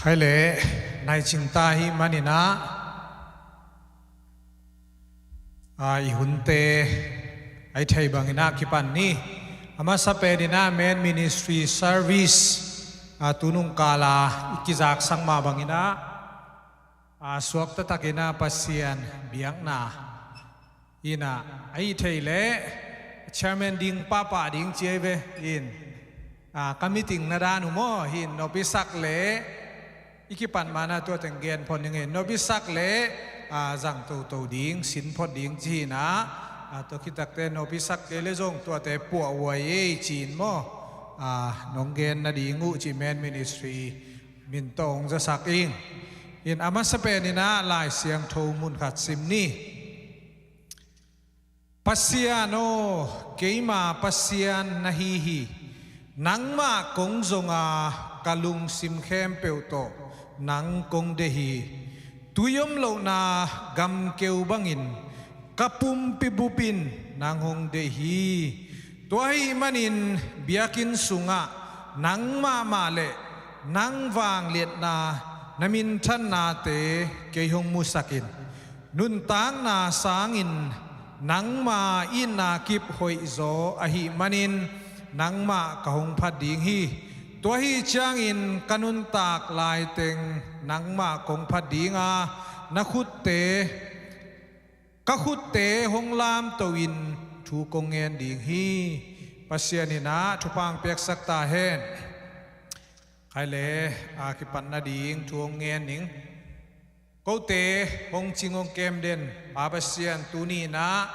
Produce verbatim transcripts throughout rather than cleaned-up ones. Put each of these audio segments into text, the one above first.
Khaile, naicing ta hi maninah, a, i hunte a i thei banginah kipan ni. A masa peninah Men Ministry Service, a, tunung kala i kizaksak mah banginah, a, suakta takinah Pasian biakna inah a i thei leh chairman ding pahpah ding ci ei ve in, a, ka meeting na dan uh maw, hin nopsak leh i kipan mana tua teng gen phot ning in, nopsak leh, a, zang toto ding, sin phot ding ci hinah, a, tua khitakte nopsak kei leh zong tuate puahhuai ei ci-in maw, a, nong gen nading uh ci Men Ministry min tawh hong zasak ing. In a masa peninah Lai Siangtho mun khat sim ni. Pasian aw, keima Pasian na hi hi. Nangmah kong zonga ka lungsim khempeuh tawh nang kong deih hi. Tui om lohna gamkeu bangin ka pumpi bupin nang hong deih hi. Tua ahih manin biakinn sungah nang mahmah le nang vangliatna, na minthannate kei hong musak in. Nuntakna sangin nangma itna kip hoihzaw ahih manin nangmah ka hong phat ding hi. Tua ahih ciangin ka nuntak laiteng nangmah kong phat ding a, na khutte, ka khutte hong lamto in thu kong ngen ding hi. Pasian inah thupha hong piaksak ta hen. Khaile, a, kipan nading thu hong ngen ning. Kote hong cing hong kem den Pa Pasian, tuni inah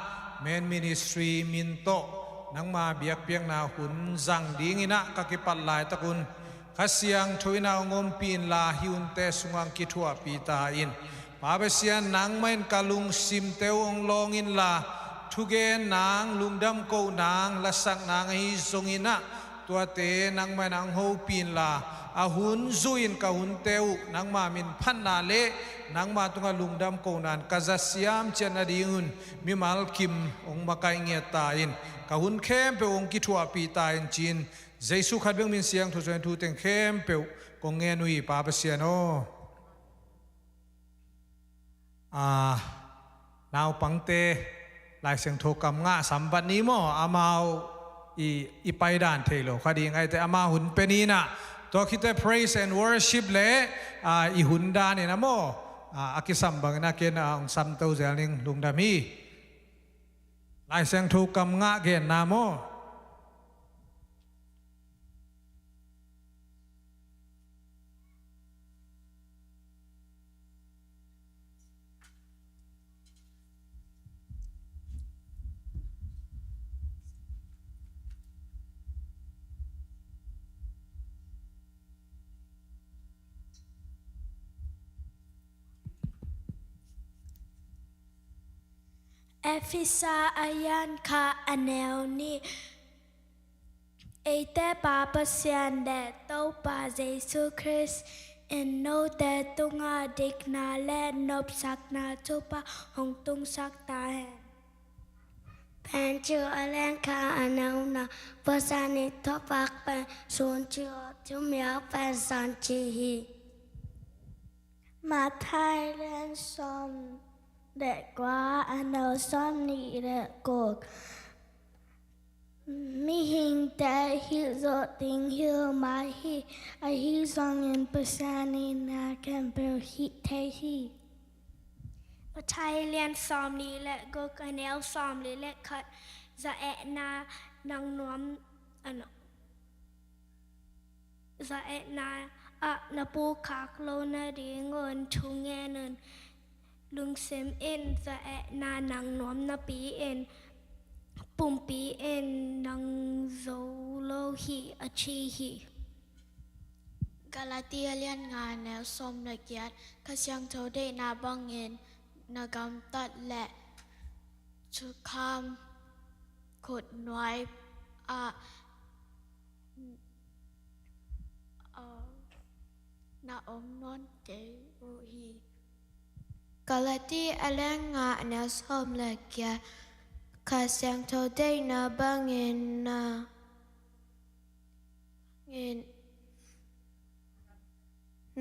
Men Ministry min tawh nangma biakpiakna hun zang dinginah ka kipat laitakun Kha Siangtho inah hong ompih inla hih hunte sungah hong kithuahpih ta in. Pa Pasian, nangmah in ka lungsimte uh hong lawng inla, thugen nang, lungdam koh nang, lasak nang ahi zonginah tuate nangmah in hong hopih inla, a hun zui-in ka hunte uh nangma minphatna le nangma tungah lungdam kohna in ka za siam ciat nadingun mimal kim hong makaih ngiat ta in, ka hun khempeuh hong kithuahpih ta in ci-in Jesu khat bek min siangtho suangin thu teng khempeuh kong ngen uh hi Pa Pasian aw. A, naupangte Lai Siangtho kam ngah sambat ni maw, amau i, i paidan thei lo kha ding ahih teh amau hun pe ni inah, tua khit teh praise and worship le, a, i hun dan inah maw, a, a kisam bangin a ken a hong samto zel ning, lungdam hi. Lai Siangtho kam ngah genna maw. Efesa a lian khat a neu nih. Eite Pa Pasian le Topa Jesu Khrist in note tungah dikna le nopsakna thupha hong tungsak ta hen. Peter a lian khat a neu nih. Pasian ii thupha pen sun ci a, thumial pen san ci hi. Matthai a lian sawm le kua a neu sawmnih le guk. Mihingte hilh zawh ding hi lo mah hi, ahi zongin Pasian in na khempeuh hih thei hi. Matthai a lian sawmnih le guk a neu sawmli le khat. Za-etna nang nuam, ano, za-etna ah na pu khak lo nadingun thu ngen un. Lungsim in za-etna nang nuam napi-in pumpi in nang zo lo hi, a ci hi. Galati a lian nga a neu sawm le giat. Kha Siangtho deihna bangin na gamtat le thukham khutnuai ah, a, na om nawn kei uh hi. Galati a lian nga a neu sawm le giat. Kha Siangtho deihna bangin na, in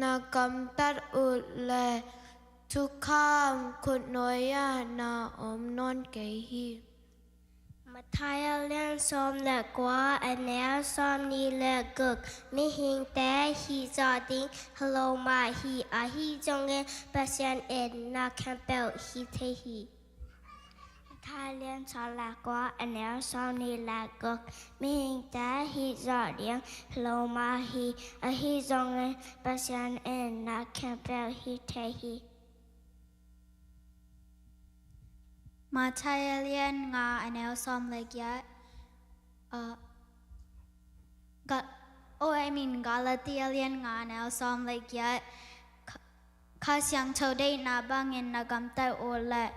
na gamtat uh leh thukham khutnuai-ah na om nawn kei hi. Matthai a lian sawm le kua, a neu sawmnih le guk. Mihingte hih zawh ding hi lo mah hi, ahi zongin Pasian in na khempeuh hih thei hi. Matthai a lian sawm le kua, a neu sawmnih le guk. Mihingte hih zawh ding hi lo mah hi, ahi zongin Pasian in na khempeuh hih thei hi. Matthai a lian nga, a neu sawm le giat. Uh, Ga-, oh, I mean, Galati a lian nga, a neu sawm le giat. Kha-, Kha Siangtho deihna bangin na gamtat uh leh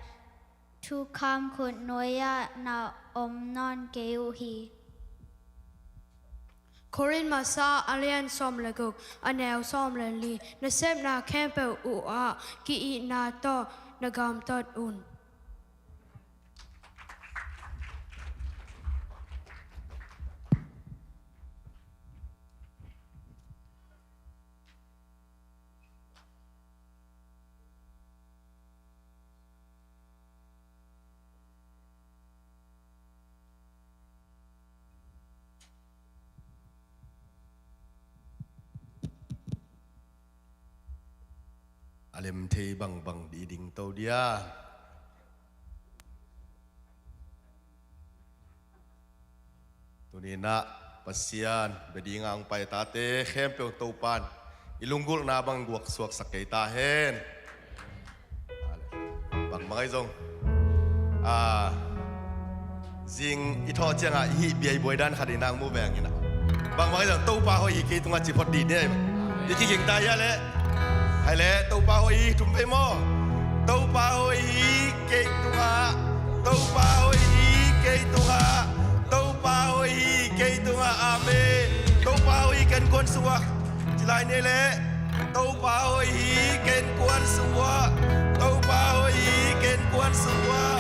thukham khutnuai-ah na om nawn kei uh hi. Korin Masa a lian sawm le guk, a neu sawm le li. Na sepna khempeuh uhah ki-itna tawh na gamtat un. A lem thei bangbang dih ding to dia. Tuni-in ah Pasian bia dinga hong pai tate khempeuh Topa'n i lunggulhna bang guak suaksak kei ta hen. Bangmah ahi zong, a, zing i thawh ciangah i hih biaibuai dan khat i nang mu veng in ah, bangmah ahi zong Topa hoih hi kei tungah ci phot dih ni. I kiging ta hia leh? Hai leh, Topa hoih hi, thum vei maw. Topa hoih hi kei tungah, Topa hoih hi kei tungah, Topa hoih hi kei tungah. Amen. Topa hoih hi, ken kuan sungah. Ci lai ni leh. Topa hoih hi, ken kuan sungah. Topa hoih hi, ken kuan sungah.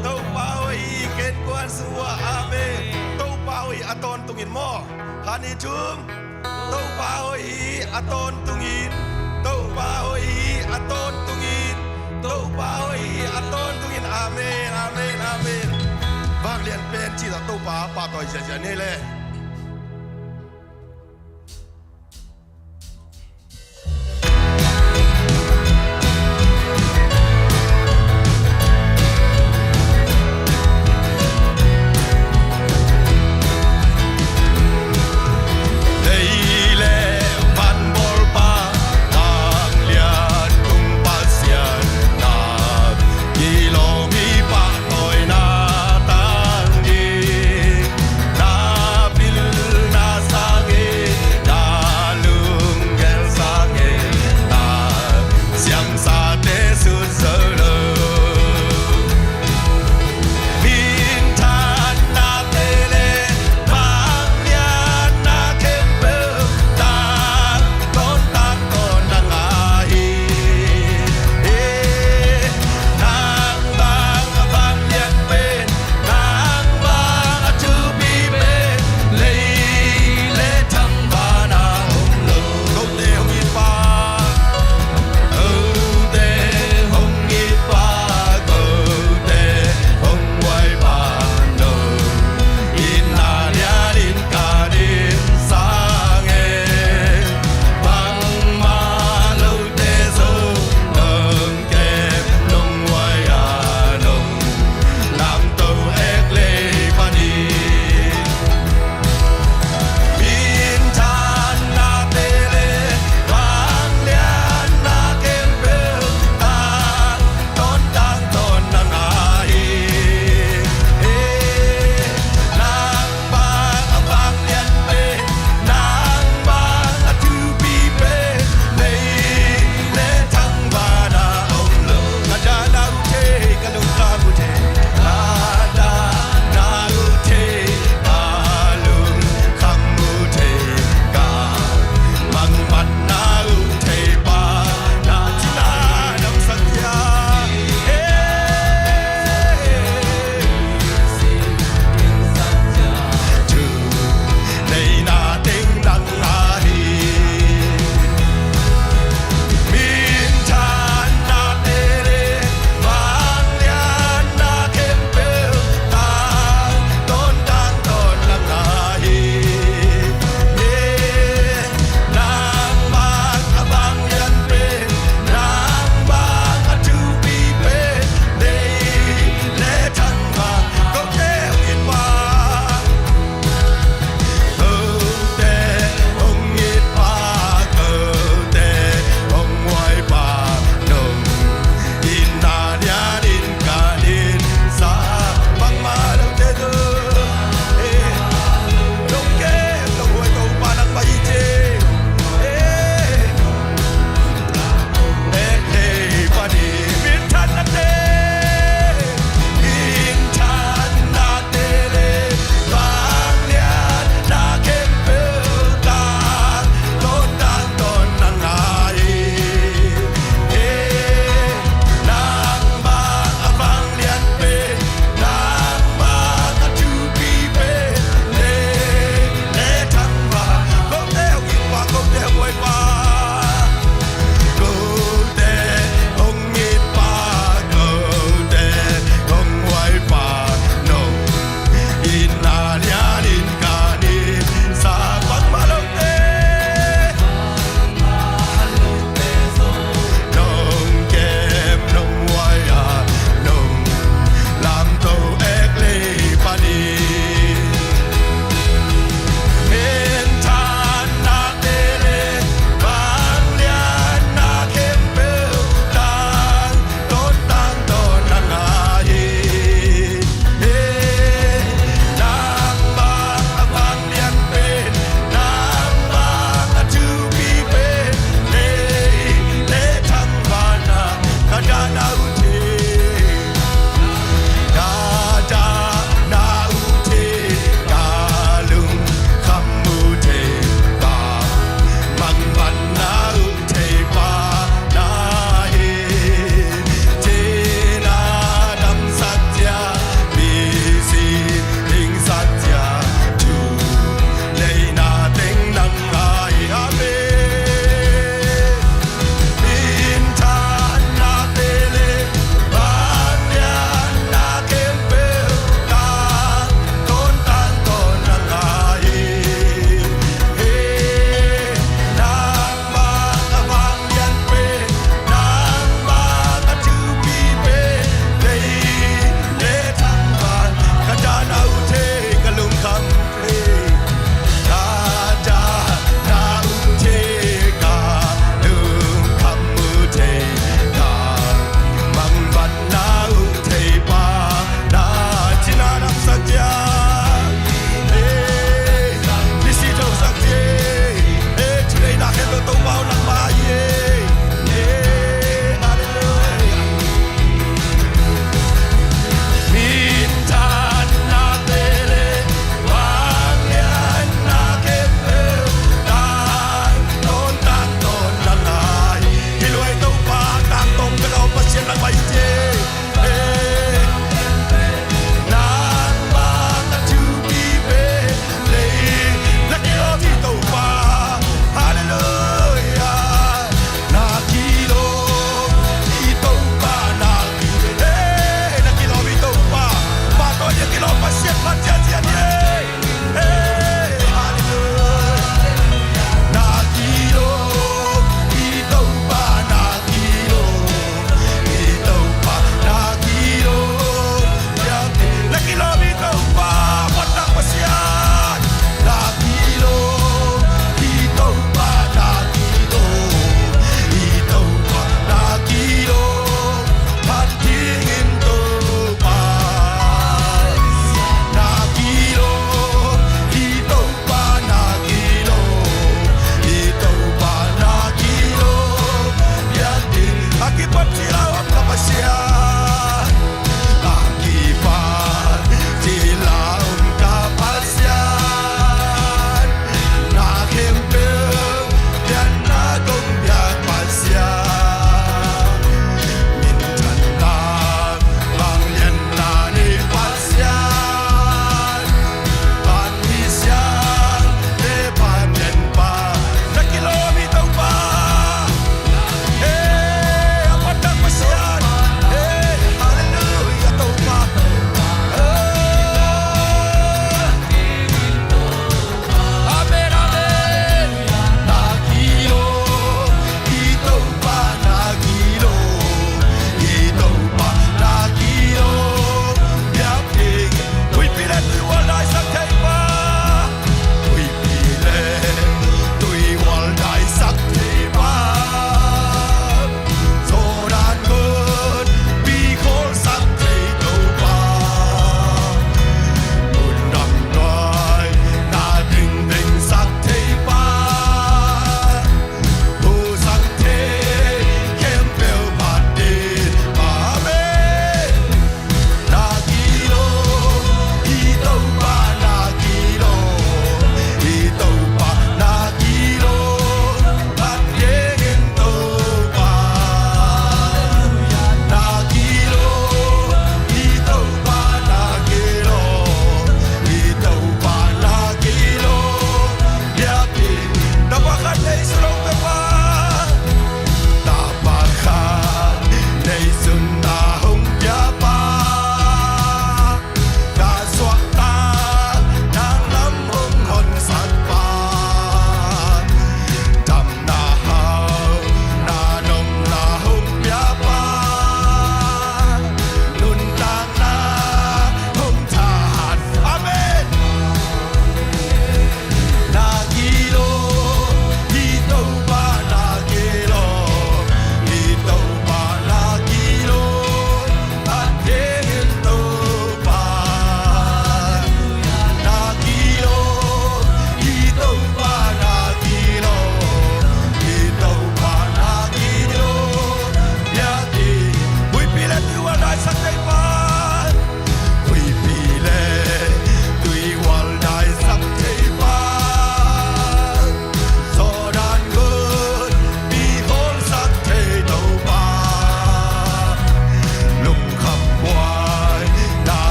Topa hoih hi, ken kuan sungah. Amen. Topa hoih hi a tawntungin maw. Khat, nih, thum. Topa hoih hi a tawntungin. Topa hoih hi a tawntungin. Topa hoih hi a tawntungin. Amen, amen, amen. Vanglian pen cih tawh Topa pahtawi ziahziah ni leh.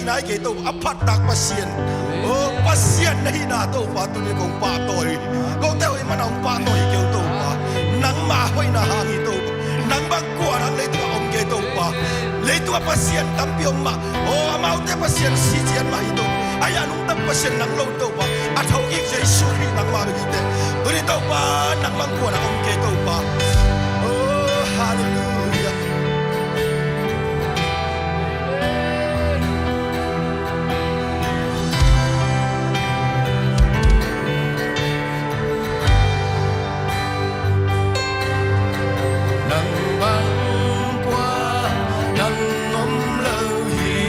nai kei Topa, a phattak Pasian. O Pasian na hihna Topa, tuni kong pahtawi. Kote hoih mana hong pahtawi kei uh Topa. Nangma hoihna hang hi Topa. Nang bang kua nang leitung ah om kei Topa. Leitung ah Pasian tampi om mah. O amaute Pasian si ciat mah hi Topa. Ahi a nungta Pasian nang lo Topa. A thokik Jesu Khrih nangma bek hi teh. Tuni Topa nang bang kua nang om kei Topa. O halleluiah. Nang bang kua nang om lo hi.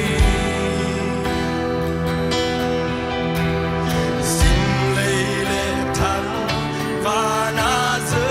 Sim lei le thang vana zo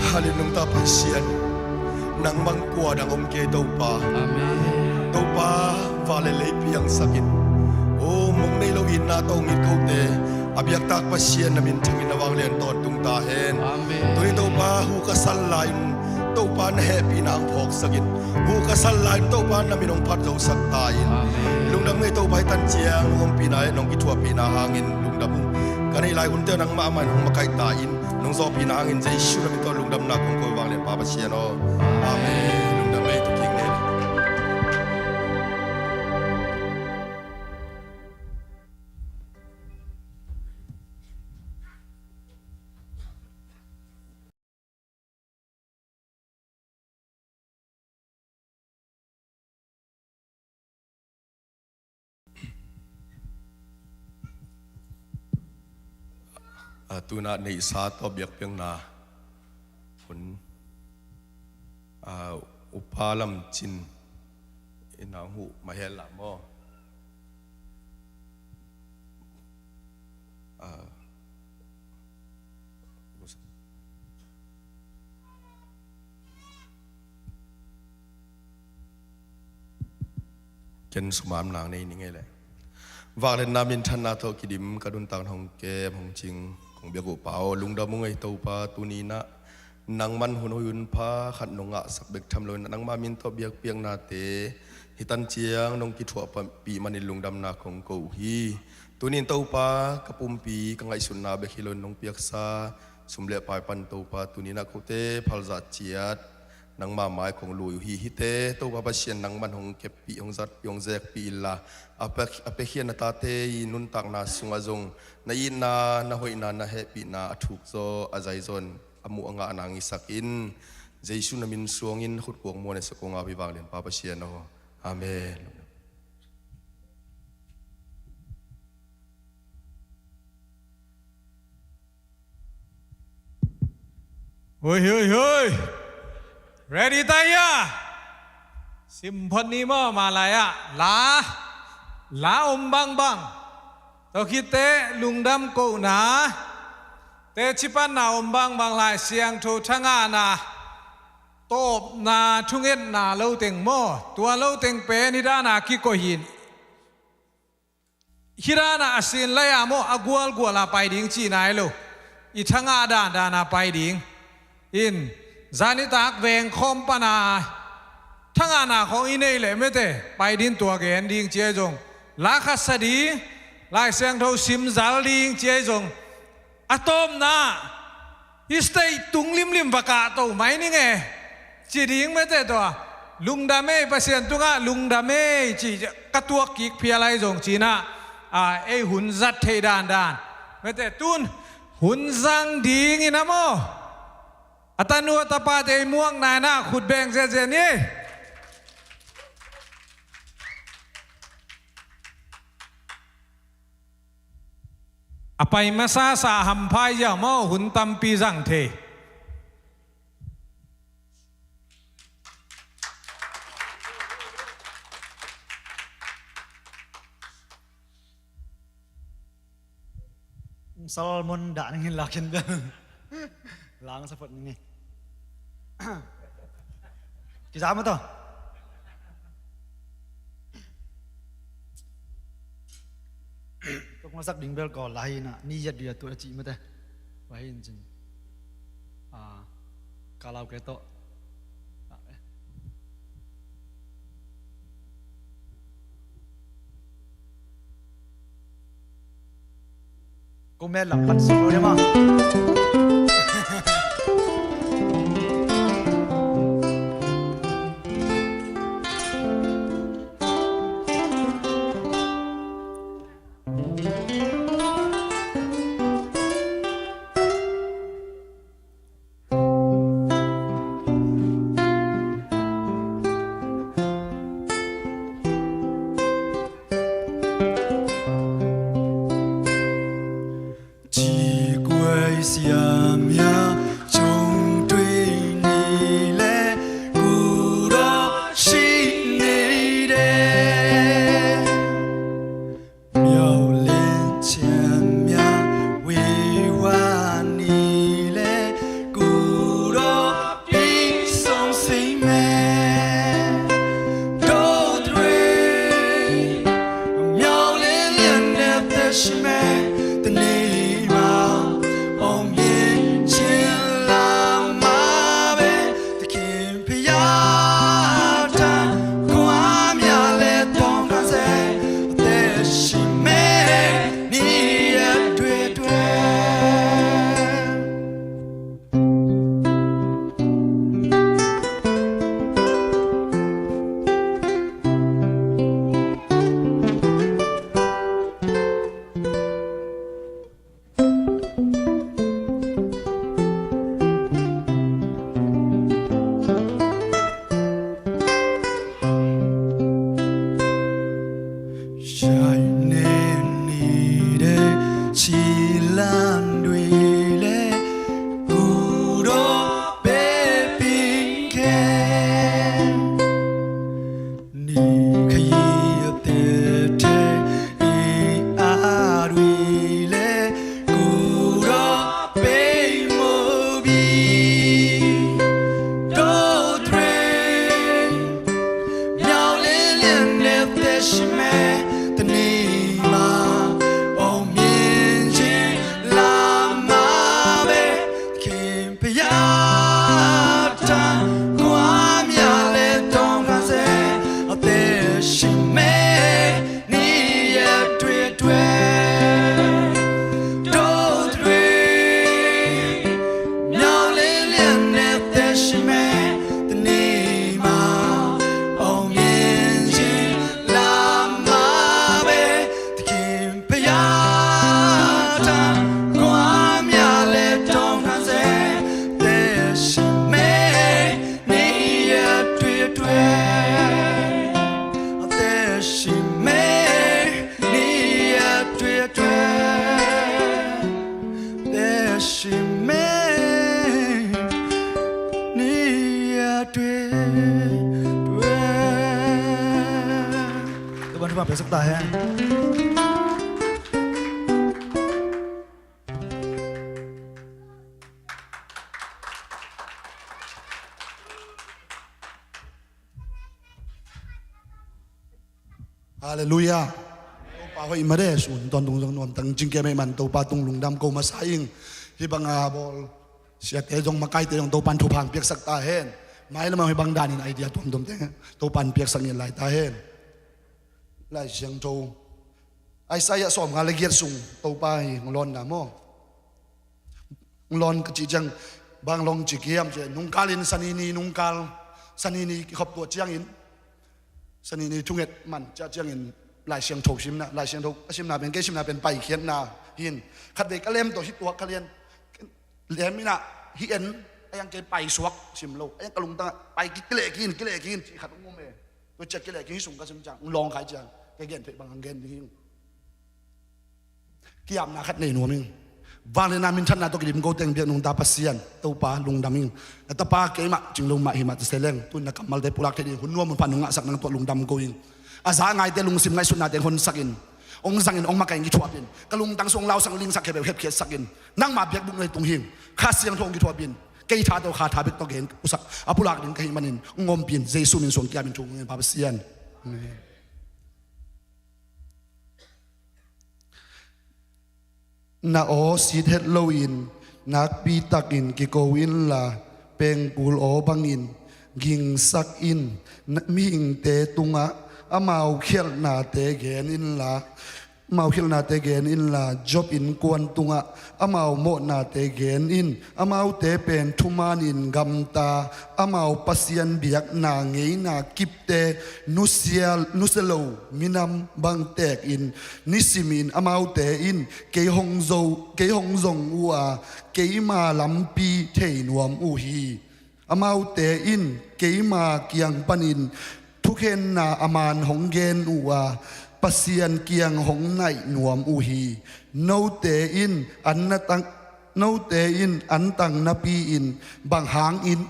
Halleluiah, Pasian, nangmah kua dang om kei, Topa. Amen. Topa, van le lei piangsakin, o, mong nei lo itna tawh it kote a biaktak Pasian, na minthangin na vanglian tawntung ta hen. Amen. Tuni Topa, hu ka sal lai-in Topa, na hehpihna hong phawksakin, hu ka sal lai-in Topa, na min hong phat zosak ta in. Amen. Lungdam ing ei Topa, hih tan ciang nong ompihna, nong kithuahpihna hangin lungdam ung. Ka neih lai hunte nangmah mah in hong makaih ta in. Nong zawhpihna hangin Jesu na min tawh lungdamna kong ko, vanglian Pa Pasian aw. Amen. Lungdam ei, tu king ne. A, tuna neihsa tawh biakpiakna hun, a, Upa Lam Cin in a huh mah hen la maw. A, ken sumam nang nei ning ei leh. Vangliatna minthanna tawh kidim ka nuntak hong kem hong cing kong biak uh Pa aw, lungdam ung ei Topa, tuni-in ah nangman hun hoih hun pha khat nong ngahsak bek tham loin nangma min tawh biakpiaknate hih tan ciang nong kithuahpih manin lungdamna kong ko uh hi. Tuni-in Topa, ka pumpi ka ngaihsutna bek hi loin nong piaksa sum le pai pan Topa, tuni-in ah kote phalzah ciat nangma mai kong lui uh hi. Hihte Topa Pasian, nangman hong keppih, hong zatpih, hong zekpih inla, a pia, a piakhiat na tate i nuntakna sungah zong na itna, na hoihna, na hehpihna a thukzaw, a zaizaw in a muh a ngah nang hisak in. Jesu na min suangin khutkuang muan a sia kong ap hi, vanglian Pa Pasian aw. Amen. Hoi, hoi, hoi. Ready ta hia? Sim phot ni maw, mah lai-ah la, la om bangbang, tua khitteh lungdam kohna, teci panna om bangbang, Lai Siangtho thangahna, tawpna, thungetna lo teng maw, tua lo teng pen hih dana kikoih hi. Hih dana a sin lai-a maw, a gualguala pai ding cihna hi lo. I thangah dandana pai ding. In, zanitak vengkhawm pana thangahna khawng i neih leh mete, pai ding, tua gen ding ci ahi zong, la khat sa ding, Lai Siangtho sim zal ding ci ahi zong, a tawpna, hih stage tung limlim va kahto mai ning e, ci ding mete, tua lungdam ei, Pasian tungah lungdam ei ci, ka tuak kik phial ahi zong ci-in ah, a, ei hun zat theih dandan mete, tun hun zang dingin a maw, a tanu a tapate i muakna-in ah khut beng ziazia ni. A pai masasa hampha hi ziau maw, hun tampi zang thei. Salmon dah ning in lakin dah. Lang sa phot ning e. Kiza mah tawh. Tuk masak ding bel ko lai na, ni yat dia tu a ci mah teh. Wah in cin. Ah, kalau keto. Ah, eh. Kau melak pan solo dia mah. Bi do dre miau le lian ne te shi me te ni ma ong min ji la ma be kim pe ya ta kua mia le tong ka se a te shi me. Ni ya dwe dwe do dwe miau le lian ne te shi me te ni ma ong min ji la ma be te kim pe ya ta kua mia le tong ka se te shi me. Ni ya dwe dwe te shi me. Ni ya dwe dwe te shi me. Ni ya dwe dwe. Tuan tuan pe sak ta hen. Halleluiah. Topa hoih mah de sun tawntung zong nuam tang cing kei mah ih man Topa tung lungdam ko masa ing. Hih banga bawl siate zong makaite zong Topan thupha piaksak ta hen. Mailam ah hih bang danin idea tuamtuamte Topan piaksak ngin lai ta hen. Lai Siangtho Isaiah sawmnga le giat sung Topa hi hong lawnna maw? Hong lawn ka cih ciang bang lawn ci kiam ci nungkal in Sani ni nungkal, Sani ni kikhop tuah ciangin, Sani ni thunget man ciah ciangin Lai Siangtho simna, Lai Siangtho a simna pen kei simna pen paikhiatna hin khatvei ka lem tawh hih tuak ka lian lem inah hih en a yang kei paisuak sim lo a yang ka lungtangah pai ki kileh ki in kileh ki in cih khat hong um e. Tua ciah kileh ki hih sung ka sim ciang hong lawng khai ciang kei gen theih bang hong gen ding hi. Kiamna khat nei nuam ing. Vangliatna minthanna tawh kidim ko teng biak nungta Pasian Topa lungdam ing. Na tapa keimah cing lo mah hi mah ta se leng tun na kammalte pulak thei ding hun nuam hun pha nung ngahsak nang tuah lungdam ko ing. A za ngaite lungsim ngaihsutna teng honsak in. Ong zangin ong makaih kithuap in. Ka lungtang sung lausak lingsak khepeuh hepkhiatsak in. Nangma biakbuk na hi tung hing. Kha Siangtho ong kithuap in. Kei tha tawh kha tha bek tawh gen usak a pulak ding ka hih manin ong ompih in Jesu min suang kiam in thu ngin Pa Pasian. Amen. Na aw sit het loin nakpi takin kiko inla pengkul aw bangin gingsak in. Mihingte tungah amau khialhnate gen inla amau khialhnate gen inla Job innkuan tungah amau mawhnate gen in. Amaute pen thumanin gamta amau Pasian biakna ngeina kip te nusia, nusia lo minam bang tekin nisimin amaute in kei hong zo, kei hong zong uh a keima lampi thei nuam uh hi. Amaute in keima kiang panin thukhenna a man hong gen uh a Pasian kiang hong naih nuam uh hi. Note in an na tang, note in an tang napi-in bang hangin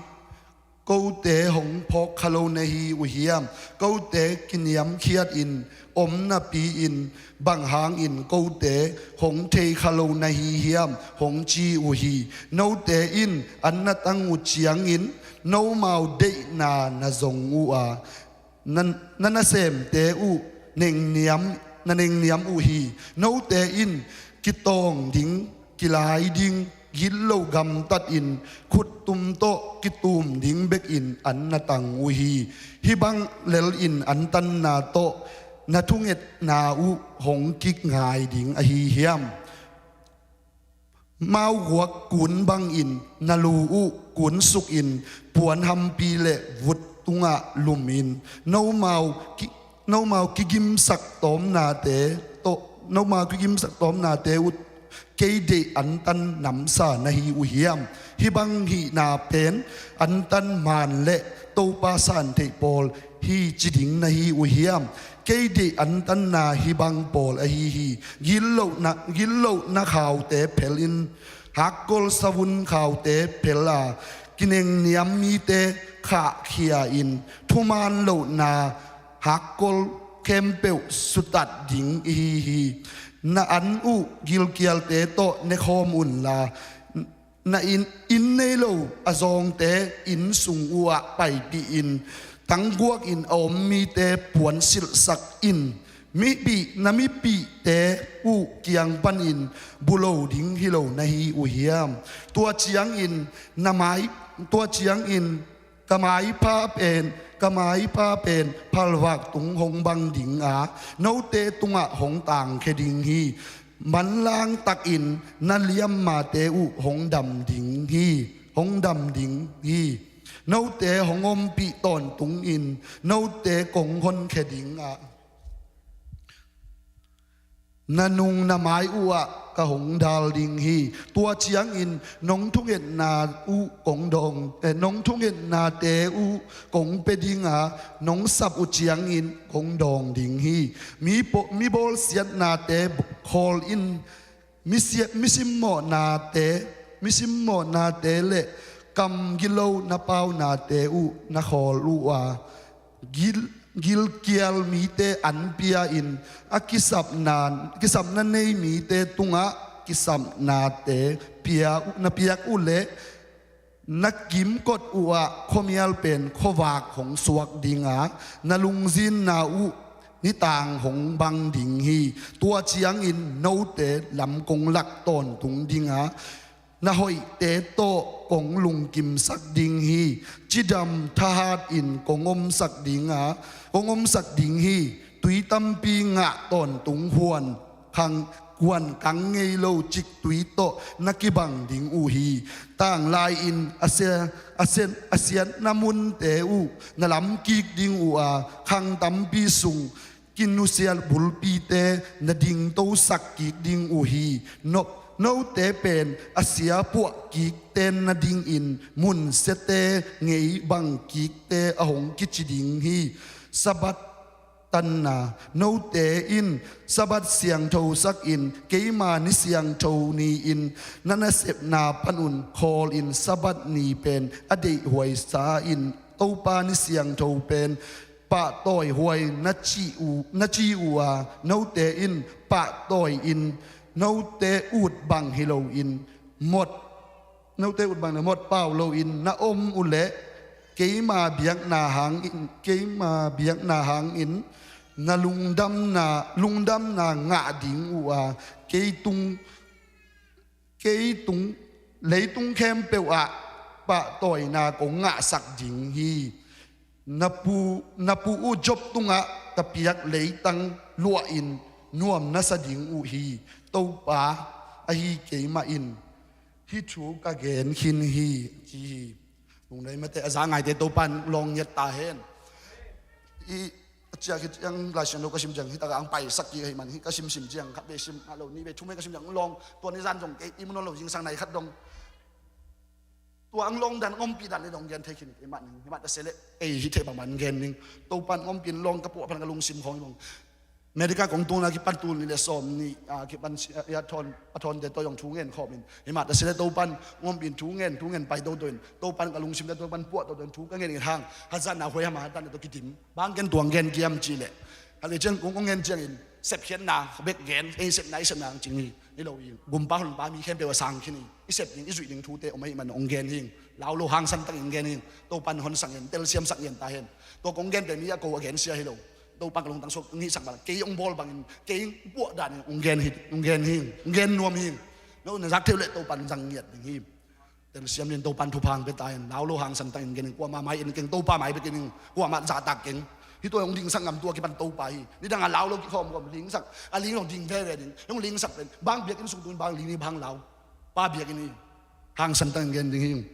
kote hong phawk kha lo na hi uh hiam? Kote kiniamkhiatin om napi-in bang hangin kote hong thei kha lo na hi hiam? Hong ci uh hi. Note in an na tang uh ciangin nomau deihna na zong uh a na, na nasemte uh nengniam, na nengniam uh hi. Note in kitawng ding, kilai ding, gitloh gamtatin khuttum tawh kitum ding bekin an na tang uh hi. Hih bang lelin antanna tawh na thungetna uh hong kikngai ding ahi hiam? Mauguak kun bangin na lu uh kunsukin puanhampi le vut tungah lumin nomau ki, nomau kigimsak tawmnate tawh, nomau kigimsak tawmnate uh kei deih antan namsa na hi uh hiam? Hih bang hihna pen antan man le Topa santheih pawl hi ci ding na hi uh hiam? Kei deih antanna hih bang pawl ahi hi. Gitlohna, gitlohna khaute phelin hakkol savun khaute phel a kinengniam mite khahkhia in thuman lohna hakkol khempeuh sutat ding ihi hi. Na an uh gilkialte tawh nekhawm unla Na inn, inn nei lo a zawngte inn sung uhah paipih in, tangguak in a om mite puansilhsak in. Mipih, na mipihte uh kiang panin bu lo ding hi lo na hi uh hiam? Tua ciangin na mai, tua ciangin ka maipha pen, ka maipha pen phalvak tung hong bang ding a, note tungah hong tangkhia ding hi. Manlang takin na liammate uh hong dam ding hi, hong dam ding hi. Note hong ompih tawntungin note kong honkhia ding a, na nung na mai uhah ka hong dal ding hi. Tua ciangin nong thungetna uh kong dawng, eh, nong thungetnate uh kong pia ding a, nong sap uh ciangin kong dawng ding hi. Mi po-, mi bawlsiatnate khawl in, mi sia-, mi simmawhnate, mi simmawhnate le kam gilo na paunate uh na khawl uh a, gil, gilkial mite an pia in, a kisapna, kisapna nei mite tungah kisapnate pia, na piak uh leh, na kimkot uhah khuamial pen khuavak hong suak ding a, na lungzinna uh nitang hong bang ding hi. Tua ciangin note lam kong lak tawntung ding a, na hoihte tawh kong lungkimsak ding hi. Cidam thahat in kong omsak ding a, kong omsak ding hi. Tui tampi ngah tawntung huan khang, huan kang ngei lo ciktui tawh na kibang ding uh hi. Tanglai-in a sia-, a sian-, a siatna munte uh na lam kik ding uh a, khang tampi sung kinusia bulpite na dingtosak kik ding uh hi. No, note pen a sia puah kikte na dingin mun siate ngei bang kikte a hong kici ding hi. Sabbath tanna, note in Sabbath siangthosak in, keima ni siangtho ni-in na nasepna panun khawl in, Sabbath ni pen a deihhuaisa in, Topa ni siangtho pen pahtawi huai na ci uh, na ci uh a, note in pahtawi in, note ut bang hi loin, mot, note ut bang le mot pau loin na om uh leh, keima biakna hangin, keima biakna hangin na lungdamna, lungdamna ngah ding uh a, kei tung, kei tung, leitung khempeuh ah pahtawina kong ngahsak ding hi. Na pu, na pu uh Job tungah ka piak leitang luahin nuam na sa ding uh hi. Topa ahi keimah in hih thu ka gen khin hi, ci hi. Lungngai mate, a za ngaite Topa in lawng ngiat ta hen. I a ciah khit ciang Lai Siangtho ka sim ciang, hih takah ang paisak kik ahih man, hih ka simsim ciang khat vei sim ngah lo, nih vei thum vei ka sim ciang ang lawng, tua ni zan zong kei i mu nawn lo, zingsang nai khat dong. Tua ang lawng dan, ang ompih dan le dong gen thei khin hi, keimah ning, hih mah ta se leh ei hih theih bangbang gen ning. Topa in ang ompih in lawng ka puah pan ka lungsim khawng hi bang. America kong tungna kipan tul nih le sawm nih, ah, kipan si, ah, a thawn, a thawnte tawh zong thu ngen khawm in. Hih mah ta se leh Topa in ang ompih in thu ngen, thu ngen pai toto in. Topa in ka lungsim le Topa in puah toto in thu ka ngen in hang. Hazatna huai hama hatan tawh kidim. Bang gen tuang gen kiam cih leh. Khat vei ciang kong, kong ngen ciangin sepkhiatna bek gen, ei sepna, ei sepna ang cing hi. Hi lo hi. Gumpa honpa mi khempeuh a sang khin hi. I sep ding, i zuih ding thute om ahih man hong gen hi. Lau lo hangsan takin gen hi. Topa in hon sak ngen, telsiam sak ngen ta hen. Tua kong gen pen mi a ko a gen sia hi lo. Topa ka lungtang suak ngihsak bang, kei hong bawl bangin, kei puah danin hong gen hi, hong gen hi, hong gen nuam hi. No na zak thei uh leh Topa in zang ngiat ding hi. Telsiam in Topa in thupha hong pia ta hen. Lau lo hangsan takin gen in, kuamah mai en keng, Topa mai bek en in, kuamah zahtak keng. Hih tua hong dingsak ngam tua kipan Topa hi. Nidang a lau lo kikhawm khawm, dingsak a ling lo ding veve ding. Hong dingsak pen bang biakinn sung tungin bang ling ni bang lau. Pa biakinn hi. Hangsan takin gen ding hi.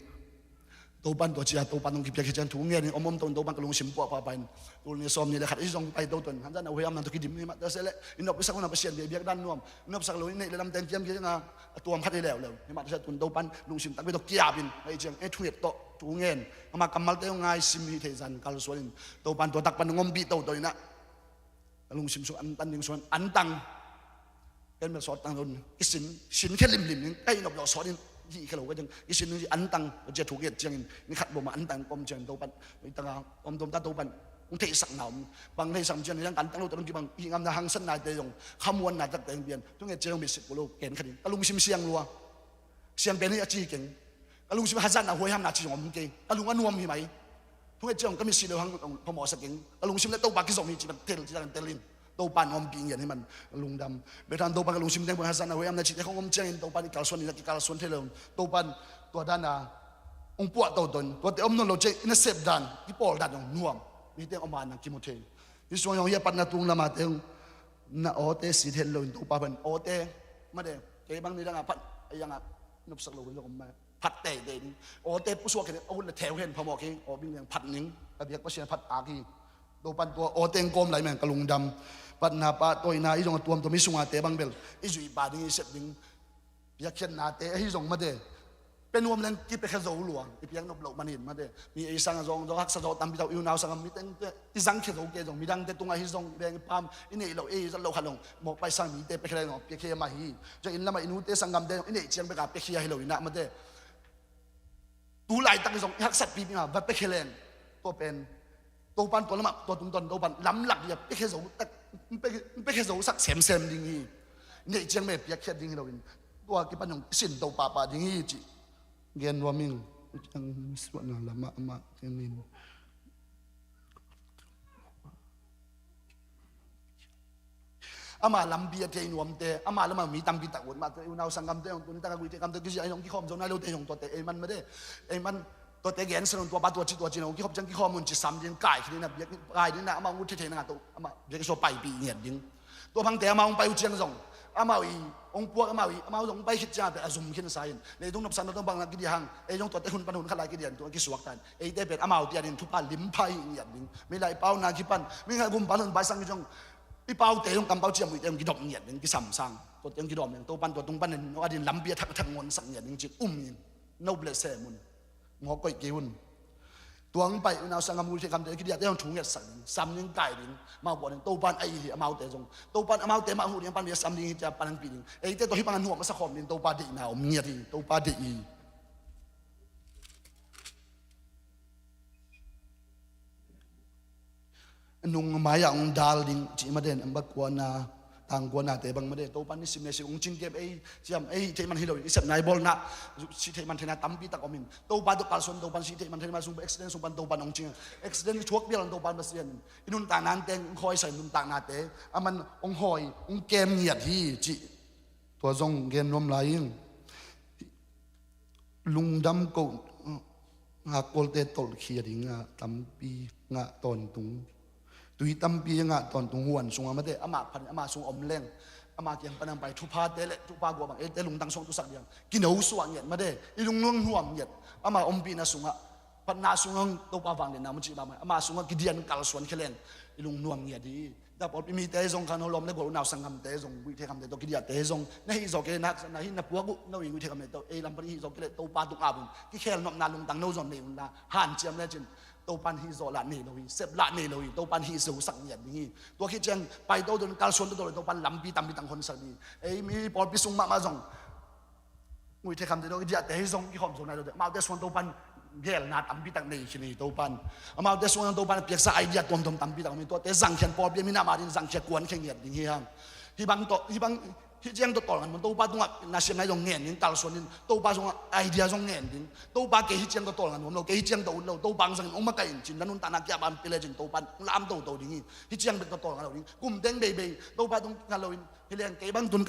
Topa in tua ciang, Topa in hong kipiak hi ciang thu ngen in om om to in Topa in ka lungsim puah pahpah in. Tul nih sawm nih le khat i zong pai toto in. Hanzan a huai am nan tawh kidim hi mah ta se leh. I nop i sak uh na Pasian biak, biak dan nuam. I nop sak lo i neih le lamte kiam kiam a, a tuam khat hi leuleu. Hi mah ta se leh tun Topa in lungsim takpi tawh kiap in. Ahih ciang, eh, thunget tawh, thu ngen. Ama kammalte hong ngai sim hi thei zan kalsuan in. Topa in tua tak pan hong ompih toto in ah. Ka lungsim sung antang ding sung antang. Ken bel sawt tang lo in, i sin, sin khia limlim in, ka i nop zawh sawt in, hih khia lo ka ciang, i sin antang, cia thuk i et ciangin, ni khat bawm a antang kawm ciangin Topa in, i tang a, om dom ta Topa in, hong theihsak na om, bang theihsak ciangin, i dang antang lo ta dong kibang, i ngamna hangsanna te zong, khamuanna takte hong pian, thunget ciang hong bit sik ko lo, ken khat in, ka lungsim siang lua. Siam pen hi a ci keng. Ka lungsim hazatna huaihamna ci zong om kei. Ka lung a nuam hi mai. Thunget ciang ka mitsi lo hang phamawh sa keng. Ka lungsim le Topa kizom hi ci bang tel ci bang tel in. Topa in ompih ngian hi man lungdam. Bethlehem Topa ka lungsim teng pang hazatna huaihamna ci te khong om ciangin Topa in kalsuan in a kikalsuan thei lo. Topa in tua dana hong puah toto in. Tuate om nawn lo ciang i nasep dan, i pawl dan hong nuam. Mi teng om a nang kimu thei. Hi suang hong hi a patna tung lama teng. Na awte sit het lo in Topa pan awte. Made, kei bang ni dang a phat, a yang a nopsak lo in zong om mai. Phat teitei ding. Awte pusuak khen, a hun le theu hen phamawh kei, aw bing liang phat ning, ka biak Pasian phat tak hi. Topan tua awte eng kawm lai meng ka lungdam. Patna pahtawina i zong a tuamtuam i sunga te bang bel. I zuih pa ding i sep ding. Piakkhiatnate ahi zong mate. Pe nuam leng kipiakhia zo lua. I piak nop loh manin mate. Mi ei sang a zong, zong haksa zo tampi tau i unau sang a mi tengte. I zangkhia zo kei zong, midangte tungah hi zong, i veng i pam, i neih loh, ei zat loh khat long. Mawk paisang mite piakhia leng zong, piakhia mah hi. Zong inn lamah i nute sanggamte zong, i neih ciang beka piakhia hi lo inah mate. Tu laitak zong i haksat pipi ma va pia khe leng. Tua pen Topan tua lamah tua tungtawn Topan lamlak dia pia khe zo tak, pia khe zo sak semsem ding hi. Neih ciang me piak khiat ding hi loin tua kipan zong i sin to pahpah ding hi cih gen nuam ing. Ciang suahna lamah amah kenin ama lampi a thei nuamte, ama lamah mi tampi tak ut mah, unau sanggamte hong tun taka guite kamte kizia hong kikhawm zo nai lote hong tuate ei man made, ei man tuate gensen hong tuapa tuaci tuaci hong kikhop ciang kikhawm un ci sam ding kai khin ina biak kai ding ina ama hong ut thei thei na ngah to ama biak i sua paipih ngiat ding. Tua phangte ama hong pai uh ciang zong amau i hong puak amau i amau zong hong pai khit ciang a pen a zum khin sa in leitung nopsan na tong bang na kidia hang ei zong tuate hun pan hun khat lai kidia in tua kisuak tan. Eite pen amau tianin thupha limpha hi ngiat ding. Mi lai pau na kipan mi ngai gum pan hun bai sang zong i paute zong kampau ciam uite zong kidop ngiat ding kisamsang. Tua tiang kidop ding Topan tua tung panin no adin lampi a thak thak ngon sak ngiat ding cin um in no ble se mun ngok koih kei un. Tuang pai unau sangam ul thei kamte kidiate zong thu ngiat sak ding sam ding kai ding mau buat ding Topan a i hi amaute zong Topan amaute mah hu ding pan bia sam ding hi tia panang pi ding. Eite tua hi pang a nuam a sa khawm ding Topa deihna om ngiat hi Topa deih hi. Nung mai ah hong dal ding cih maden an ba kuana tang kuanate bang made Topan i sim le sim hong cingkem ei ciam ei theih man hi lo i sepna i bawlna si theih man theihna tampi tak om in Topa tua kalsuan Topan si theih man theihna sung accident sung pan Topan hong cing accident i thuak bial an Topan Pasian in i nuntakna an teng hong khawi sa in nuntaknate aman hong hawi hong kem ngiat hi cih tua zong gen nuam lai in. Lungdam ko ngakkolte tolhkhia dingah tampi ngah tawntung tui tampi ngah tawntung huan sungah mate amah phan amah sung om leng amah kiang panang pai thuphate le thupha gua bang eite lungtang suang tusak diang kino suah ngiat mate i lungnuang nuam ngiat amah ompihna sungah patna sungah Topa vang le na mucih bang amah sungah kidian kalsuan khe leng i lungnuam ngiat hi. Tua pawlpi mite zong khan ho lawm le gual unau sanggamte zong guihtheih kamte tawh kidiate zong na hih zawh kei le na haksa na hih na puak uh no i guihtheih kamte tawh ei lam pan i hih zawh kei le Topa tung apun kikhel nopna lungtang no zong nei unla hanciam lecin Topan hih zawh lah nei lo hi sep lah nei lo hi Topan hih zo sak ngiat ding hi. Tua khit ciang pai to don kalsuan to to le Topan lampi tampi tang honsak ding hi. Ei mi pawlpi sung mahmah zong Nguite khamte dong i diahte hi zong i khawm zo nai lote amaute suang Topan gelna tampi tak nei khin hi Topan. Amaute suang Topan piaksa idea tuamtuam tampi tak om hi tuate zangkhian pawlpi a minam a din zangkhia kuan khe ngiat ding hi hang. Hih bang tawh hih bang hih ciang tawh tawlngan mun Topa tungah na siam nai zong ngen ding kalsuan in Topa sungah idea zong ngen ding Topa kei hih ciang tawh tawlngan nuam lo kei hih ciang tawh ut lo Topa ang zangin ong makaih in cin na nuntakna kiap an pia lecin Topan ong lam toto ding hi. Hih ciang bek tawh tawlngan lo ding kum teng beibei Topa tung ngan lo in hi leng kei bang tun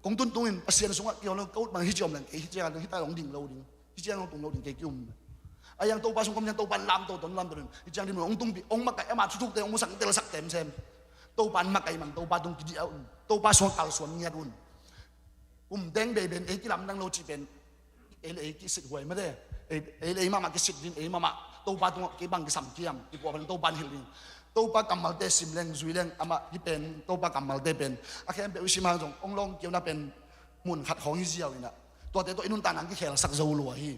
Kong tuntung in Pasian sungah kion lo ka ut bang hi ciam leng kei hi ciang hi ta long ding lo ding hi ciang long tung lo ding kei ki um. A yang Topa sung kom yang Topa lam to ton lam to ding hi ciang ding ong tung pi ong makai ama thuthuk te ong musak tel sak tem sem. Topa makai mang Topa tung ki dia un Topa sung kal suan ngiat un. Um deng bei ben ei ki lam dang lo ci pen ei le ei kisit huai mate. Ei le ei mahmah kisit din ei mahmah Topa tungah kei bang kisam kiam i puah pan Topa in hilh ding. Topa kammalte sim leng zui leng amah hi pen Topa kammalte pen a khempeuh i sim hang zong ong lawng kiau na pen mun khat khawng hi ziau inah tuate tawh i nuntakna ang kikhelsak zo lua hi.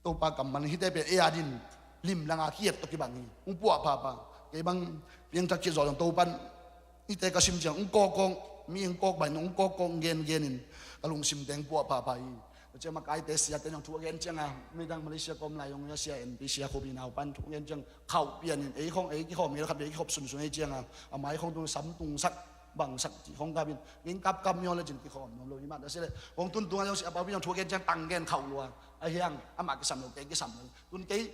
Topa kammal hite pen ei adin limlanga ki-et tawh kibang hi. Ung puah phapha kei bang piangthak khit zawh zong Topan hite ka sim ciang ung kawkkawk mi ung kawk bai ung kawkkawk gen genin ka lungsim teng puah phapha hi. Tua ciang makaite siate zong thu a gen cianga midang Malaysia kawm lai zong sia N P sia khup hi naupan thu a gen ciang khauh pianin ei khawng ei kikhawm ngel khat ei kikhop sunsun ei cianga a mai khawng tung sam tungsak bangsak cih khong kapin, geng kapkap mi aw le cin kikhawm nuam lo hi mah ta se le. Kong tun tunga zong si a pau pi zong thu a gen ciang tang gen khauh lua. A hiang amah kisam lo, kei kisam lo. Tun kei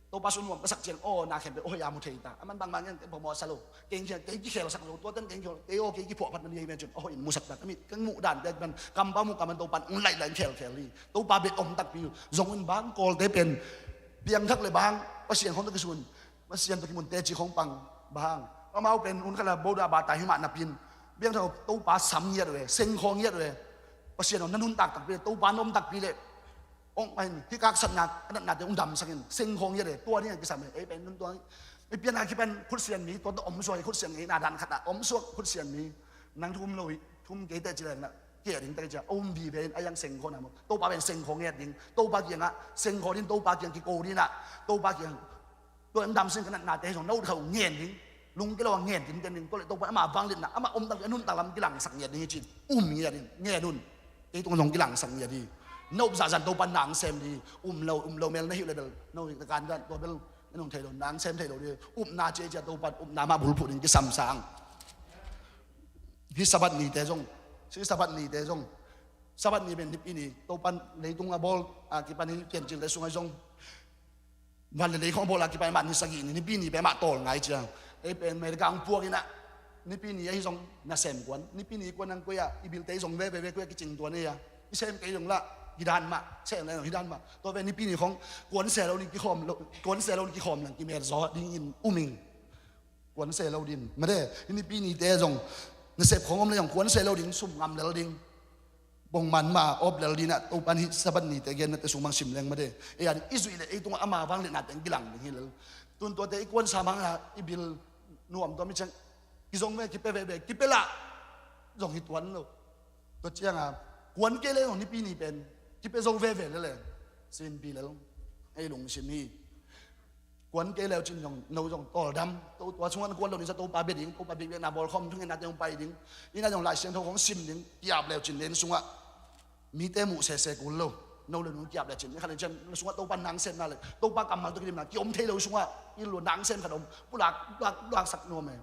Topa sun nuam ka sak ciang aw na khempeuh aw hoih a mu thei ta. A man bangmah ngen kei phamawh sa lo. Kei kikhel sak lo, tuaten kei kikhel, kei aw kei kiphuahphat na ni hi men cin aw hoih in mu sak ta. Ka mit ka muh dan te pan kampau mu kaman Topan ung laih laih in khelkhel hi. Topa bek om takpi uh. Zong un bang Kawlte pen piangthak le bang Pasian khong tawh kisun, Pasian tawh kimun teci khong pang bang. Amau pen un khala boda bata hi mah napin, piangthak Topa sam ngiat uh e, sengkhawng ngiat uh e. Pasian aw na nuntak takpi le, Topa na om takpi le, ong ahin hih kaksatna a natnate ung damsak in, sengkhawng ngiat uh e. Tua ding a kisam e. Ei pen nun tua i pian a kipan khutsian mi, tua tawh om suak i khutsian ngeina dan khat a om suak khutsian mi. Nang thum lo hi, thum kei teh ci leng na kia ding teh cia om vive in a yang sengkhawng na maw. Topa pen sengkhawng ngiat ding, Topa kiangah sengkhawng ding, Topa kiang kiko ding a, Topa kiang tua in damsak in ka natnate zong na ut khauh ngen ding. Lungkia lo a ngen ding, ngen ding. Tua le Topa ama vangliatna, ama om tak a nuntak lam kilangsak ngiat ding hi cin um ngiat in, ngen un. Kei tung zong kilangsak ngiat hi. Na up zahzah in Topa nang sem ding hi. Um lo, um lo mel na hih le bel, no hih kan dan tua bel na nung thei lo, nang sem thei lo ding. Upna cia cia Topa upna mah bulphuh ding kisam sang. Hih Sabbath nite zong, hih Sabbath nite zong, Sabbath ni pen nipi ni Topa leitung a bawl a kipan hih piancil te sungah zong van le lei khong a bawl a kipan mah ni sagih ni, nipi ni pen mah tawl ngai cia. Ei pen America hong puak in ah, nipi ni ahi zong nasem kuan, nipi ni kuan ang koi ah i bilte zong veve ve koi ah kicing tuan ei a, i sem kei zong lah hi dan mah, sem le zong hi dan mah. Tua ve nipi ni khong kuan se lo ni kikhawm lo, kuan se lo ni kikhawm lang kimer zaw ding in um ing. Kuan se lo ding made, hih nipi nite zong nasep khong om le zong kuan se lo ding, sum ngam lel ding. Bongman ma op lel ding a, Topan hih Sabbath nite gennate sung bang sim leng made. Ei a ding i zuih le ei tungah ama vangliatna teng kilang ding hi lel. Tun tuate i kuansa mangah i bil nuam tua mi ciang kizong ve, kipe veve, kipe lah zong hi tuan lo. Tua cianga kuan kei le zong nipi ni pen kipe zo veve lele. Sinpi lel ei lungsim hi. Kuan kei leu cin zong no zong tawldam. To tua sungah na kuan lo ni sa Topa bia ding, Topa biakbiakna bawlkhawm thungetnate hong pai ding. Ina zong Lai Siangtho khong sim ding, kiap leu cin len sungah mite muh sese kul lo. No le nung kiap leu cin, ni khat le cin na sungah Topa nang sem na le Topa kammal tawh kidimna kiom thei lo sungah i lua nang sem khat om, pulak, pulak, pulaksak nuam e.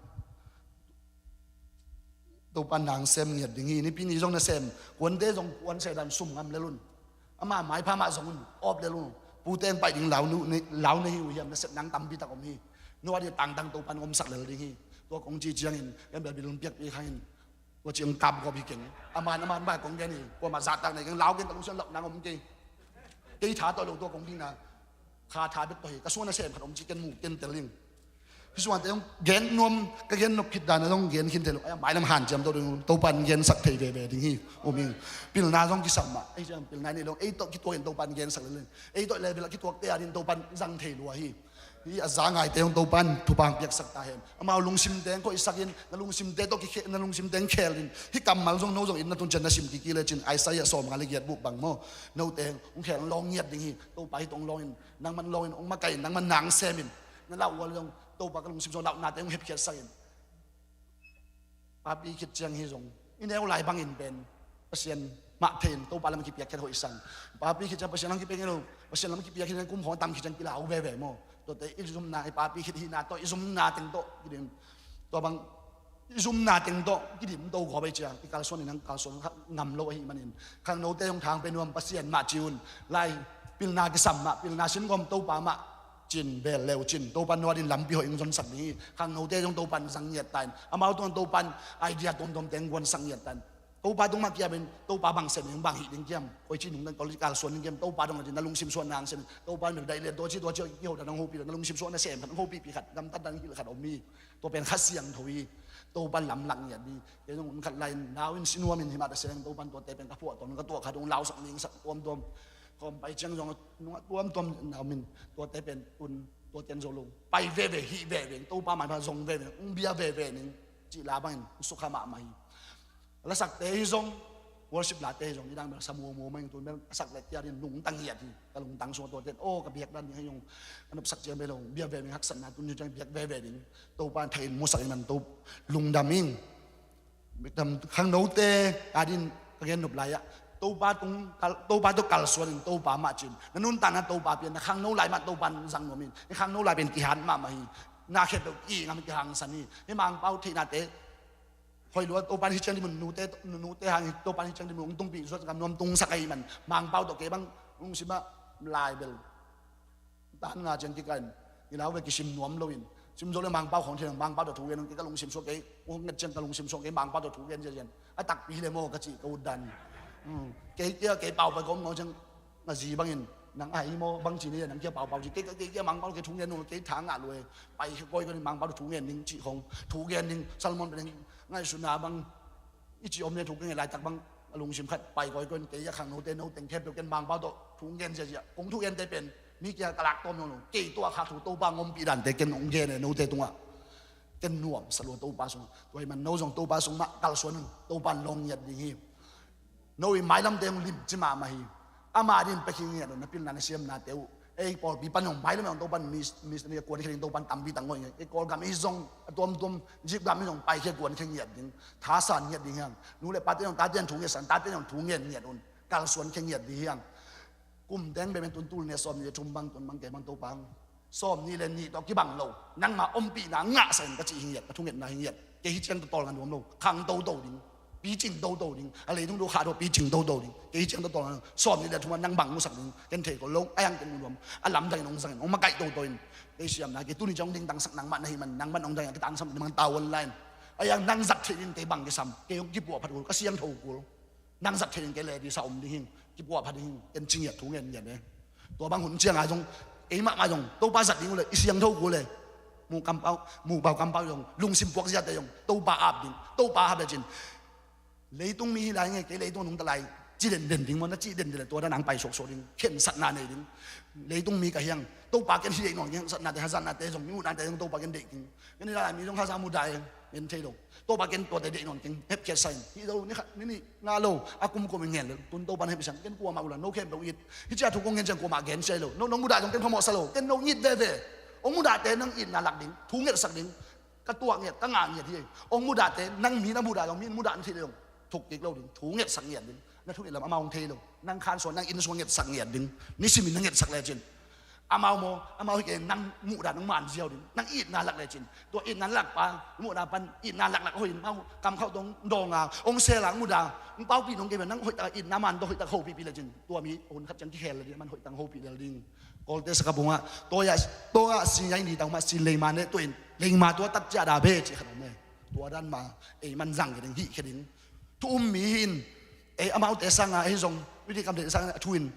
Topa nang sem ngiat ding hi. Nipi ni zong nasem kuante zong kuan se dan sum ngam lel un. Ama maipha mah zong un op lel un. Pute ang paih ding lau nu, lau na hi uh hiam, nasep nang tampi tak om hi. Nua ding tangtang Topan omsak lel ding hi. Tua kong ci ciangin kan bel bil piakpi khangin tua ciang kap gawp hi keng. Aman aman bai kong gen hi. Kuamah zahtak nei keng, lau keng, ka lungsiat lauh nang om kei. Kei tha tawh lo tua kong dingna kha tha bek tawh hi. Ka suan a sem khat om ci ken mu ken tel ing. Hih suante zong gen nuam, ka gen nop khit dan a zong gen khin thei lo. Ai a mailam hanciam tawh ding, Topan gensak thei veve ding hi. Um ing. Pilna zong kisam mah ei ciang pilna nei lo, ei tawh kituakin Topan gensak lel in. Ei tawh level a kituakte a din Topan zang thei lua hi. Hih a za ngaite zong Topan thupha piaksak ta hen. Amau lungsimte ang koihsakin, na lungsimte tawh kikhe, na lungsimte ang khelin. Hih kammal zong no zong in na tuncian na sim kiki le cin Isaiah sawmnga le giat buk bang maw, note ang hong khel lawng ngiat ding hi. Topa hih tawh hong lawngin, nangman lawngin, hong makaih in, nangman nang semin. Na lauh ual zong Topa ka lungsim zong lauhnate hong hepkhiatsakin. Papi khit ciang hi zong i neu lai bangin pen Pasian mah thei in Topa lam kipiak khen hoih sang. Papi khit ciang Pasian lam kipiak khen lo, Pasian lam kipiak khen kum khong tam khit ciang kilau veve maw. Tuate i zumna, i papi khit hihna tawh i zumna teng tawh kidim. Tua bang i zumna teng tawh kidim to gawp ei ciang i kalsuan in ang kalsuan ngam lo ahi manin khangnote hong thang pe nuam Pasian mah ci un. Lai pilna kisam mah, pilna sin gawm Topa mah cin bel leu cin Topan nua din lampi hoih hong zonsak ding hi. Khangnote zong Topan zang ngiat ta in, amau tungah Topan idea tuamtuam teng guansak ngiat ta in. Topa tung mah kiam in Topa bang sem in bang hih ding kiam, koi ci nung tang kol kalsuan ding kiam, Topa dong a din na lungsim suah nang sem in. Topa in bel daih lian tua ci tua ci kiho dan hong hopi lo, na lungsim suah na sem khat hong hopi pi khat, gamtat dan hil khat om hi. Tua pen Kha Siangtho hi. Topan lamlak ngiat hi. Kei zong un khat lai in lau in sinuam in himah ta seng Topan tuate pen ka phuah tuam ka tuah khat hong lausak ningsak tuamtuam. Khawm pai ciang zong nungah tuamtuam na om in tuate pen un tuate an zo lo. Pai veve, hih veve, Topa maipha zong veve, ung bia veve ning cih la bangin ung sukha mahmah hi. Lasakte hi zong, worship late hi zong, nidang bel sa muamuam ahi, tun bel a sak le tia din lungtang hiat hi. Ka lungtang sung a tuate in aw ka biak dan ding hi zong, a nopsak ciang bel hong bia veve, haksatna tun ciang biak veve ding. Topa in thak in musak in man to lungdam ing. Khangnote a din ka gen nop lai ah Topa tung kal, Topa tawh kalsuan in Topa mah cin. Na nuntakna Topa pian, na khangno lai mah Topa in zang nuam in. Na khangno lai pian kihan mahmah hi. Na khet lo i ngam kihangsan hi. Hih Mangpau theihnate Hoih lua, Topan hi ciang dim un, nute, nute hang hi, Topan hi ciang dim un, hong tungpih zuat ngam nuam tungsak ahih man, Mangpau tawh kei bang lungsim ah lai bel tan nga ciang kikah in, i lau ve kisim nuam lo in, sim zo le Mangpau khong thei, Mangpau tawh thu gen, kei ka lungsim suak kei, hong nget ciang ka lungsim suak kei, Mangpau tawh thu gen ziahziah in, a takpi le maw ka cih ka ut dan. Hmm. Kei kia, kei Pau pai ka om ngau ciang, a zi bangin, nang a hi maw, bang ci ni, nang kia Pau Pau ci, kei, kei, kei kia Mangpau kei thu ngen nung, kei tha ngah lua e, pai khe koi koi ni Mangpau thu ngen ning cih khong, thu gen ning, Salmon pen ning, ngaihsutna bang, i ci om ne thu ka ngen laitak bang, a lungsim khat, pai koi koi ni, kei a khang note, no teng khempeuh ken Mangpau tawh thu ngen ziahziah, kong thu gente pen, mi kia ka lak tawm nung nung, kei tua kha thu Topa ngompih dante ken hong gen e, note tungah, ken nuam sa lua Topa sungah, tua hi man no zong Topa sung mah kalsuan un, Topa in lawng ngiat ding hi. No i mailamte hong limci mahmah hi. Ama din pia khin ngiat un, na pilna na siamnate uh. Ei pawlpi pan hong mailam hong Topan mis, mis ni kuan khin Topan tampi tang ngoi ngiat. Ei Kawlgam i zong a tuamtuam, Zipgam i zong pai khin kuan khin ngiat ding. Thasan ngiat ding hiang. Nu le pate hong tate hong thu ngiat san, tate hong thu ngiat ngiat un. Kalsuan khin ngiat ding hiang. Kum teng bemen tun tul ne sawm ni le thum bang tun bang kei bang Topa hong sawm ni le nih tawh kibang lo, nangma ompihna ngahsak in ka cih hi ngiat, ka thungetna hi ngiat. Kei hi ciang tawh tawlnga nuam lo, khang toto ding, picing toto ding, a leitung tawh khah tawh picing toto ding. Kei hi ciang tawh tawlnga, sawm ni le thum ah nang bang musak ding, ken thei ko lo, a yang ken mu nuam, a lamdang in hong zang in, hong makaih toto in. Kei siamna, kei tuni ciang hong dingtangsak nangmah na hi man, nangmah hong dang in, kei tangsam ding man tau online. A yang nang zat thei ding kei bang kisam, kei hong kipuah phat kul, ka siangtho kul. Nang zat thei ding kei le disa om ding hing, kipuah phat ding hing, ken ci ngiat thu ngen ngiat e. Tua bang hun ciang a zong, ei mahmah zong, Topa zat ding uh le, i siangtho kul le. Mu kampau, mu bau kampau zong, lungsim puak ziate zong, Topa ap ding, Topa hap le cin. Leitung mi hi lai nge, kei leitung nung ta lai, ci denden ding maw, na ci denden le tua dan ang pai suaksuak ding, khensatna nei ding. Leitung mi ka hiang, Topa ken hi deih nawn, khensatnate, hazatnate zong, mi muhnate zong, Topa ken deih ding. Ken hi lai mi zong haza muda e, ken thei lo. Topa ken tuate deih nawn keng, hepkhiatsa in. Hih lo, ni khat, ni nih, nga lo, a kumkum in ngen lo. Tun Topa na hepkhiatsa in, ken kuamah uh la, no khempeuh it. Hih cia thu kong ngen ciang kuamah gen cia lo. No, nong mudah zong ken phamawhsa lo. Ken no it veve. Hong mudahte nang itna lak ding, thu ngetsak ding. Ka tuah ngiat, ka ngah ngiat hi. Hong mudahte, nang mi na mudah zong, mi mudah na thei lo zong. Thuk kik lo ding, thu ngetsak ngiat ding. Na thunget lam amau hong thei lo. Nang khansuan, nang inn suang ngetsak ngiat ding. Nisimin na ngetsak lecin. Amau maw, amau hi kei nang muhdan hong man ziau ding. Nang itna lak lecin. Tua itna lak pa, muhna pan, itna laklak hoih in, amau kamkhauh tong dong a, hong sel a, hong muda, hong paupi nong kei nang hoihtak itna man tawh hoihtak hopihpih lecin. Tua mi hun khat ciang kikhel le ding, man hoihtak hopih lel ding. Kawlte sakapung ah, tua ah, tua ah, si ngai ni tang mah, si leima ne, tua in, leima tua tat cia da be, ci khat om e. Tua dan ma, ei man zang khe ding, hih khe ding. Thu um mi hi in, ei amaute sang a, ei zong, witi kam de sang a, thu in,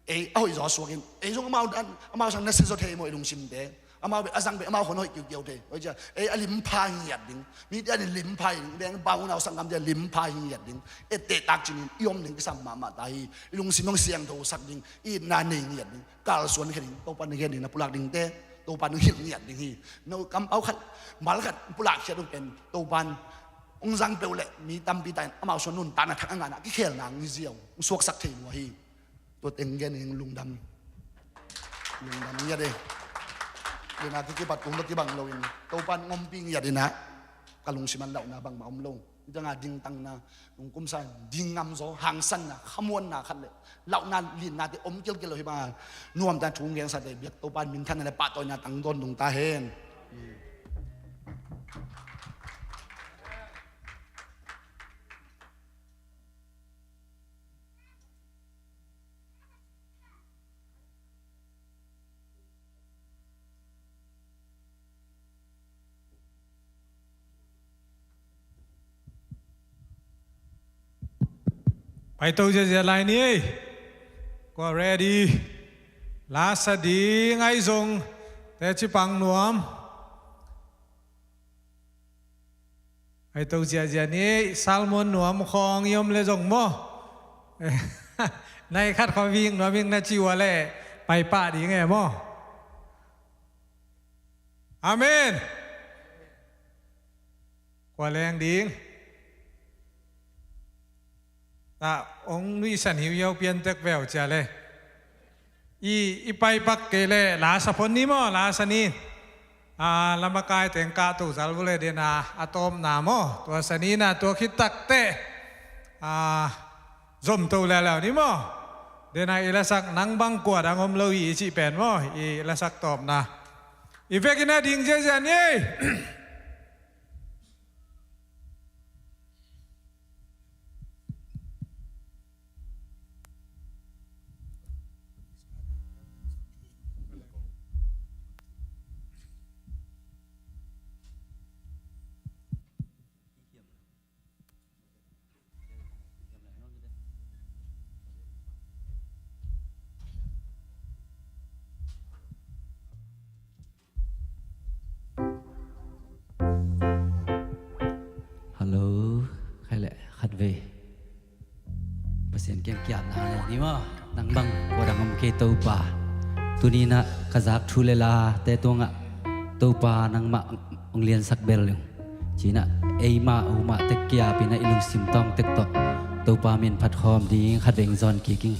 ei, a hoih zaw suak in, ei zong amau dan, amau sang na si zaw thei maw i lungsimte. Amau bek, a zang bek, amau khon hoih kiukiau thei. Hoih cia, ei a limpha hi ngiat ding. Mite a din limpha hi ding. Beng bang unau sanggamte a limpha hi ngiat ding. Etteh tak cin in, i om ding kisam mahmah ta hi. I lungsim hong siangtho sak ding. I itna nei ngiat ding. Kalsuan khe ding. Topa na gen ding, na pulak dingte. Topa na hilh ngiat ding hi. No kampau khat, mal khat, pulak khiat uh pen. Topa hong zang peuh leh, mi tampi ta in, amau suan nuntakna thak a ngahna, kikhelna hong hi ziau. Hong suaksak thei lua hi. Tua teng gen in lungdam. Lungdam ngiat e. Lena kikipat kung lo kibang lo in. Topan ngompih ngiat in ah. Ka lungsim an lauhna bangmah om lo. Hih tanga dingtangna, nungkumsa, ding ngamzaw, hangsanna, khamuanna khat le. Lauhna, linnate om kilkil lo hi banga. Nuamta thu ngengsate biak Topan minthanna le pahtawina tang dawn dungta hen. Paito ziazia lai ni ei. Kua ready. Lasa ding ai zong. Te cipang nuam. Ai to ziazia ni, Salmon nuam khawng i om le zong maw? Nai khat khaw ving nuam ing na ci ua le pai pah ding e maw? Amen. Kua leng ding. Ta ong nuihsan hiuhiau piantek veu cia le. I, i paipak kei le lasa phon ni maw, lasa ni. A, lamakai teng kahto zal vule dena a tawpna maw. Tua sanina tua khit takte. A, zomto leuleu ni maw. Dena i lasak nang bang kua dang om lo i cih pen maw. I lasak tawpna. I vekin a ding ziazia ni. Kiangkiatna nei ni maw? Nang bang kua dang om kei Topa. Tuni-in ah ka zak thu le late tungah Topa nangmah hong liansak bel ung, ci-in ah eima uma tek ki-apin ah i lungsim tawng tek tawh Topa min phat khawm ding khatvei hong zawn kik ing.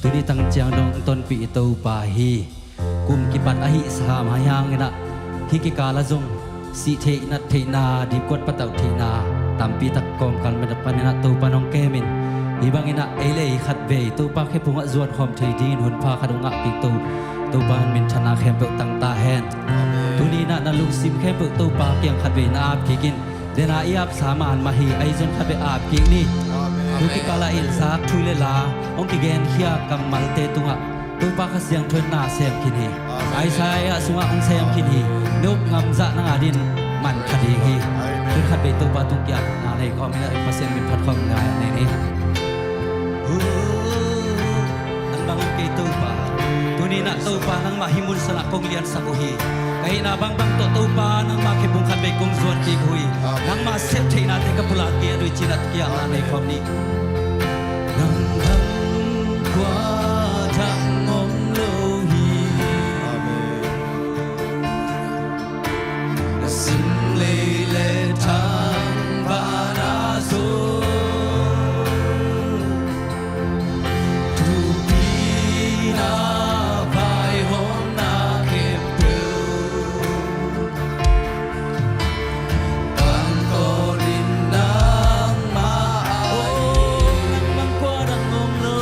Tuni tang ciang dong tonpih i Topa hi. Kum kipat ahi sam ahi hangin ah hih kikal ah zong sih theih, nat theihna, dipkuat patauh theihna tampi tak kawmkal mah panin ah Topa in hong kem in, hih bangin ah ei le ei khatvei Topa khephung ah zuan khawm thei dingin hun pha khat hong ngah kik to. Topa in minthanna khempeuh tang ta hen. Tuni-in ah na lungsim khempeuh Topa kiang khatvei na ap kik in. Dena i apsa man mah hi, ahi zong khatvei ap kik ni. Tu kikal ah i zak thu le la hong kigenkhia kammalte tungah Topa Kha Siangtho in na sem khin hi. Isaiah sungah hong sem khin hi. Na up ngam zah nang adingin man kha ding hi. Tu khatvei Topa tung kiangah na nei khawm in ah Pasian min phat khawm ngai a nei ni. Nang bang om kei Topa. Tuni-in ah Topa nangmah hih mun sanah kong liansak uh hi. Ka hihna bangbang tawh Topa nangmah khephung khatvei kong zuan kik uh hi. Nangmah sep theihnate ka pulak kei a, tu-in ah kiangah na nei khawm ni. Nang bang kua dang om lo hi. Na sin lei le thangvahna zong thupina vaihawmna khempeuh pangkawnin nangmah a, oh, nang bang kua dang om lo.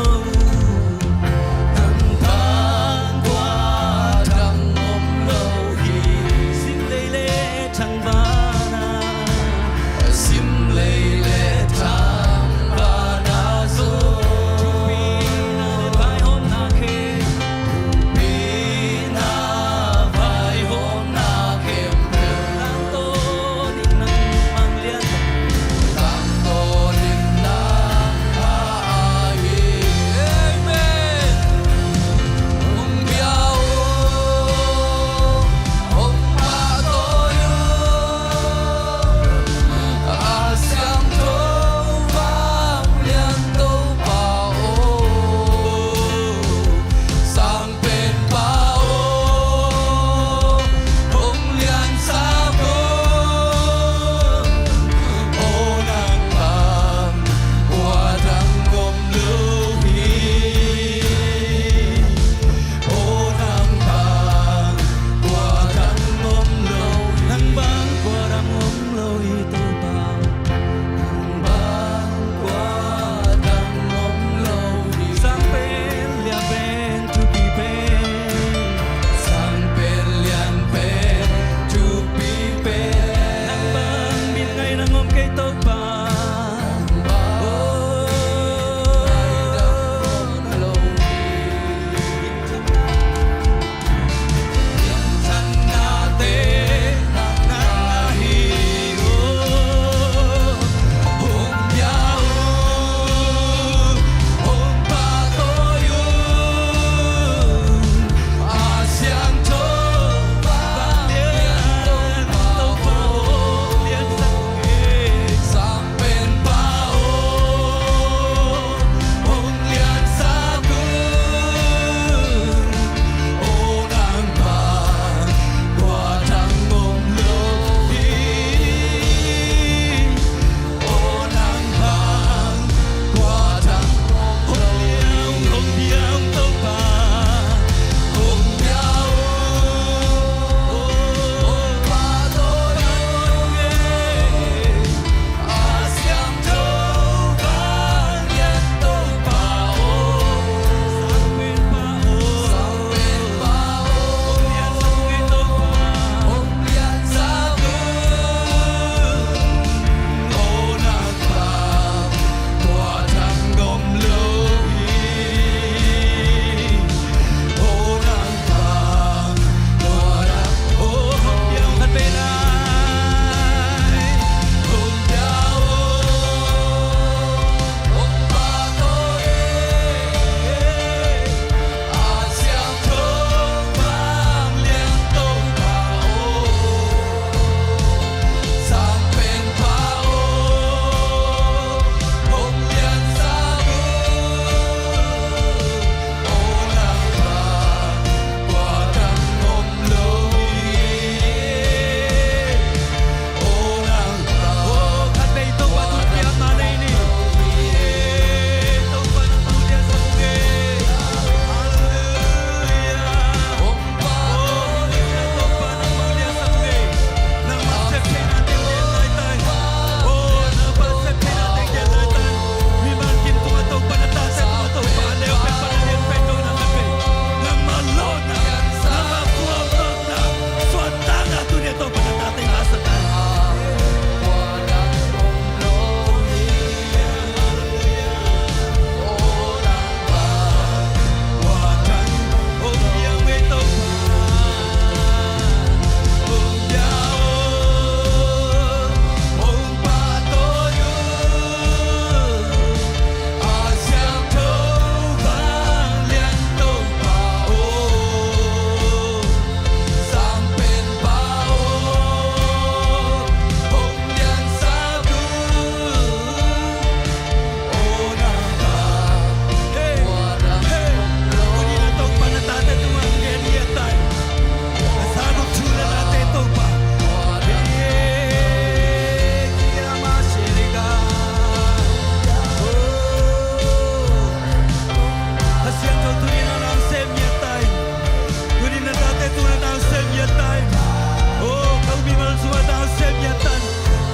Sungah dang sem ngiat tan.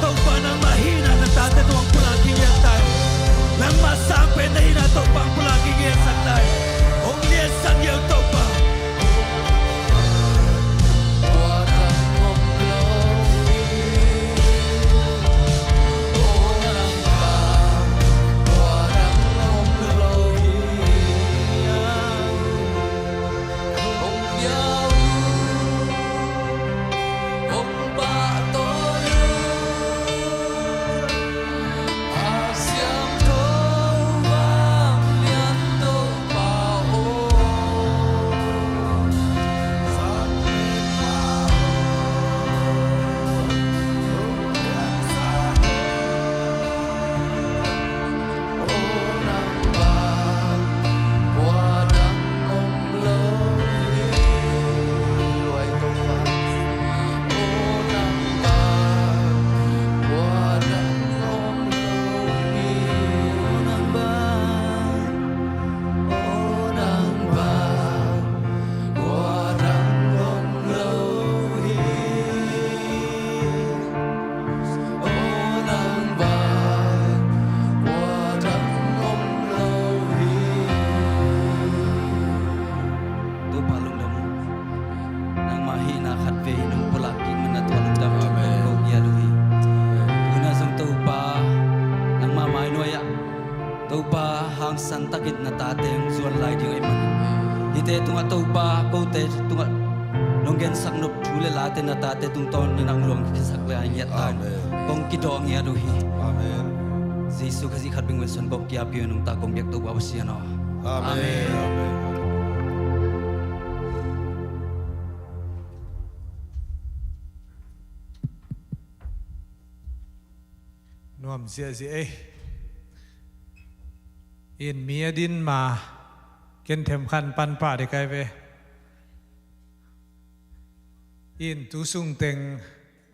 Topa nangmah hihna na tate tungah pulak kingiat tan. Nangmah sang pen na hihna Topa pulak kingiatsak tan. Hong liatsak ngiat Topa. Topa lungdam uh. Nangmah hihna khat vei nong pulak kik man a tua lungdam. Amen. Ko ngiat uh hi. Amen. Tuna zong Topa nangmah mainuai ah Topa hangsan takin na tate hong zuan lai ding ahih man hihte tungah Topa kote tungah nong gensak nop thu le late na tate tungtawn in hong luang kisak lai ngiat tan. Amen. Kong kidawh ngiat uh hi. Amen. Jesu Khazih khat beng ven suan bawk kiapi nungta kong biak Topa Pasian aw. Amen. Amen. Amen. Nuam ziahziah ei. In mi a din ma ken themkhat pan pah dek ai ve. In tu sung teng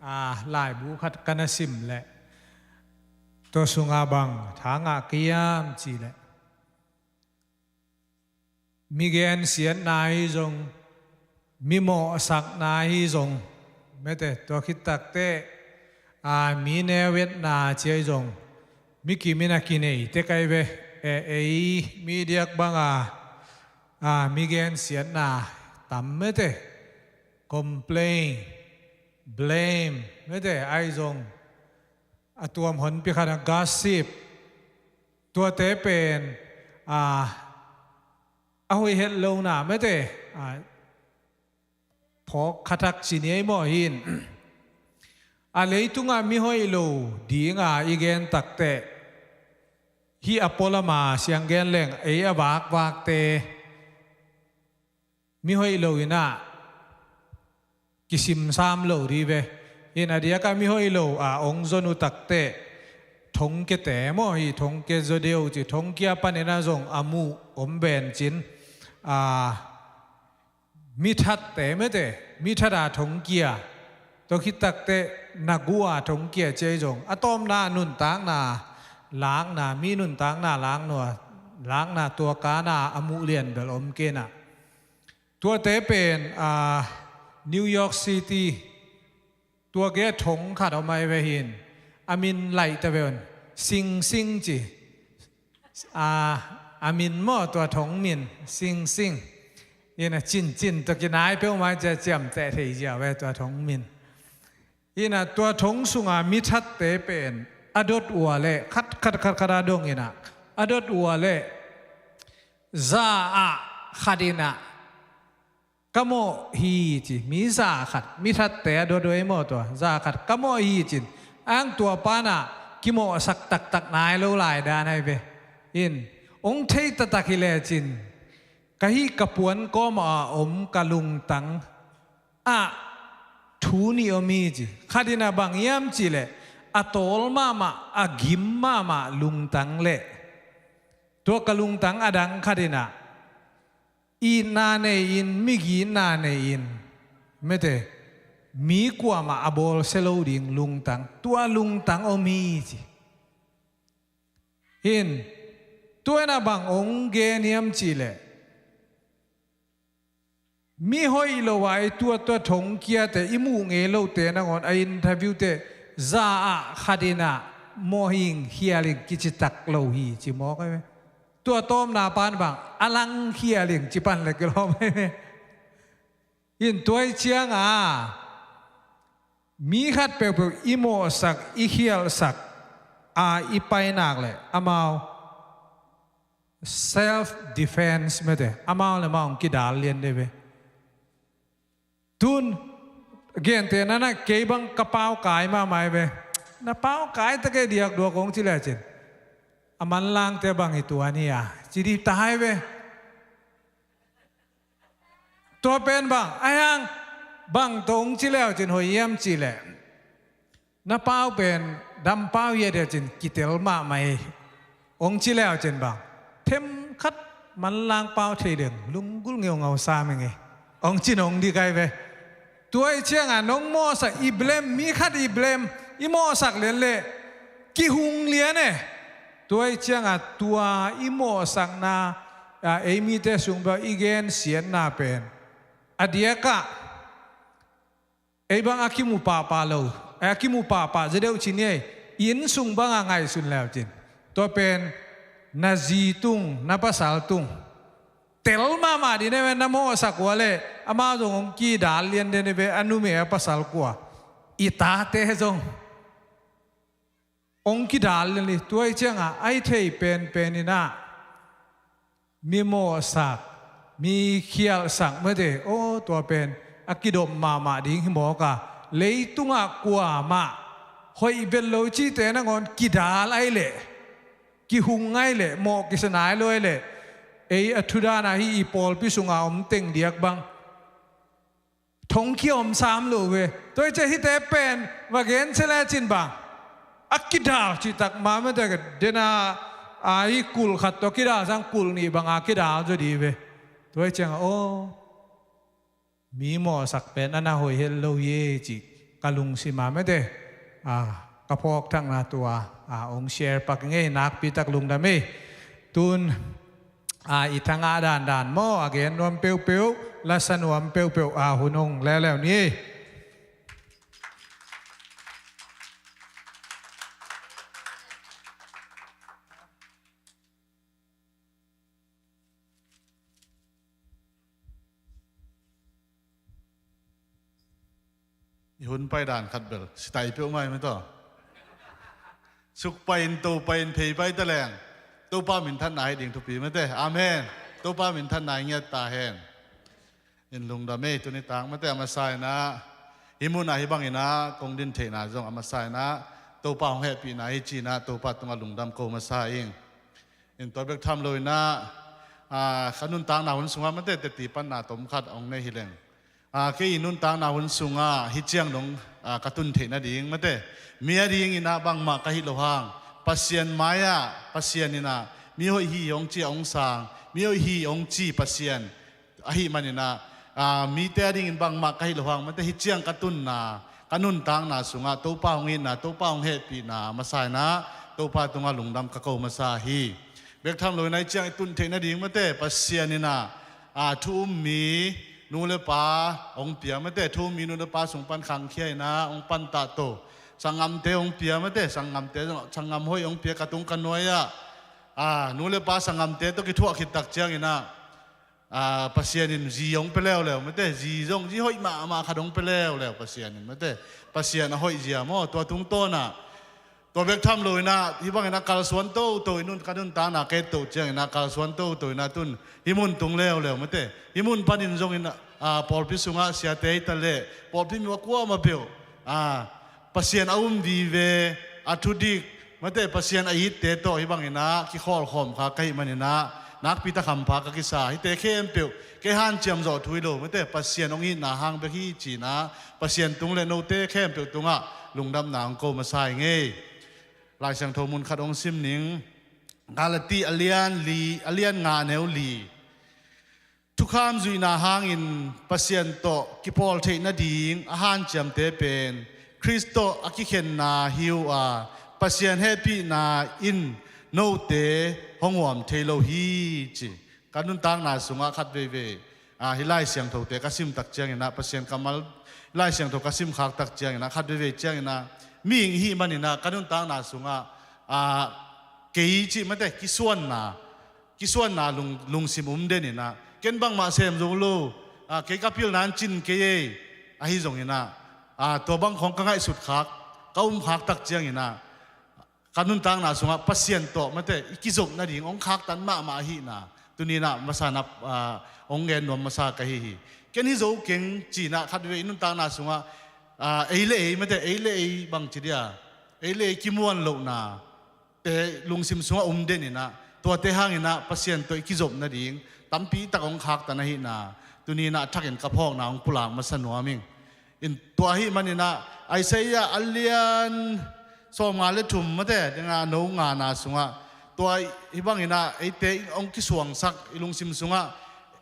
a laibu khat ka na sim leh tua sunga bang tha ngah kiam ci leh mi gensiatna hi zong, mi mawhsakna hi zong, mete tua khit takteh a mi neu etna ci ahi zong, mi kim in a kinei tek ai ve. E, ei mi diak banga a mi gensiatna tam mete, complain, blame mete ahi zong, a tuam honpi khat a gossip, tuate pen a, a hoih het lohna mete a, phawk khatak ci ni ei maw hin. A leitungah mi hoih lo dinga i gen takteh hih a pualama siang gen leng ei a vakvakte mi hoih lo inah kisimsam lo dih ve. In a diakah mi hoih lo a ong zon uh takteh thongkiate maw hi, thongkia zaw deuh ci, thongkia paninah zong a muh om bencin a, mi thatte mete, mi thata thongkia, tua khit takteh na gua thongkia ci ahi zong a tawpna nuntakna lakna, mi nuntakna lakna, lakna tua kana a muh lian bel om kenah. Tuate pen a, New York City tua gei thong khat om ai ve hin, a min laih ta ve un, Sing Sing ci. A, a min maw tua thong min Sing Sing. Ina cincin tua kinai peuhmah cia ciamteh thei zia ve tua thong min. Ina tua thong sunga mi thatte pen a dot ua leh khat khat khat khat a dong ina a dot ua leh za ah khat ina ka mawh hi ci, mi za khat, mi thatte a dot uh ei maw tua, za khat ka mawh hi cin, ang tua pana kimawhsak taktak nai lo lai dan ai ve. In, ong thei taktak hi lecin, ka hih ka puan kawma om ka lungtang ah thu nih om hi ci. Khat ina bang hiam cih leh a tawl mahmah, a gim mahmah lungtang leh tua ka lungtang a dang khat ina itna nei-in, migitna nei-in, mete, mi kuamah a bawlsia lo ding lungtang, tua lungtang om hi ci. Hin, tua ina bang ong gen hiam cih leh Mi hoih lo a i tuatua thongkiate i muh ngei lote nangawn a interview te za ah khat in ah mawh hing khial in kicitak lo hi ci mawk ai ve. Tua tawpna pan bang a lang khial in ci pan le kilawm ai ve. In tua i cianga mi khat peuhpeuh i mawhsak i khialhsak a i painak le amau self defense mete amau le amau hong kidal lian de ve. Tun gente nana kei bang ka pau kai mahmah ai ve. Na pau kai ta kei diak duak hong ci le cin a manlangte bang hi tuan hi a ci di ta ai ve. Tua pen bang ai hang bang tong ci leu cin hoi hiam ci le na pau pen dam pau hiat hiat cin kitel mahmah hi. Hong ci leu cin bang themkhat manlang pau thei deng lunggul ngeungau sam hi ngei. Hong cin hong dik ai ve. Tua i cianga nong mawhsak i blem mi khat i blem i mawhsak lian le kihung lian e. Tua i cianga tua i mawhsakna a ei mite sung bel i gensiatna pen a diakah ei bang a kimu pahpah lo a kimu pahpah za deuh cin ei i inn sung banga ngaihsun leu cin tua pen na zi tung na pasal tung tel mahmah dih ne na mawhsak ua le amau zong hong kidal lian den i ve a numei a pasal kua i tate zong hong kidal lian i tua i cianga ai thei penpen inah mi mawhsak mi khialhsak mate aw tua pen a kidop mahmah ding hi mawka leitungah kuamah hoih vet lo cihte nangawn kidal ai leh kihung ai leh mawh kisa nai lo ai leh ei a thudana hi i pawlpi sunga om teng diak bang thongkia om sam lo ve. Tua i cia hite pen va gen cia le cin bang a kidal cihtak ma mate ka dena a i kul khat tua kidal sang kul nih banga kidal zaw di ve. Tua i cianga aw mi mawhsak pen ana hoih het lo hi e cih ka lungsim a mate a ka phawkthakna tua a hong share pak ngei nakpitak lungdam e. Tun a i thangah dandan maw a gen nuam peuhpeuh lasa nuam peuhpeuh a hun hong leuleu ni. I hun pai dan khat bel sitai peuh mai mate aw. Suk pai in to pai in phei pai ta leng Topa minthanna hi ding thupi mate. Amen. Topa minthanna hi ngiat ta hen. In lungdam ei tuni tang mate a masa inah hi munah hi banginah kong din theihna zong a masa inah Topa hong hehpihna hi cinah Topa tungah lungdam ko masa ing. In tua bek tham lo inah ka nuntakna hun sungah mate teti panna tom khat hong nei hi leng kei i nuntakna hun sungah hi ciang dong ka tun theih nading mate mi a dinginah bangmah ka hih lo hang Pasian mai-ah Pasian inah mi hoih hi hong ci a hong sang mi hoih hi hong ci Pasian ahi maninah mite a dingin bangmah ka hih lo hang mate hi ciang ka tunna ka nuntakna sungah Topa hong itna Topa hong hehpihna masa inah Topa tungah lungdam ka ko masa hi. Bek tham lo inah hi ciang i tun theih nading mate Pasian inah thu um mi nu le pa hong pia mate thu um mi nu le pa sung pan khangkhia inah hong pantah to sanggamte hong pia mate sanggamte sanggam hoih hong pia ka tung ka nuai-ah nu le pa sanggamte tawh kithuah khittak cianginah Pasian in zi hong pia leuleu mate zi zong zi hoih mahmah khat hong pia leuleu Pasian in mate Pasian a hoih zia maw tua tungtawnah tua bek tham lo inah hi banginah kalsuan toto i nun ka nuntakna ket to cianginah kalsuan toto inah tun hi mun tung leuleu mate hi mun panin zongin pawlpi sungah siate hi ta leh pawlpi mi a kuamah peuh Pasian a um vive a thudik mate Pasian a itte tawh hi banginah kikhawlkhawm kha ka hih maninah nakpitak hampha ka kisa hite khempeuh kei hanciam zawh thu hi lo mate Pasian hong itna hang bek hi cinah Pasian tung le note khempeuh tungah lungdamna hong ko masa hi ngei. Lai Siangtho mun khat hong sim ning. Galati a lian li a lian nga neu li. Thukham zuihna hangin Pasian tawh kipawl theih nading a hanciamte pen Khrist tawh a kikhenna hi uh a Pasian hehpihna in note hong huam thei lo hi ci. Ka nuntakna sungah khat veivei Ah, hih Lai Siangthote ka sim tak ciangin ah, Pasian kammal Lai Siangtho ka sim khak tak ciangin ah, khat veivei ciangin ah, mihing i hih manin ah ka nuntakna sungah, ah, kei cih mate, kisuanna, kisuanna lung, lungsim um den in ah, ken bangmah sem zo lo, ah, kei ka pilna in cin kei ei, ahi zongin ah, ah, tua bang khawng ka ngaihsut khak, ka um khak tak ciangin ah, ka nuntakna sungah Pasian tawh mate, i kizop nading hong khaktan mahmah ahihna, tuni-in ah masa-in ah, ah, hong gen nuam masa ka hi hi. Ken hi zo keng ci-in ah khat veivei i nuntakna sungah, ah, ei le ei mate, ei le ei bangci dia, ei le ei kimuan lohna te lungsim sungah um den in ah, tuate hangin ah Pasian tawh i kizop nading tampi tak hong khaktan ahihna, tuni-in ah a thakin ka phawkna hong pulak masa nuam ing. In tua ahih manin ah Isaiah a lian sawmnga le thum mate, dingah no ngana sungah, tua hih bangin ah eite hong kisuangsak i lungsim sungah,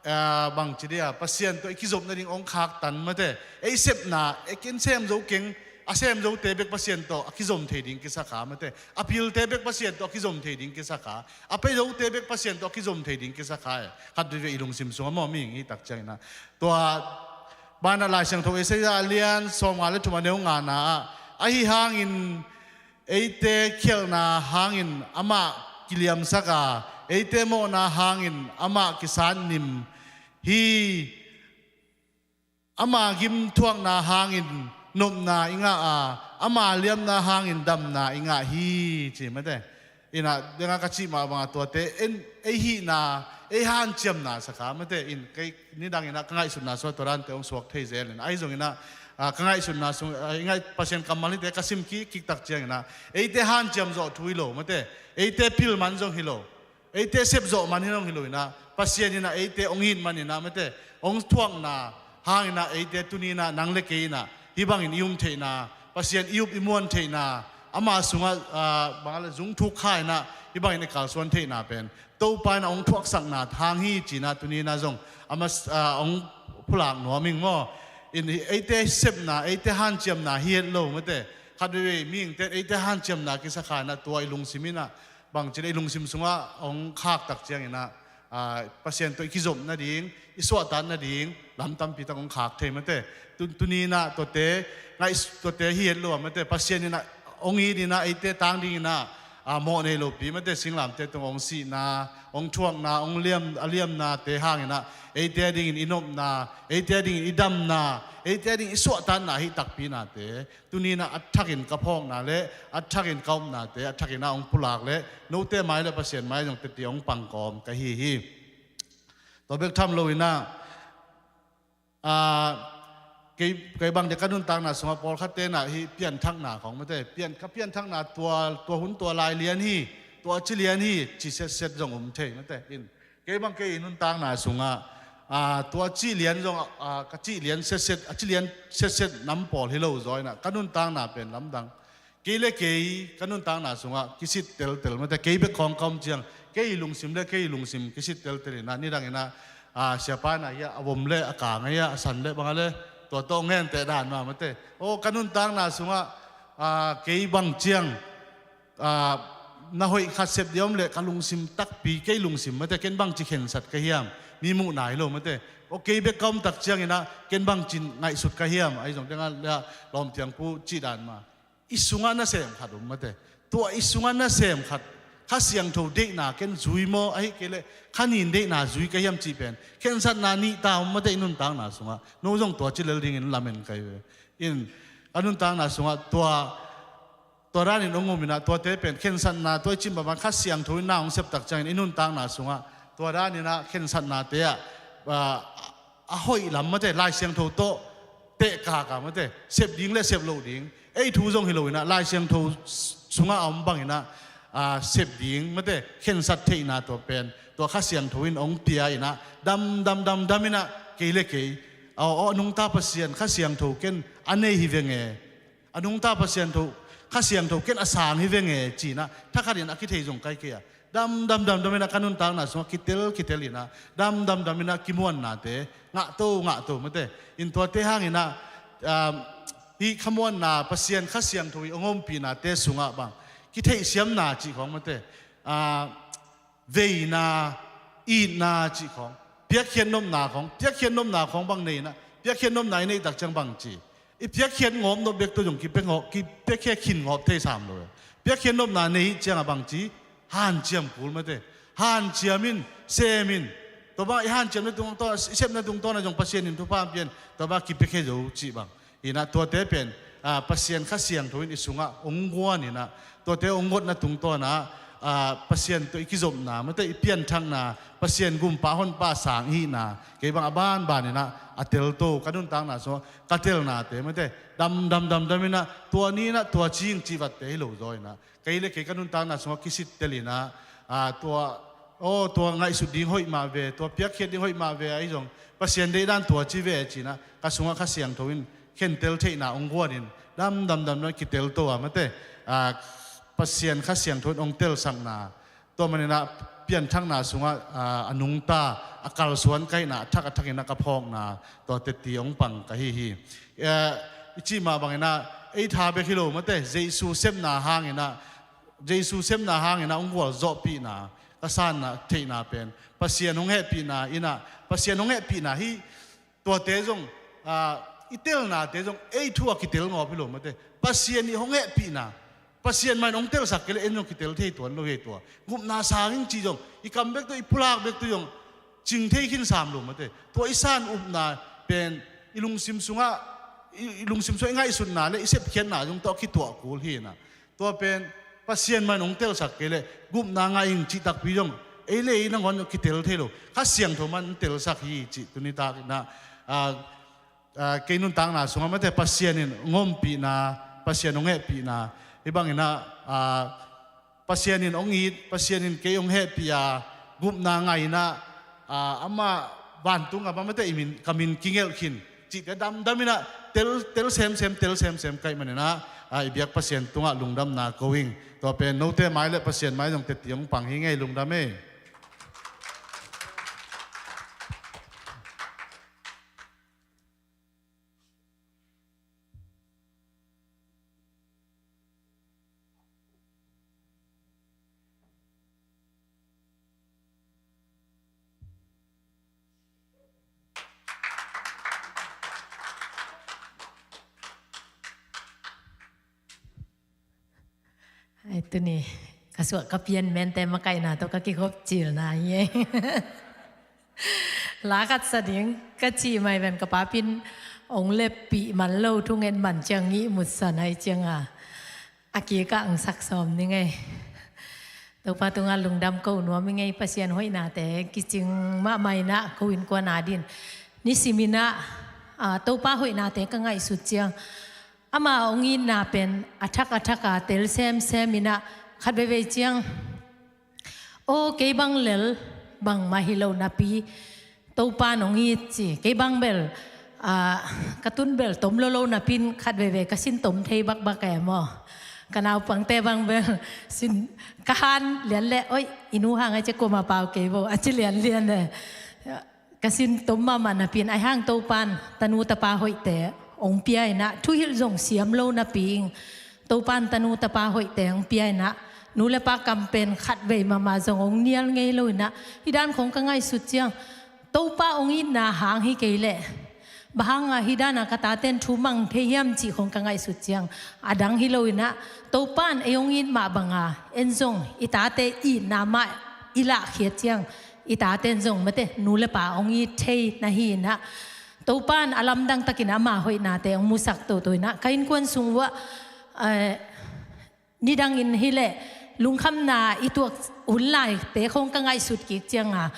ah, bangci dia, Pasian tawh i kizop nading hong khaktan mate, ei sepna, ei ken sem zo keng, a sem zote bek Pasian tawh a kizom thei ding kisa kha mate, a pilte bek Pasian tawh a kizom thei ding kisa kha, a pia zote bek Pasian tawh a kizom thei ding kisa kha, eh, khat veivei i lungsim sungah maw, mihing i hih tak ciangin ah. Tua banah Lai Siangtho Isaiah a lian sawmnga le thum a neu ngana ah, ahi hangin eite khialhna hangin amah kiliamsak a, eite mawhna hangin amah kisatnim hi. Ama gimthuakna hangin nopna i ngah a, ama liamna hangin damna i ngah hi, ci mate. In ah, dingah ka cih mah bangah tuate, en, ei hihna, ei hanciamna sa kha mate. In kei nidangin ah ka ngaihsutna sungah tua dante hong suak thei zel in, ahi zongin ah, ah, ka ngaihsutna sung, ah, i ngaih Pasian kammal hite ka sim kik kik tak ciangin ah, eite hanciam zawh thu hi lo mate, eite pil man zong hi lo, eite sep zawh man hi zong hi lo in ah, Pasian in ah eite hong it manin ah mate, hong thuakna hangin ah eite tuni-in ah nang le kei in ah hih bangin i um theihna, Pasian i up i muan theihna, ama sungah, ah, bang a le zung thuk kha in ah hih bangin i kalsuan theihna pen Topa in ah hong thuaksakna hang hi, ci-in ah tuni-in ah zong a mas-, ah, hong pulak nuam ing maw. In eite sepna, eite hanciamna hi het lo mate, khat veivei mihingte in eite hanciamna kisa kha in ah tua i lungsim in ah, bangci dia, i lungsim sungah hong khak tak ciangin ah, ah, Pasian tawh i kizop nading, i suahtak nading lam tampi tak hong khak thei mate. Tu, tuni-in ah tuate, ngaih, tuate hi het lo ah mate, Pasian in ah hong it in ah eite tang dingin ah, ah, mawh nei lopi mate, singlamteh tung hong sihna, hong thuakna, hong liam, a liamnate hangin ah eite dingin i nopna, eite dingin i damna, eite dingin i suahtakna, hih takpinate tuni-in ah a thakin ka phawkna le a thakin ka upnate a thakin ah hong pulak le note mai le Pasian mai zong teti hong pangkawm ka hi hi. Tua bek tham lo in ah, ah, kei, kei bang dia ka nuntakna sungah pawlkhatte in ah hih pianthakna khawng mate, pian, ka pianthakna tua, tua hun tua lai lian hi, tua ci lian hi, ci setset zong um thei mate. In kei bang kei i nuntakna sungah, ah, tua ci lian zong, ah, ka ci lian setset, a ci lian setset nam pawl hi lo zaw in ah, ka nuntakna pen lamdang. Kei le kei ka nuntakna sungah kisit teltel mate, kei bek khawng ka om ciang, kei i lungsim le kei i lungsim kisit teltel in ah, nidangin ah, ah, siapa in ah hih a vom le a kang a hih a san le bang a le, tua tawh ngen teh dan mah mate. Aw, ka nuntakna sungah, ah, kei bang ciang, ah, na hoih khat sep dia om le ka lungsim takpi, kei lungsim mate, ken bangci khensat ka hiam, mi muhna hi lo mate. Aw, kei bek ka om tak ciangin ah ken bangci ngaihsut ka hiam, ahi zong dingah le ah lawm thiangpu cih dan mah. I sungah nasem khat um mate. Tua i sungah nasem khat, Kha Siangtho deihna ken zui maw, ahih kei leh kha nin deihna zui ka hiam cih pen khensatna nih ta um mate i nuntakna sungah. No zong tua ci lel dingin lamen ka hi ve. In, ka nuntakna sungah tua, tua danin hong um in ah, tuate pen khensatna, tua i cih bangbang Kha Siangtho in na hong sep tak ciangin i nuntakna sungah tua danin ah khensatnate ah, ah, a hoih lam mate, Lai Siangtho tawh tehkak a mate, sep ding le sep loh ding, ei thu zong hi lo in ah, Lai Siangtho sungah a om bangin ah, ah, sep ding mate, khensat theihna tua pen tua Kha Siangtho in hong pia in ah, dam, dam, dam, dam in ah, kei le kei, aw, aw, a nungta Pasian Kha Siangtho ken a nei hi veng e, a nungta Pasian tho, Kha Siangtho ken a sang hi veng e, ci-in ah thakhat in a kithei zong kai kei a. Dam, dam, dam, dam in ah ka nuntakna sungah kitel, kitel in ah, dam, dam, dam in ah kimuannate ngahto, ngahto mate. In tuate hangin ah, um, hih khamuanna, Pasian Kha Siangtho i hong ompihnate sungah bang kitheihsiamna cih khawng mate, ah, veina, itna cih khawng, Piakkhiat nopna khawng, piakkhiat nopna khawng bang nei inah, piakkhiat nopna i neih tak ciang bang ci, i piakkhiat ngawp nop bek tawh zong kipia ngawp, kipiakkhiat khin ngawp thei sam lo. Piakkhiat nopna nei ciangah bang ci, hanciam kul mate. Hanciam in, sem in. Tua bang i hanciamna tungtawn, i sepna tungtawn ah zong Pasian in thupha pian, tua bang kipiakhia zo cih bang. Inah tuate pen, ah, Pasian Kha Siangtho in i sungah hong guan inah, tuate hong gotna tungtawn ah, ah, Pasian tawh i kizopna, mate i pianthakna, Pasian gumpa honpa sang i hihna, kei bang a banban inah, a telto, ka nuntakna sungah, ka telnate, mate, dam, dam, dam, dam inah, tua ni inah, tua cing cih vatte hi lo zaw inah. Kei le kei ka nuntakna sungah kisit tel inah, ah, tua, aw, tua ngaihsut ding hoih mah ve, tua piakkhiat ding hoih mah ve, ahi zong, Pasian deihdan tua ci ve, ci inah, ka sungah Kha Siangtho in, khentel theihna hong guan in, dam, dam, dam, dam, kitel to a, mate, ah, Pasian Kha Siangtho in hong telsakna, tua man inah pianthakna sungah, ah, a nungta, a kalsuan ka hihna, a thak, a thak inah ka phawkna, tua teti hong pang ka hi hi. Eh, i cih mah bang inah, ei tha bek hi lo, mate, Jesu sepna hang inah, Jesu sepna hang inah hong gualzawhpihna, ka sanna theihna pen, Pasian hong hehpihna inah, Pasian hong hehpihna hi, tuate zong, ah, i telnate zong, ei thu a kitel ngawp hi lo, mate. Pasian i hong hehpihna, Pasian mah in hong telsak kei le, en zong kitel thei tuan lo hi tua. Gupna sang ing cih zong, i kam bek tawh, i pulak bek tawh zong, cing thei khin sam lo, mate. Tua i san upna pen, i lungsim sungah, i, i lungsim sungah i ngaihsutna le, i sepkhiatna zong tawh a kituah kul hi inah. Tua pen Pasian man hong telsak kei le, gupna ngah ing cih takpi zong, ei le ei nangawn kitel thei lo. Kha Siangtho man telsak hi cih tuni tak inah, ah, ah, kei nuntakna sungah, mate, Pasian in hong ompihna, Pasian hong hehpihna, hih bang inah, ah, Pasian in hong it, Pasian in kei hong hehpih a, gupna ngah inah, ah, amah vantung a bang, mate, i min, ka min kingelh khin cihte damdam inah, tel, tel semsem, tel semsem ka hih man inah, ah, i biak Pasian tungah lungdamna ko ing. Tua pen note mai le Pasian mai zong teti hong pang hi ing ei, lungdam ei. Ai, tuni ka suah ka pian mente makaihna tawh ka kikhop cilna hi ei. La khat sa ding ka cih mai ven, ka papi in hong leppih man lo, thungen man ciang ngih mutsan ai cianga, a kikah ang sak sawm ning ei. Topa tungah lungdam ko nuam ing ei, Pasian hoihnate kicing mahmah inah ko innkuan a din. Nisim inah, ah, Topa hoihnate ka ngaihsut ciang, ama hong itna pen a thak a thak a tel semsem inah, khat veivei ciang, aw, kei bang lel bangmah hi lo napi, Topa in hong it ci, kei bang bel, ah, ka tun bel tom lolo napi in khat veivei ka sin tom thei bakbak e maw. Ka naupangte bang bel sin ka han lian le, oi, i nu hang a ci, kuamah pau kei vo a ci lianlian e. Ka sin tom mahmah napi in, ai hang Topa in tanu tapa hoihte hong pia inah, thuhilh zong siam lo napi in, Topa in tanu tapa hoihte hong pia inah, nu le pa kam pen khat vei mahmah zong hong nial ngei lo inah, hih dan khawng ka ngaihsut ciang, Topa hong itna hang hi kei leh, bang hanga hih dana ka tate in thu mang thei hiam cih khawng ka ngaihsut ciang, a dang hi lo inah, Topa in ei hong it mah banga en zong i tate itna mah i lahkhiat ciang, i tate in zong mate nu le pa hong it thei na hi inah, Topa in a lamdang takin ama hoihnate hong musak toto inah, ka innkuan sung uhah, eh, nidangin hi leh lungkhamna i tuak hun laite khawng ka ngaihsut kik cianga,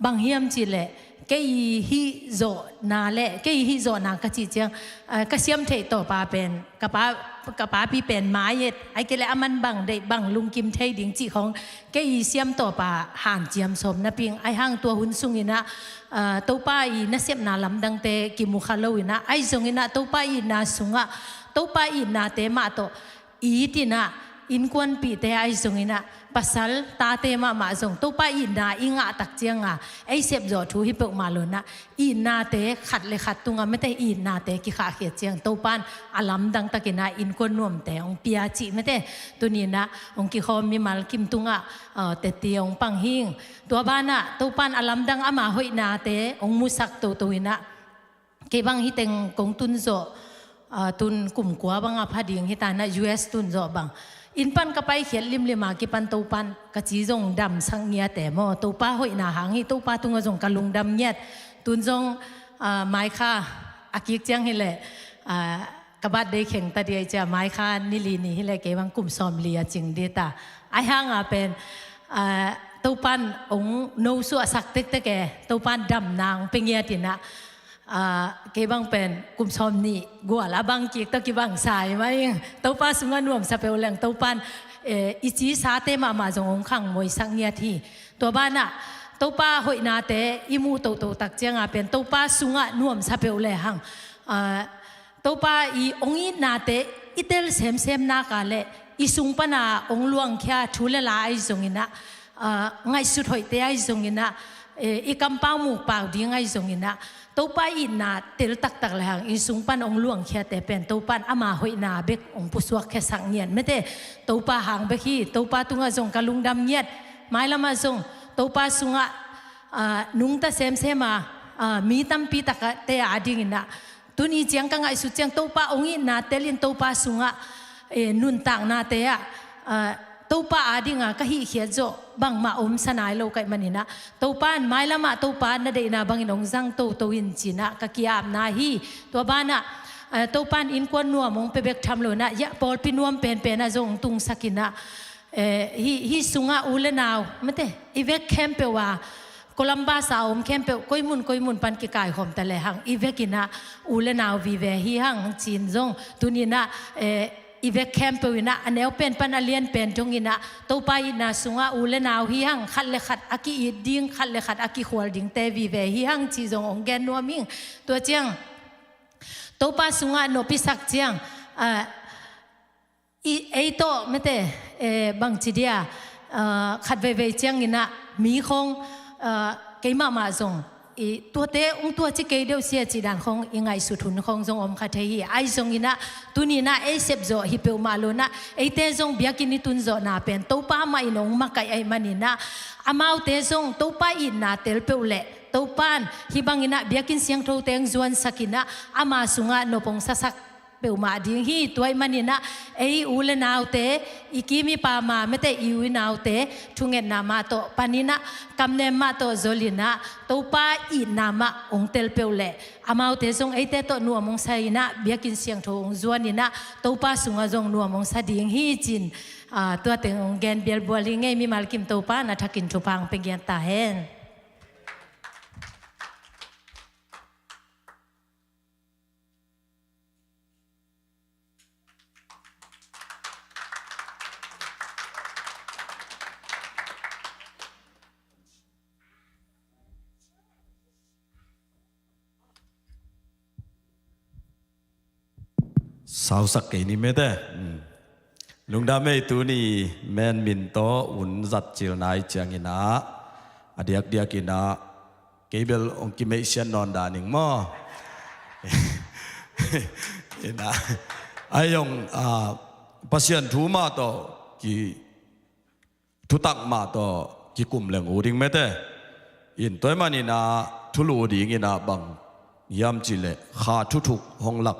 bang hiam cih leh, kei hih zawhna le, kei hih zawhna ka cih ciang, ah, ka siam theih tawpa pen ka pa, ka papi pen mai et, ai kei leh a man bang deih bang lungkim thei ding cih khawng, kei siam tawpa hanciam sawm napi in, ai hang tua hun sung inah, ah, Topa i nasepna lamdangte kimu kha lo inah, ai zong inah Topa itna sungah, Topa itnate mah tawh it inah, innkuanpihte ahi zongin ah, pasal tate mahmah zong Topa itna i ngah tak cianga ei sepzawh thu hi peuhmah lo-in ah, itnate khat le khat tungah mete itnate kikhahkhiat ciang Topa in a lamdang takin ah innkuan nuamte hong pia cih mete tuni-in ah hong kikhawm mimal kim tungah, ah, teti hong pang hing. Tua banah Topa in a lamdang ama hoihnate hong musak toto-in ah, kei bang hih teng kong tun zawh, ah, tun kum kua bangah pha ding hi ta-in ah U S tun zawh bang, inn pan ka paikhiat limlim a kipan Topa in ka ci zong damsak ngiat e maw, Topa hoihna hang hi, Topa tungah zong ka lungdam ngiat. Tun zong, ah, maikha a kik ciang hileh, ah, ka birthday kheng ta ding ahih ciang maikha ni li ni hileh kei bang kum sawmli a cing ding ta. Ahi hanga pen, ah, Topa in hong nosuahsak tektek e, Topa in damna hong pia ngiat-in ah, ah, kei bang pen kum sawmnih gual a bang kik tawh kibang sa hi mah ing. Topa sungah nuamsa peuh leng Topa in, eh, i cisate mahmah zong hong khangmoisak ngiat hi. Tua banah Topa hoihnate i muh toto tak cianga pen Topa sungah nuamsa peuh lehang, ah, Topa i hong itnate i tel semsem nak leh i sung pana hong luangkhia thu le la ahi zongin ah, ah, ngaihsut hoihte ahi zongin ah, eh, i kampau mukpau ding ahi zongin ah, Topa itna tel taktak lehang i sung pan hong luangkhiate pen Topa in ama hoihna bek hong pusuakkhiasak ngiat mete. Topa hang bek hi, Topa tungah zong ka lungdam ngiat. Mailamah zong Topa sungah, ah, nungta semsem a, ah, mi tampi takte adingin ah, tuni ciang ka ngaihsut ciang Topa hong itna telin Topa sungah, eh, nuntaknate ah, ah, Topa adinga ka hihkhiat zawh bangmah omsa nai lo ka hih manin ah, Topa in mailamah Topa na deihna bangin hong zang toto in ci-in ah ka ki-apna hi. Tua banah, eh, Topa in innkuan nuam hong pia bek tham lo-in ah, ya pawlpi nuam penpen ah zong hong tungsakin ah, eh, hih, hih sungah u le nau mete i vek khempeuh a, Columbus a om khempeuh koi mun koi mun pan kikaikhawm ta lehang i vekin ah u le nau vive hi hang ci-in zong tuni-in ah, eh, i vek khempeuh in ah a neu pen pan a lian pen dongin ah Topa itna sungah u le nau hi hang, khat le khat a ki-it ding, khat le khat a kikhual dingte vive hi hang ci zong hong gen nuam ing. Tua ciang Topa sungah nopsak ciang, ah, i, ei tawh mete, eh, bangci dia, ah, khat veivei ciangin ah mi khawng, ah, kei mahmah zong i tuate hong tua ci kei deuh sia cih dan khawng i ngaihsut hun khawng zong om kha thei hi. Ahi zongin ah tuni-in ah ei sepzawh hi peuhmah lo-in ah, eite zong biakinn i tun zawhna pen Topa mah in hong makaih ahih manin ah, amaute zong Topa itna tel peuh leh Topa in hih bangin ah biakinn siangthote hong zuansakin ah ama sungah nop hong sasak peuhmah ding hi. Tua ahih manin ah ei u le naute, i kim i pam a mete i u i naute thungetna mah tawh panin ah, kamnem mah tawh zolin ah Topa itna mah hong tel peuh leh amaute zong eite tawh nuam hong sa-in ah biakinn siangtho hong zuanin ah Topa sungah zong nuam hong sa ding hi ci-in, ah, tua teng hong gen bialbual hi ing ei. Mimal kim Topa in a thakin thupha hong pia ngiat ta hen. Sausak kei ni mete. Hmm. Lungdam ei, tuni men min tawh un zat cil nai ciangin ah, a diakdiakin ah kei bel hong kimeihsian nawn dan ing maw. Ina, ai hong, ah, Pasian thu mah tawh ki thutak mah tawh kikum leng uh ding mete. In tua ahih manin ah thulu dingin ah bang hiam cih leh Kha thuthuk hong lak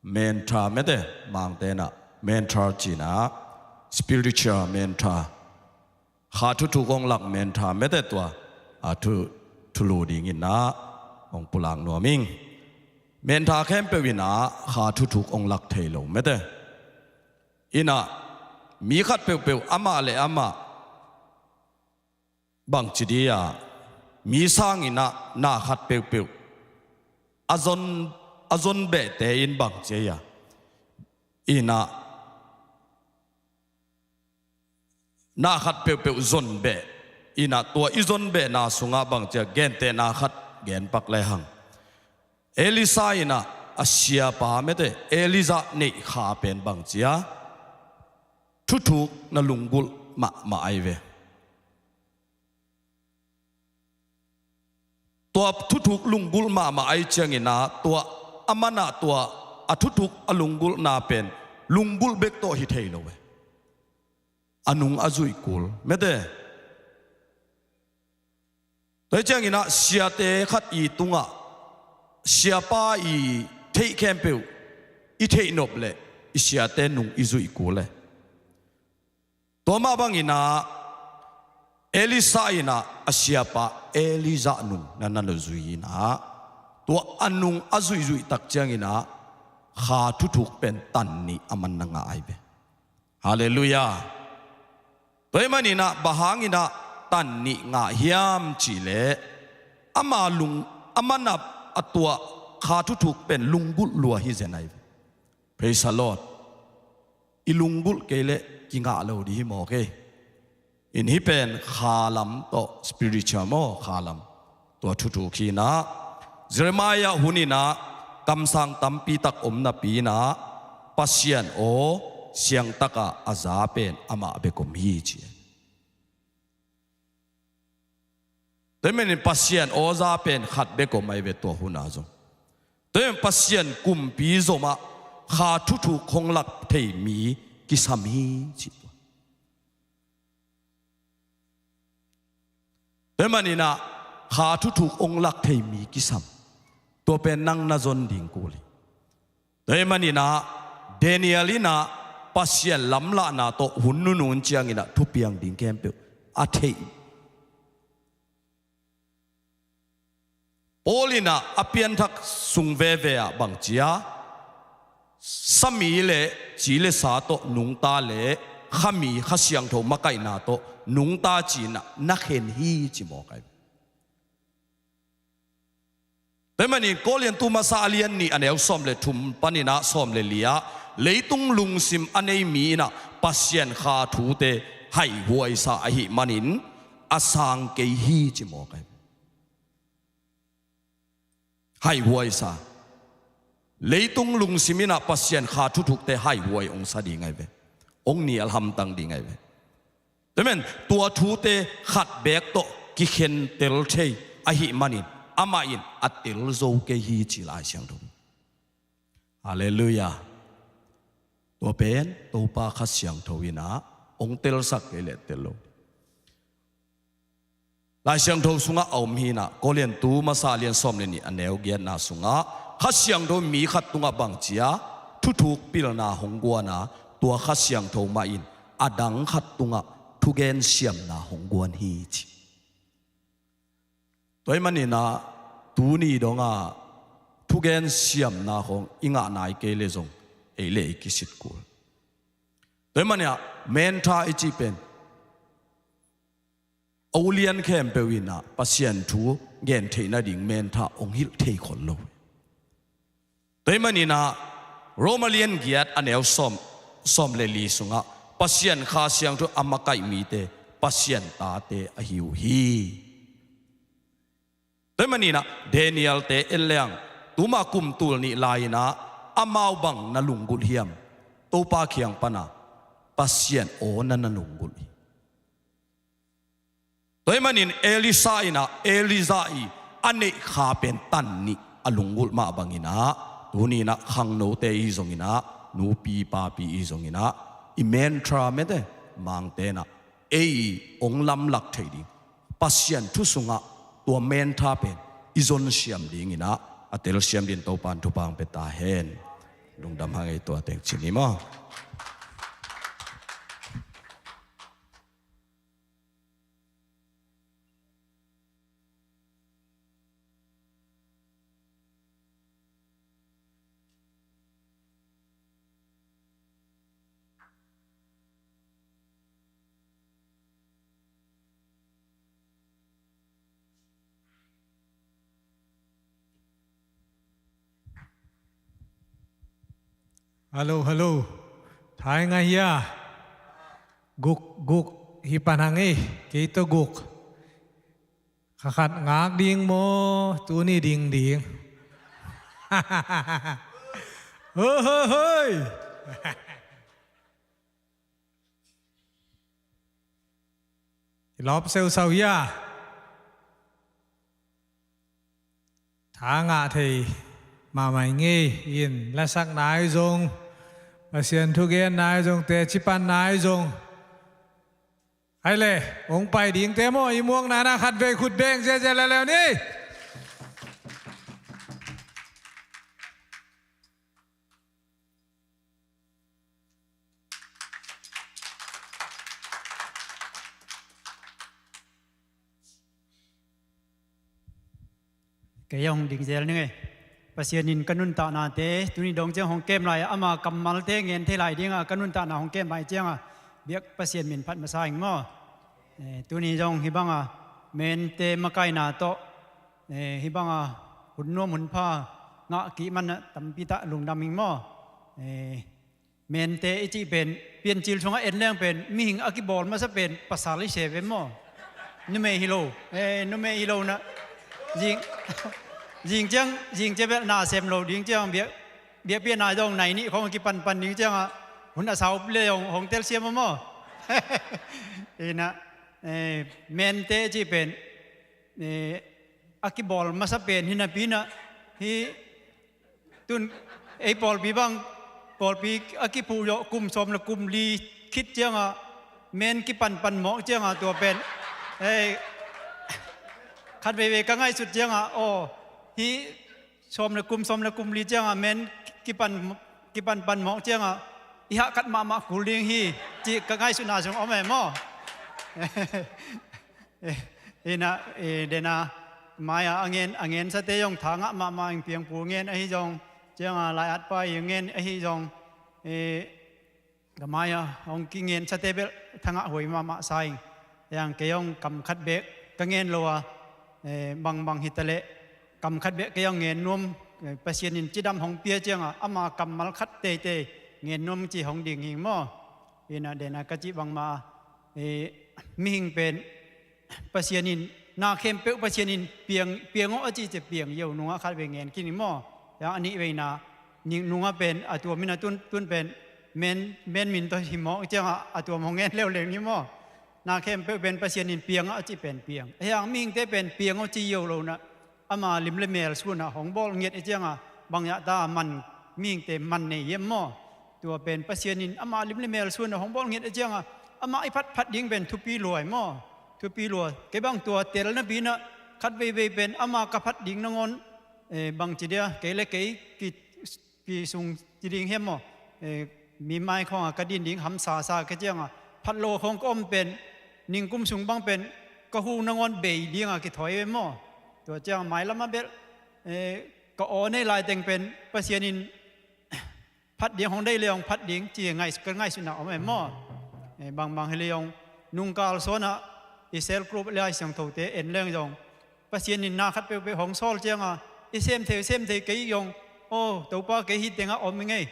mantra mete, Mangte in ah mantra ci-in ah, spiritual mantra, Kha thuthuk hong lak mantra mete tua, ah, thu, thulu dingin ah hong pulak nuam ing. Mantra khempeuh in ah Kha thuthuk hong lak thei lo mete. In ah mi khat peuhpeuh amah le amah bangci dia mi sangin ah na khat peuhpeuh a zon, a zon behte in bangci a, in ah na khat peuhpeuh zon beh, in ah tua i zon behna sungah bangci a, gentehna khat gen pak lehang, Elisha in ah a siapa mete Elijah neih kha pen bangci a, thuthuk na lunggulh mahmah ahi ve. Tua thuthuk lunggulh mahmah ahi cianginah tua a manah tua a thuthuk a lunggulhna pen lunggulh bek tawh hi thei lo ve. A nung a zuih kul mete. Tua hi cianginah siate khat i tungah siapa i theih khempeuh i theih nop leh i siate nung i zuih kul e. Tua mah banginah Elisha inah a siapa Elijah nung na na lo zui inah tua a nung a zuihzuih tak cianginah kha thuthuk pen tan nih a man na ngah ahi ve. Halleluiah. Tua ahih maninah bang hanginah tan nih ngah hiam cihleh ama lung a manah a tuah kha thuthuk pen lunggulh lua hi zen ahi ve. Praise the Lord. I lunggulh kei leh kingah lo dih hi maw kei. In hih pen kha lam tawh spiritual maw kha lam. Tua thuthuk hi inah Jeremiah hun inah kamsang tampi tak om napi inah Pasian aw siangtakah a za pen amah bek om hi ci. Tua ahih manin Pasian aw za pen khat bek om ahi ve tua hun ah zong. Tua ahih manin Pasian kumpi zomah kha thuthuk hong lak thei mi kisam hi ci tua. Tua ahih maninah kha thuthuk hong lak thei mi kisam. Tua pen nang na zon ding kul hi. Tua ahih maninah Daniel inah Pasian lamlahna tawh hun nunun cianginah thupiang ding khempeuh a theih. Paul inah a pianthak sung veve ah bang ci a, sami le ci le sa tawh nungta le khami kha siangtho makaihna tawh nungta ci inah na khen hi ci mawk ahi. Tua ahih manin Korintu masa a lian nih a neu sawm le thum paninah sawm le li ah leitung lungsim a nei mi inah Pasian kha thute haihhuaisa ahih manin a sang kei hi ci mawk ahi. Haihhuaisa. Leitung lungsim inah Pasian kha thuthukte haihhuai hong sa ding ahi ve. Hong nial hamtang ding ahi ve. Tua ahih manin tua thute khat beek tawh kikhentel thei ahih manin amah in a tel zo kei hi ci Lai Siangtho. Halleluiah. Tua pen Topa Kha Siangtho inah hong telsak kei leh tel lo. Lai Siangtho sungah a om hi inah Korintu masa lian sawm le nih a neu giatna sungah Kha Siangtho mi khat tungah bang ci a thuthuk pilna hong guan a tua Kha Siangtho mah in a dang khat tungah thugen siamna hong guan hi ci. Tua ahih maninah tuni dongah thugen siamna khawng i ngah nai kei le zong ei le ei kisit kul. Tua ahih maninah mentha i cih pen a ulian khempeuh inah Pasian thu gen theih nading mentha hong hilh thei khol lo. Tua ahih maninah Roma lian giat a neu sawm, sawm le li sungah Pasian Kha Siangtho a makaih mite Pasian tate ahi uh hi. Tua ahih maninah Daniel-te en leng tuma kum tul nih lai-inah amau bang na lunggulh hiam? Topa kiang pana Pasian aw na na lunggulh hi. Tua ahih manin Elisha inah Elijah i a neih kha pen tan nih a lunggulh mah banginah tuni inah khangnote i zonginah nupi papi i zonginah i mentha mete mangte inah ei hong lamlak thei ding Pasian thu sungah tua mentha pen i zonsiam dinginah a telsiam din Topan thupha hong pia ta hen. Lungdam hang ei tua teng ci ni maw? Hello, hello. Thai nga hia. Guk, guk. Hi pan hang ei. Kei to guk. Kha khat ngak ding maw, tuni ding ding. Hoi, hoi, hoi. Lawp seusau hi a, tha ngah thei mahmah ing ei. In lasak nai zong, Pasian thugen nai zong, teci pan nai zong. Hai le, hong pai dingte maw, i muang nana khat vei khut beng ziazia leuleu ni. Kei hong ding zel ning ei. Pasian in ka nuntahnate tuni dong ciang hong kem lai, ama kammalte ngen thei lai dinga ka nuntakna hong kem lai cianga biak Pasian min phat masa ing maw. Eh, tuni zong hih banga mente makaina tawh, eh, hih banga hun nuam hun pha ngah kih manah tampi tak lungdam ing maw. Eh, mente i cih pen Piancil sungah en leng pen mihing a kibawl masa pen pasal i se ve maw. Numei hi lo, eh, numei hi lo na. Zing, zing ciang, zing ciang bel na sem lo ding ciang biak, biakpiakna zong nai nih khong kipanpan ding ciangah hun a sau le hong, hong telsiam maw. Ina, eh, mente i cih pen, eh, a kibawl masa pen hi napi na, hih tun ei pawlpi bang, pawlpi a kiphuh zawh kum sawm le kum li khit ciangah men kipanpan mawk ciangah tua pen, ei, khat veivei ka ngaihsut ciangah, aw, hih sawm le kum, sawm le kum li ciangah men kipan, kipanpan mawk ciangah i hahkat mahmah kul ding hi, cih ka ngaihsutna sung om e maw. Ina, eh, dena mai-a a ngen, a ngensate zong tha ngah mahmah ing. Piangpu ngen ahi zong, cianga lai-atpa i ngen ahi zong, eh, ka mai-a hong kingensate bel tha ngah huai mahmah sa ing. Yang kei zong kam khat bek ka ngen lo a, eh, bangbang hitaleh kam khat bek kei zong ngen nuam, eh, Pasian in cidam hong pia cianga ama kammal khat teitei ngen nuam ci hong ding hi maw. Ina, dena ka cih bangmah, eh, mihing pen Pasian in, na khempeuh Pasian in piang, piang aw a cih ciang piang yo nungah khat vei ngen khin hi maw. Yang a nih veina, nih nungah pen a tuam ina tun, tun pen men, men min tawh hi mawk ciangah a tuam hong ngen leuleu hi maw. Na khempeuh pen Pasian in piang aw a cih pen piang. Ahi hang mihingte pen piang aw ci yo lo na, ama lim le mel sunah hong bawl ngiat i cianga bangzah ta man, mihingte man nei hiam maw. Tua pen Pasian in ama lim le mel sunah hong bawl ngiat i cianga amah i phatphat ding pen thupi lua hi maw. Thupi lua. Kei bang tua tel napi na khat veivei pen ama ka phat ding nangawn, eh, bangci dia kei le kei ki, kisung ci ding hiam maw. Eh, mi mai khawngah ka din ding hamsasa ka cianga phat lo khawng ka om pen ningkum sung bang pen ka hu nangawn bei dinga kithawi ve maw. Tua cianga mailamah bel, eh, ka aw nei laiteng pen Pasian in phat ding hong dei le hong phat ding ci ngaih, ka ngaihsutna om e maw. Eh, bangbang hi le hong nungkal sawnah i cell group le Lai Siangthote en leng zong Pasian in na khat peuhpeuh hong sawl cianga i sem thei, sem thei kei zong, aw, Topa kei hi tengah om i ngei,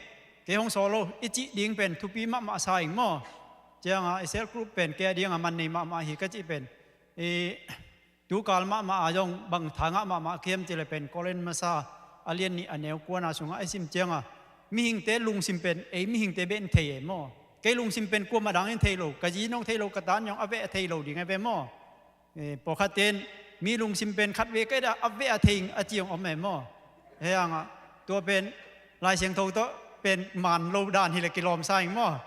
kei hong sawl lo i cih ding pen thupi mahmah sa ing maw. Cianga i cell group pen kei a dinga man nei mahmah hi ka cih pen. I tukal mahmah a zong bang tha ngah mahmah ka hiam cih le pen Korin masa a lian nih a neu kuana sungah i sim cianga mihingte lungsim pen ei mihingte beh in thei e maw. Kei lungsim pen kuamah dang in thei lo, ka zi nong thei lo, ka tan nong a veh a thei lo ding a ve maw. Eh, pawlkhatte in mi lungsim pen khat vei ka et a a veh a thei ing a ci hong om e maw. Hei hangah tua pen Lai Siangtho tawh pen man lo dan hi le kilawm sa ing maw.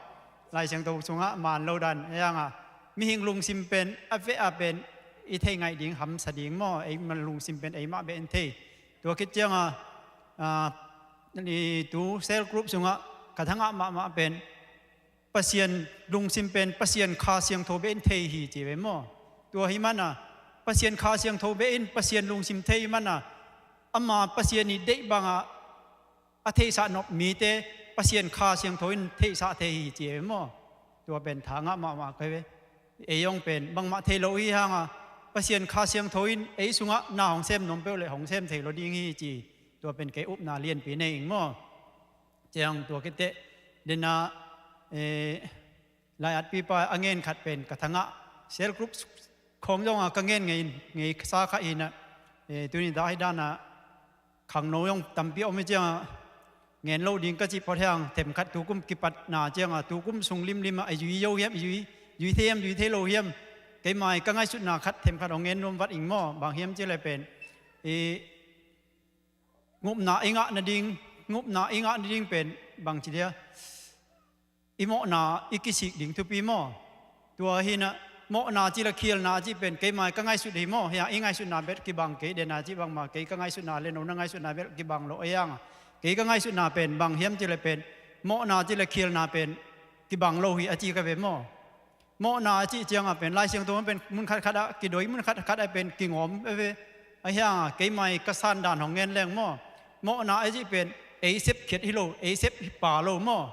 Lai Siangtho sungah man lo dan hei hangah mihing lungsim pen a veh a pen i thei ngaih ding hamsa ding maw. Ei man lungsim pen ei mah beh in thei. Tua khit cianga, ah, i tu cell group sungah ka tha ngah mahmah pen Pasian lungsim pen Pasian Kha Siangtho beh in thei hi ci ve maw. Tua hi mana Pasian Kha Siangtho beh in Pasian lungsim thei hi mana ama Pasian i deih bangah a theihsah nop mite Pasian Kha Siangtho in theihsah thei hi ci ve maw. Tua pen tha ngah mahmah ka hi ve. Ei zong pen bangmah thei lo hi hanga Pasian Kha Siangtho in ei sungah na hong sem nuam peuh le hong sem thei lo ding hi ci. Tua pen kei upna lianpi nei ing maw. Ciang tua khit teh dena, eh, lai-atpipa a ngen khat pen ka tha ngah cell group khawng zonga ka ngen ngei, ngei sa kha hi na, eh, tuni dah hi dana khangno zong tampi om hi cianga ngen lo ding ka cih phot hang themkhat tukum kipatna cianga tukum sung limlima a zui zo hiam, zui, zui thei hiam, zui thei lo hiam, keimah i ka ngaihsutna khat themkhat hong ngen nuam vat ing maw. Bang hiam cih leh pen i ngupna i ngah nading, ngupna i ngah nading pen bang ci dia, i mawhna i kisik ding thupi maw. Tua hi-in ah mawhna cih leh khialna cih pen keimah i ka ngaihsut hi maw. Hiah i ngaihsutna bel kibang kei, dena cih bangmah kei ka ngaihsutna leh no na ngaihsutna bel kibang lo a hiang a, kei ka ngaihsutna pen bang hiam cih leh pen mawhna cih leh khialna pen kibang lo hi a ci ka ve maw. Mawhna a cih ciangah pen Lai Siangtho pen mun khatkhat ah kidoi, mun khatkhat ah pen kingawm a ve. A hiang a keimah i ka sandan hong ngen leng maw, mawhna a cih pen ei sepkhiat hi lo, ei sep hi pa lo maw.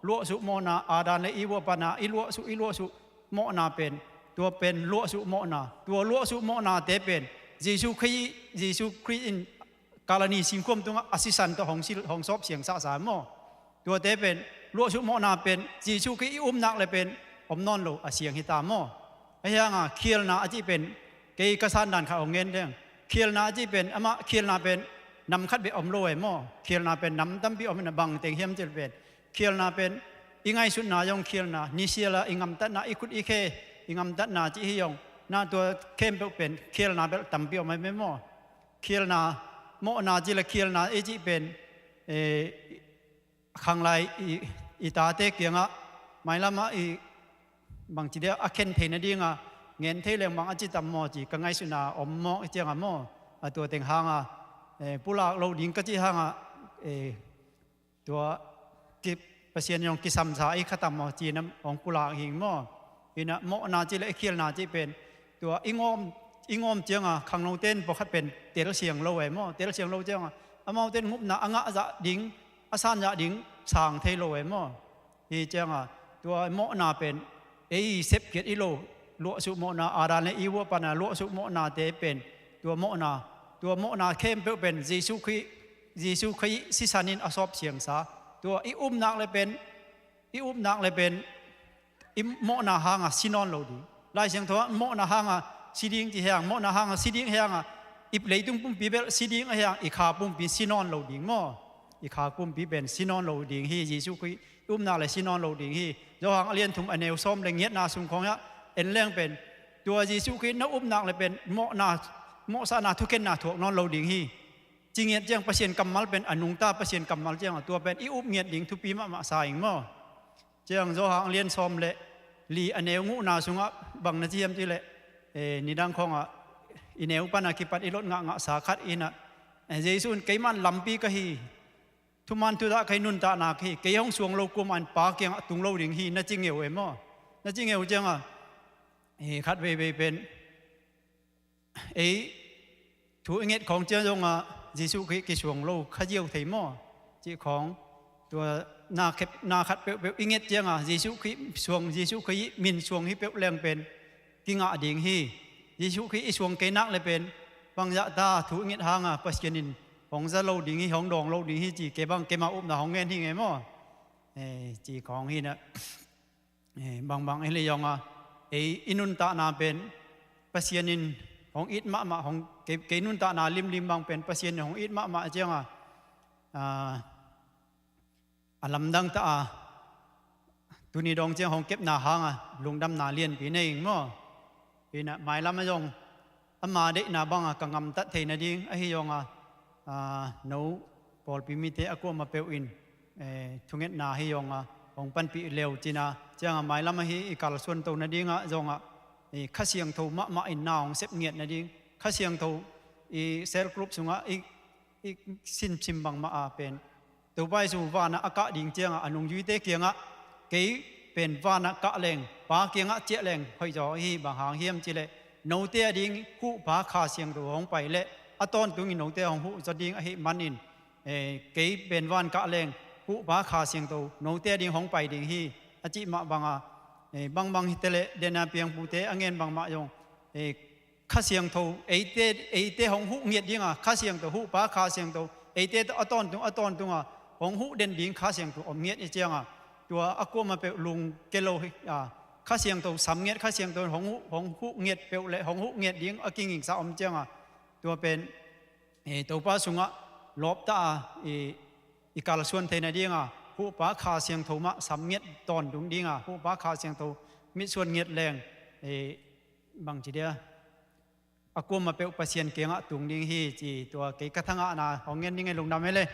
Luahsuk mawhna, Adam leh Eve a pana i luahsuk, i luahsuk mawhna pen, tua pen luahsuk mawhna. Tua luahsuk mawhnate pen Jesu Khrih, Jesu Khrih in Kalvari singkhuam tungah a sisan tawh hong sil, hong sawp siang sahsa maw. Tuate pen luahsuk mawhna pen Jesu Khrih i um nak leh pen om nawn lo a siang hi ta maw. A hiang a khialna a cih pen kei ka sandan khat hong ngen ding. Khialna a cih pen amah khialna pen nam khat bek om lo e maw. Khialna pen nam tampi om in ah, bang teng hiam cih leh pen khialna pen i ngaihsutna zong khialna, nisial a i gamtatna, i khut i khe i gamtatna cih hi zong, na tua khempeuh pen khialna bel tampi om e maw. Khialna, mawhna cih leh khialna i cih pen, eh, khanglai i, i tate kiangah mailam ah i bang ci dia a khen theih nading a ngen thei leng bang a ci tam maw ci ka ngaihsutna om maw, i ciangah maw. A tua teng hang a, eh, pulak lo ding ka cih hang a, eh, tua ki, Pasian zong kisamsa i kha tam maw ci-in ah hong pulak hi ing maw. Hi-in ah mawhna cih leh i khialna cih pen tua i ngawm, i ngawm ciangah khangnote in pawlkhat pen telsiang lo e maw. Telsiang lo ciangah amaute in ngupna a ngah zah ding, a san zah ding sang thei lo e maw. Hi ciangah tua mawhna pen ei sepkhiat hi lo. Luahsuk mawhna, Adam leh Eve a pana luahsuk mawhnate pen, tua mawhna, tua mawhna khempeuh pen Jesu Khrih, Jesu Khrih sisan in a sawp siangsa. Tua i um nak leh pen, i um nak leh pen i mawhna hang a si nawn lo ding. Lai Siangtho ah mawhna hang a si ding ci hiang, mawhna hang a si ding hiang a, i leitung pumpi bel si ding a hiang, i kha pumpi si nawn lo ding maw. I kha pumpi pen si nawn lo ding hi. Jesu Khrih i um nak leh si nawn lo ding hi. Johan a lian thum a neu sawm leh giatna sung khawng ah en leng pen tua Jesu Khrih na um nak leh pen mawhna, mawhsakna thukhenna thuak nawn lo ding hi. Ci ngiat ciang Pasian kammal pen a nungta Pasian kammal ciang a, tua pen i up ngiat ding thupi mahmah sa ing maw. Ciang Johan a lian sawm leh li a neu gukna sungah bang na ci hiam cih leh, eh, nidang khawngah i neu pan a kipat i lot ngahngah sa khat in ah, eh, Jesu in keimah lampi ka hi, thuman thudah ka hi, nuntakna ka hi, kei hong suang lo kuamah in Pa kiangah tung lo ding hi na ci ngeu e maw. Na ci ngeu ciangah, eh, khat veivei pen ei thu i nget khawng ciang zongah Jesu Khrih kisuang lo kha ziau thei maw cih khawng, tua na khep, na khat peuhpeuh i nget ciangah Jesu Khrih suang, Jesu Khrih min suang hi peuh leng pen kingah ding hi. Jesu Khrih i suang kei nak leh pen bangzah ta thu i nget hang a Pasian in hong za lo ding hi, hong dawng lo ding hi ci kei bang keimah upna hong ngen hi ing e maw. Eh, ci khawng hi-in ah, eh, bangbang hi leh zong a, ei i nuntakna pen Pasian in hong it mahmah, hong, kei, kei nuntakna limlim bang pen Pasian in hong it mahmah ciangah, ah, a lamdang ta a, tuni dawng ciang hong kepna hang a lungdamna lianpi nei ing maw. Hi-in ah mailam ah zong ama deihna bang a ka gamtat theih nading, ahi zong a, ah, no pawlpi mite a kuamah peuh in, eh, thungetna hi zong a hong panpih leu cihna ciang a, mailam ahi i kalsuan to nading ah zong a, eh, Kha Siangtho mahmah in na hong sep ngiat nading, Kha Siangtho i cell group sungah i, i simsim bangmah a pen Topa Jesu vanah a kah ding ciangah a nungzuite kiangah, kei pen vanah kah leng, Pa kiangah ciah leng hoihzaw hi. Bang hang hiam cih leh note a ding huhpa Kha Siangtho hong pai leh a tawntung in note hong huh zaw ding ahih manin, eh, kei pen van kah leng huhpa Kha Siangtho note a ding hong pai ding hi, a cih mah bang a, eh, bangbang hi ta leh, dena piangpute a ngen bangmah zong, eh, Kha Siangtho eite, eite hong huh ngiat ding a, Kha Siangtho, huhpa Kha Siangtho eite tawh a tawntung, a tawntung a hong huh den ding Kha Siangtho om ngiat i ciang a, tua a kuamah peuh lungke lo hi a, Kha Siangtho sam ngiat, Kha Siangtho hong huh, hong huh ngiat peuh leh hong huh ngiat ding a kigingsa om ciang a, tua pen, eh, Topa sungah lawpta a, i, i kalsuan theih nading a huhpa Kha Siangtho mah sam ngiat tawntung ding a, huhpa Kha Siangtho mitsuan ngiat leng, eh, Bangci dia, a kuamah peuh Pasian kiangah tung ding hi ci tua kei ka thangahna hong ngen ding ei, lungdam ei le.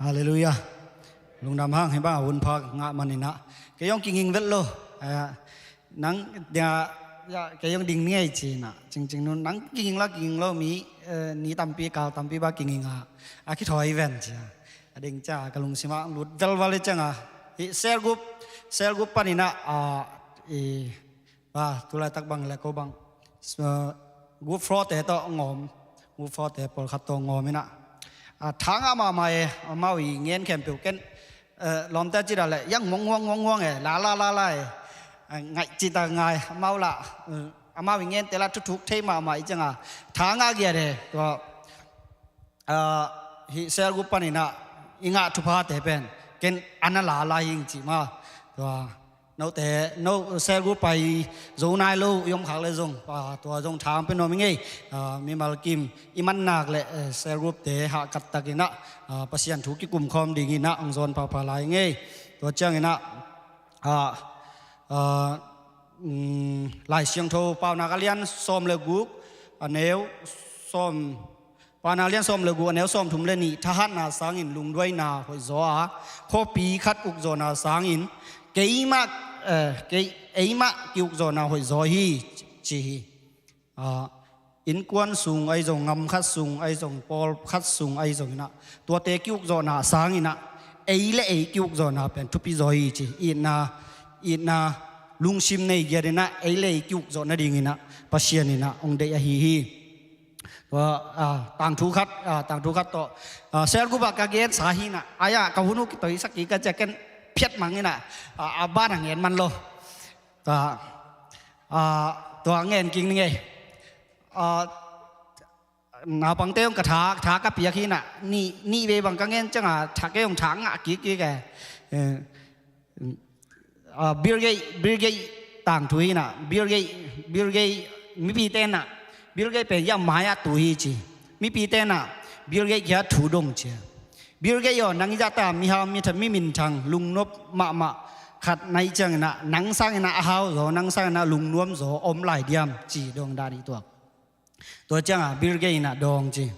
Halleluiah. Lungdam hang, hih bang a hun pha ngah maninah kei hong kinging vet lo. Nang dia kei hong ding ngei cinah cingcing nun nang kinging la kinging lo, mi ni tampi kal tampi ba kinging a a kithawi ven cia. A ding cia ka lungsimah lut velval i cianga hih cell group, cell group paninah a i tulaitak bang le ko bang group four te tawh ngawm, group four te pawlkhat tawh ngawm inah a thangah mahmah e. Amau i ngen khempeuh ken lawmte cida le yang muang muang muang muang e, la la la la e. Ngaih cita ngai amau lah amau i ngente lah thuthuk thei mahmah i cianga thangah giat e. Tua hih cell group paninah i ngah thuphate pen ken ana lala hing cih ma. Tua note no cell group pai zo nai lo i om khak le zong tua zong thang pe nuam i ngei. Mimal kim i mannak le cell group te hahkat takinah Pasian thu kikum khawm dinginah hong zawn phapha lai i ngei. Tua cianginah Lai Siangtho Paunak a lian sawm le guk a neu sawm Paunak lian sawm le guk a neu sawm thum le nih, thahatna sangin lungduaina hoihzaw a, khuapi khat ukzawhna sangin keimah, eh, kei, eimah kiukzawhna hoihzaw hi, ci hi. Ah, innkuan sung ahi zong, ngam khat sung ahi zong, pawl khat sung ahi zonginah tuate kiukzawhna sanginah ei le ei kiukzawhna pen thupi zaw hi ci. Itna, itna lungsim nei giatinah ei le ei kiukzawh nadinginah Pasian inah hong deih ahi hi. Tua, ah, tangthu khat, ah, tangthu khat tawh, ah, cell group ah ka gensa hi inah, ai-ah ka hun uh kitoisak kik a ciah ken phiat mang inah, ah, a ban a ngen man lo. Tua, ah, tua ngen kik ning ei. Ah, naupangte hong ka tha, tha ka piak hi inah, nih, nih vei bang ka ngen ciangah tha kei hong tha ngah kik kik e. Eh, Ah, Bill Gates, Bill Gates tangthu hi inah, Bill Gates, Bill Gates mipite inah, Bill Gates pen yam mai-ah tu hi ci. Mipite inah Bill Gates kia thu dong cia. Bill Gates aw, nang i zahta mihau mitha miminthang lungnop mahmah khat na hih cianginah nang sanginah a hau zaw, nang sanginah lungnuam zaw om lai diam ci dong dan i tuak. Tua ciangah Bill Gates inah dawng ci.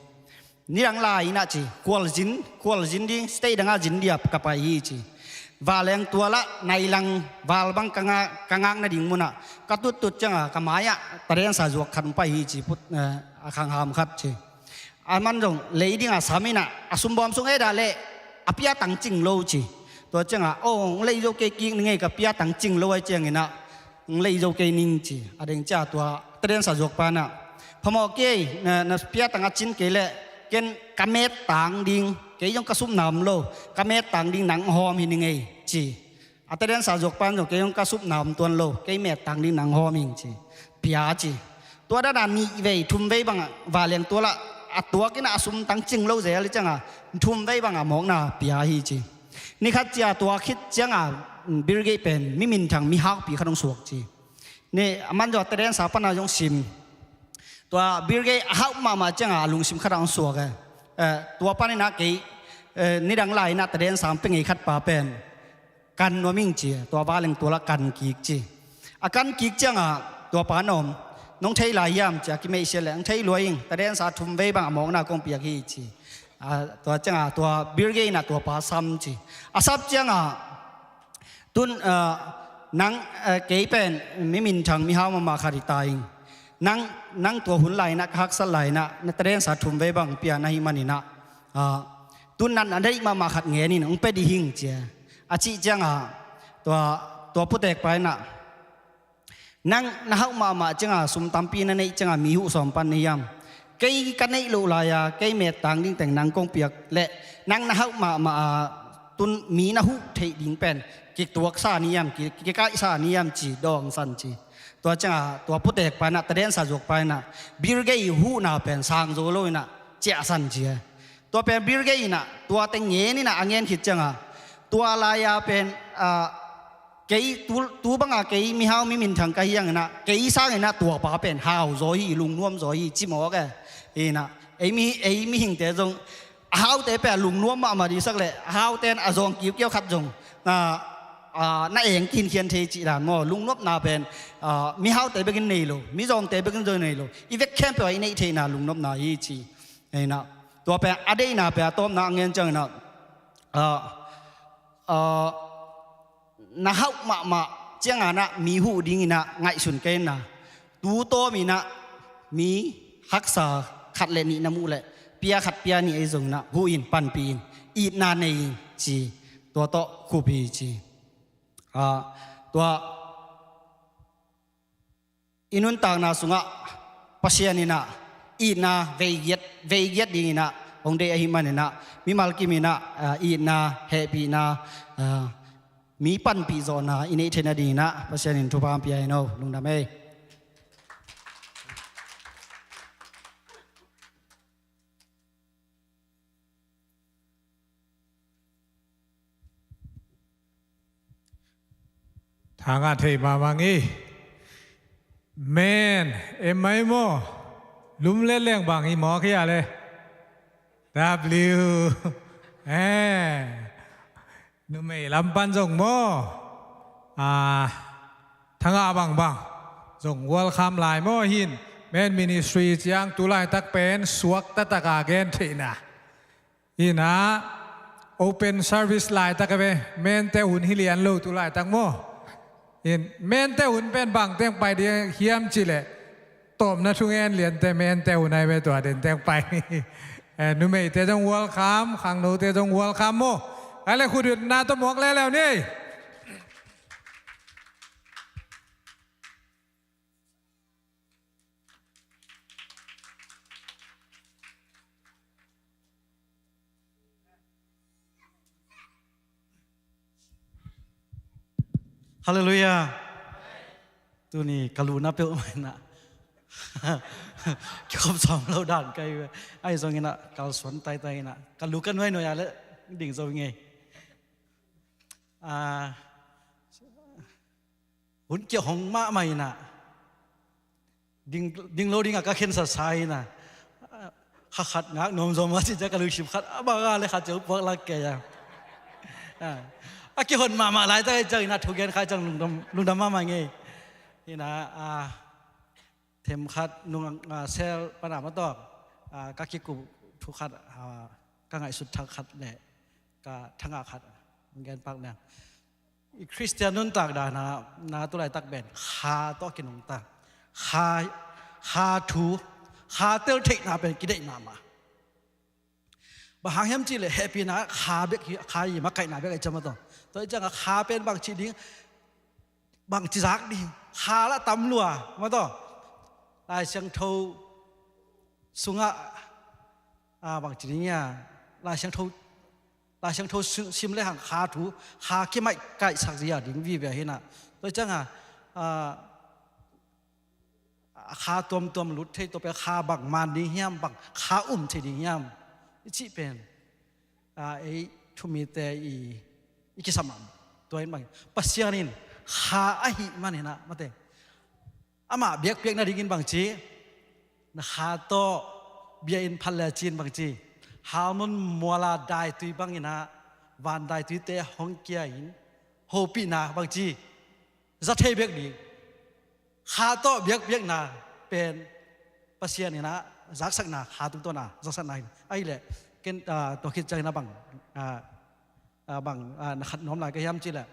Nidang lai inah ci, khualzin, khualzin ding, state dangah zin dia ka pai hi ci. Vanleng tualah nailang val bang ka ngak, ka ngak nading munah ka tuttut ciangah ka mai-ah tadensa zuak khat pai hi ci, put, eh, a khangham khat ci. A man zong lei dingah sam inah a sumbawm sung ei dah leh a piatang cing lo ci. Tua ciangah, oh, hong lei zo kei kik ning ei, ka piatang cing lo ai cianginah hong lei zo kei ning ci. A deng cia tua tadensa zuakpa inah, phamawh kei, na, na piatang a cin kei leh ken ka mettang ding, kei zong ka supna om lo, ka mettang ding nang hawm hi ning ei ci. A tadensa zuakpa in zong kei zong ka supna om tuan lo, kei mettang ding nang hawm hing ci. Pia ci. Tua dana nih vei, thum vei bangah vanleng tualah a tuak inah a sumtang cing lo zel i ciangah thum vei bangah mawkna pia hi ci. Nikhat cia tua khit ciangah Bill Gates pen miminthang mihaupi khat hong suak ci. Ni a man zaw tadensa pana zong sim. Tua Bill Gates a hauh mahmah ciangah a lungsim khatah hong suak e. Eh, tua paninah kei, eh, nidang lai inah tadensa hong pe ngei khat pa pen kan nuam ing ci. Tua vanleng tualah kan kik ci. A kan kik ciangah tua pa na om, nong thei lai hiam ci a kimeihsia leh, nong thei lua ing, tadensa thum vei bangah mawkna kong piak hi ci. Ah, tua ciangah tua Bill Gates inah tua pa sam ci. A sap ciangah tun, ah, nang, ah, kei pen miminthang mihau mahmah khat hi ta ing. Nang, nang tua hun lai inah ka haksat lai inah na tadensa thum vei bang pia na hih maninah, ah, tun nan a deih mahmah khat ngen in hong pe dih hing cia. A cih ciangah tua, tua putekpa inah nang na hauh mahmah ciangah sum tampi na neih ciangah mi huh sawm pan na hiam? Kei ka neih loh lai-a kei mettang ding teng nang kong piak leh nang na hauh mahmah a tun mi na huh theih ding pen kituaksa ni hiam, ki, kikaihsa ni hiam ci dawng san ci. Tua ciangah tua putekpa inah tadensa zuakpa inah Bill Gates huhna pen sang zo lo inah ciah san ci. Tua pen Bill Gates inah tua teng ngen inah a ngen khit ciangah tua lai-a pen, ah, Kei tu, tu banga kei mihau mi minthang ka hi hanginah, kei sanginah tuapa pen hau zaw hi, lungnuam zaw hi ci mawk e. Inah ei mi, ei mihingte zong a haute pen a lungnuam mahmah dihsak le a haute in a zawng kiukiau khat zong na, a, na eng kinkhian thei cih dan maw? Lungnuamna pen, a, mihaute bekin nei lo, mizawngte bekin zong nei lo, i vek khempeuh ah i neih theihna lungnuamna hi ci. Inah tua pen a deihna pen a tawpna a ngen cianginah, a, a, na hauh mahmah cianganah mi huh dinginah ngaihsun kei inah, tu tawminah mi haksa khat le nih na muh leh pia khat pia nih ahi zonginah huh in, panpih in, itna nei in ci. Tua tawh khup hi ci. A, tua i nuntakna sungah Pasian inah itna veigiat, veigiat dinginah hong deih ahih maninah mimal kiminah, a, itna, hehpihna, a, mi panpih zawhna i neih theihna dinginah Pasian in thupha hong pia hen aw. Lungdam ei. Thangah thei mahmah ngei. Men, em mai maw? Lum le leng bang hi maw khia le? W. Eh. Numei lam pan zong maw? Ah, thangah bangbang zong welcome lai maw hin. Men ministry ciang tu laitak pen suak taktak a gen theihna. Inah open service laitak a ve, mente hun hi lian lo tu laitak maw? In mente hun pen bang teng pai ding hiam cih leh tawpna thungen liante mente hun ai ve, tua den teng pai. Eh, numeite zong welcome, khangnote zong welcome maw? Ai le khut hun na tawh muak leuleu ni. Halleluiah. Tuni ka luhna peuhmah inah kikhop sawm lo dan ka hi ve. Ahi zonginah kalsuan taitai inah ka lu ka nuainuai a le ding zo ngei. Ah, hun kiah hong mahmah inah ding, ding lo dingah ka khensatsa inah, kha khat ngak nuam zaw mah ci ciah ka lungsim khat a bang a le khat ciah puak lak kei a. A, a kihon mahmah laitak ahi cianginah thugen kha ciang lungdam, lungdam mahmah ngei. Inah, a, themkhat nung, a, sel pana mah tawh, a, ka kikup thu khat, a, ka ngaihsut thak khat le ka thangah khat hong gen pak leng. I Khristian nuntak dana, na tu laitak pen kha tawh kinungta. Kha, kha thu, kha tel theihna pen kideih mahmah. Bang hang hiam cih leh hehpihna kha bek hi, kha hi makaihna bek ahi ciang mah tawh. Tua hi ciangah kha pen bangci ding, bangci zak ding, kha lah tam lua mah tawh. Lai Siangtho sungah, a, bangci ding hia, Lai Siangtho, Lai Siangtho sim, sim le hang kha thu, kha kimaih kaihsak zia ding vive hi na. Tua ciangah, a, a kha tuamtuam lut thei, tua pen kha bang man ding hiam, bang kha um thei ding hiam i cih pen, a, ei thumite i, i kisam a, tua in bang Pasian in kha ahih manin ah mate, amah biakpiak nadingin bangci, na kha tawh bia in phat le cin bangci, Hermon muala daitui bangin ah van daituite hong kia in hopihna bangci za thei bek ding. Kha tawh biakpiakna pen Pasian in ah zaksakna, kha tungtawn a zaksakna hi. Ahih leh ken, a, tua khit ciangin ah bang, a, a, bang, a, na khat nuam lai ka hiam cih leh,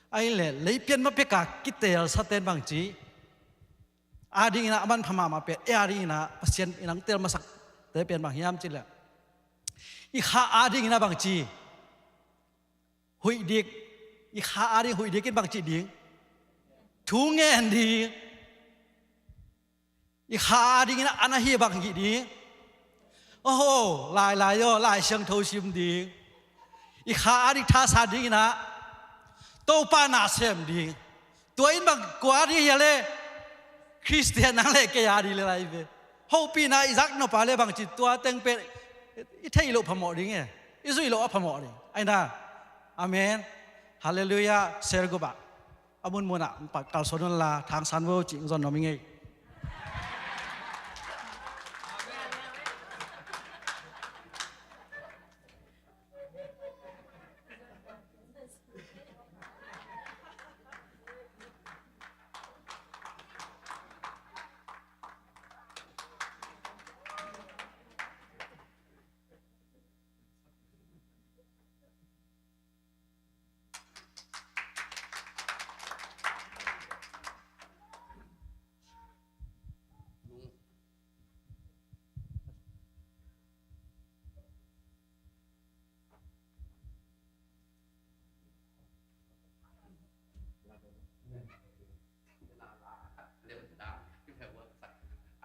ahih leh leipian ma pek a kitelsa ten bangci, a dingin ah a manpha mahmah pen, ei a dingin ah Pasian in hong tel masakte pen bang hiam cih leh, i kha a dingin ah bangci, huih dik, i kha a ding huih dik in bangci ding, thu ngen ding. I kha a dingin ah a na hi bang hih ding. Oho, lai lai aw, Lai Siangtho sim ding. I kha a ding thasa dingin ah Topa na sem ding. Tua in bang kua ding hia leh, Khristian nang le kei a ding le lai ve. Hopihna i zak nop a leh bangci tua teng pen i theih loh phamawh ding e. I zuih loh a phamawh ding. Ahi na. Amen. Halleluiah. Sel gup ah. A munmun ah kalsuan un la, thangsan vo cih zon nuam ing ei.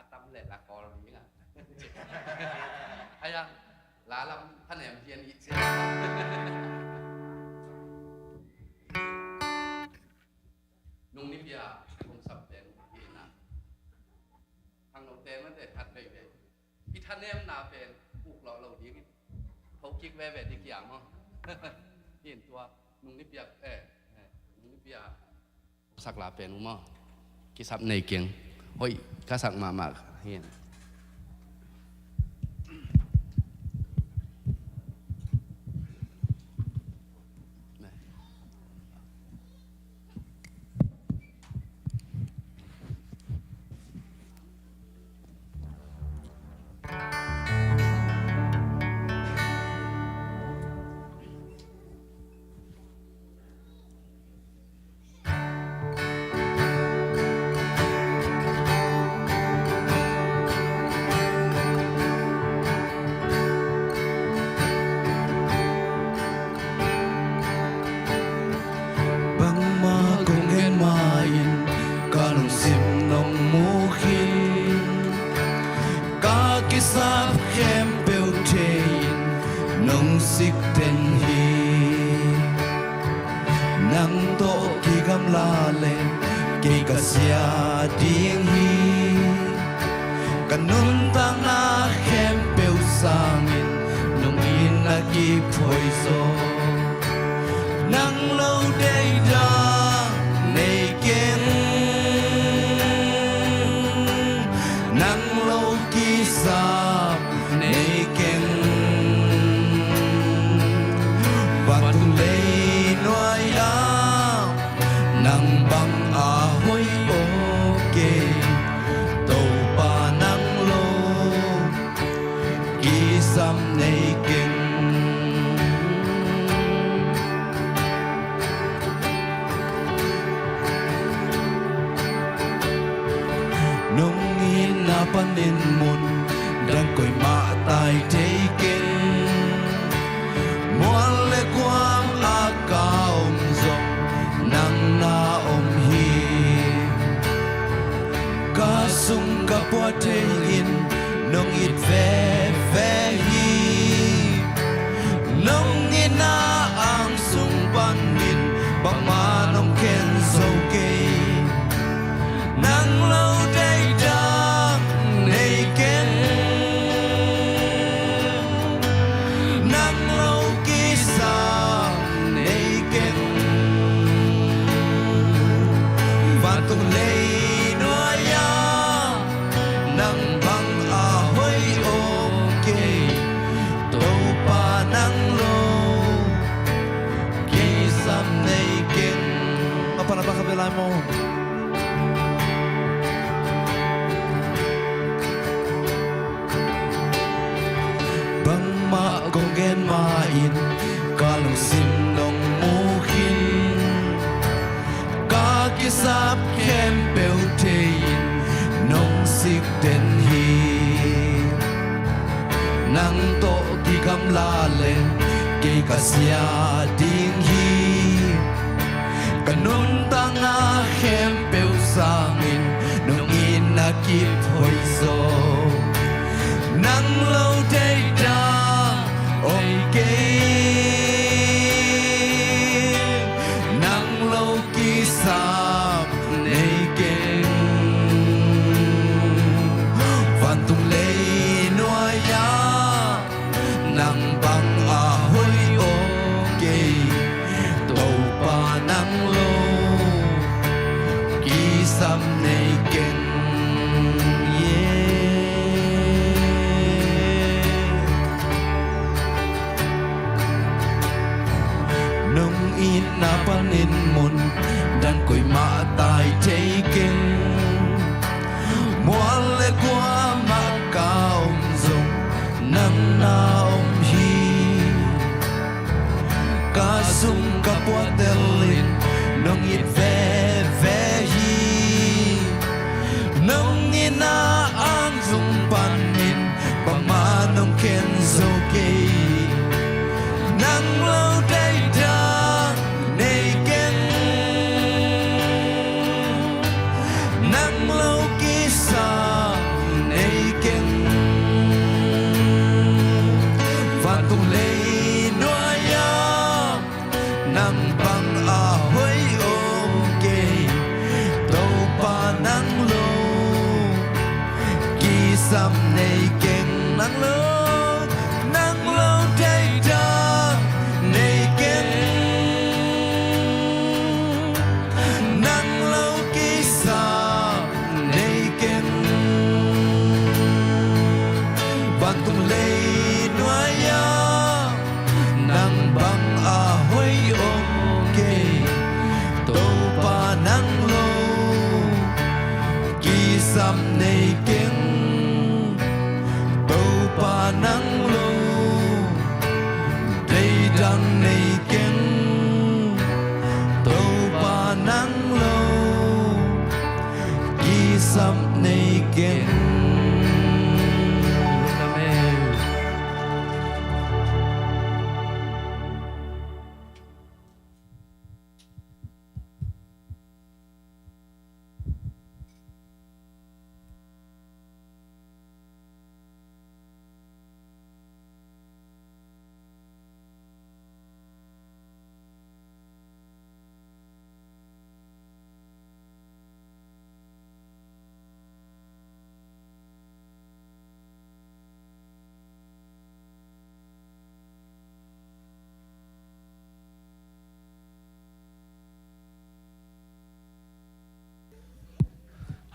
A tam le la kawl ding a. Aya, la lam thanem hian i sia. Nung ni pia kong sap pen hi na. Hang lo te ma te khat vei vei. I thanemna pen uk lo lo ding in. Tho kik veve di kia maw. Hin tua nung ni piak, eh, eh, nung ni pia. Sak la pen u maw. Kisap nei keng. Hoih ka sak mahmah hin. Bangmah kong gen ma-in ka lungsim nong muk hi. Ka kisap khempeuh thei-in nong sik den hi. Nang tawh kigamla leng kei ka sia ding hi. Ka nuntakna khempeuh sangin nong in a kiphoizaw. Nang lo deih dang nei keng. Nang lo kisap nei keng. Vantung lei nuai-ah nang bang a hoih aw kei. Topa nang lo kisam nei keng. Nong itna panin mun dang koimah tai thei keng. Mual le kuam a ka om zong nang na om hi. Ka sung ka pua thei-in nong it veve hi. Nong itna ang sung panin bangmah nong khen zo kei. Nang lo deih dang nei keng. Nang lo kisam nei keng. Vantung lei nuai-ah nang bang a hoih aw kei. Topa nang lo kisam nei keng. A pana baka ve lai maw. Bangmah kong gen ma-in ka lungsim nong muk hi. Ka kisap khempeuh thei-in nong sik den hi. Nang tawh kigamla leng kei ka sia ding hi. Ka nuntakna khempeuh sangin nong itna kiphoizaw. Nang lo deih dang om kei. Nang lo kisap nei keng. Vantung lei nuai-ah nang bang a hoih aw kei. Topa nang lo Itna panin mun dan koimah tai thei keng. Mual le kuamah ka om zong nang na om hi. Ka sum ka puatel in nong it veve hi. Nong itna ang zung panin bangmah nong khen zo kei. Nang lo deihdan nei keng. Nang lo kisam nei keng. Vantung lei nuai-ah nang bang a hoih om kei. Topa nang lo kisam nei keng. Nang lo, nang lo deihdan nei keng. Nang lo kisam nei keng. Vantung lei nuai-ah nang bang a hoih om kei. Topa nang lo kisam nei keng. Topa nang lo deidang nei keng. Topa nang lo kisam nei keng. Amen.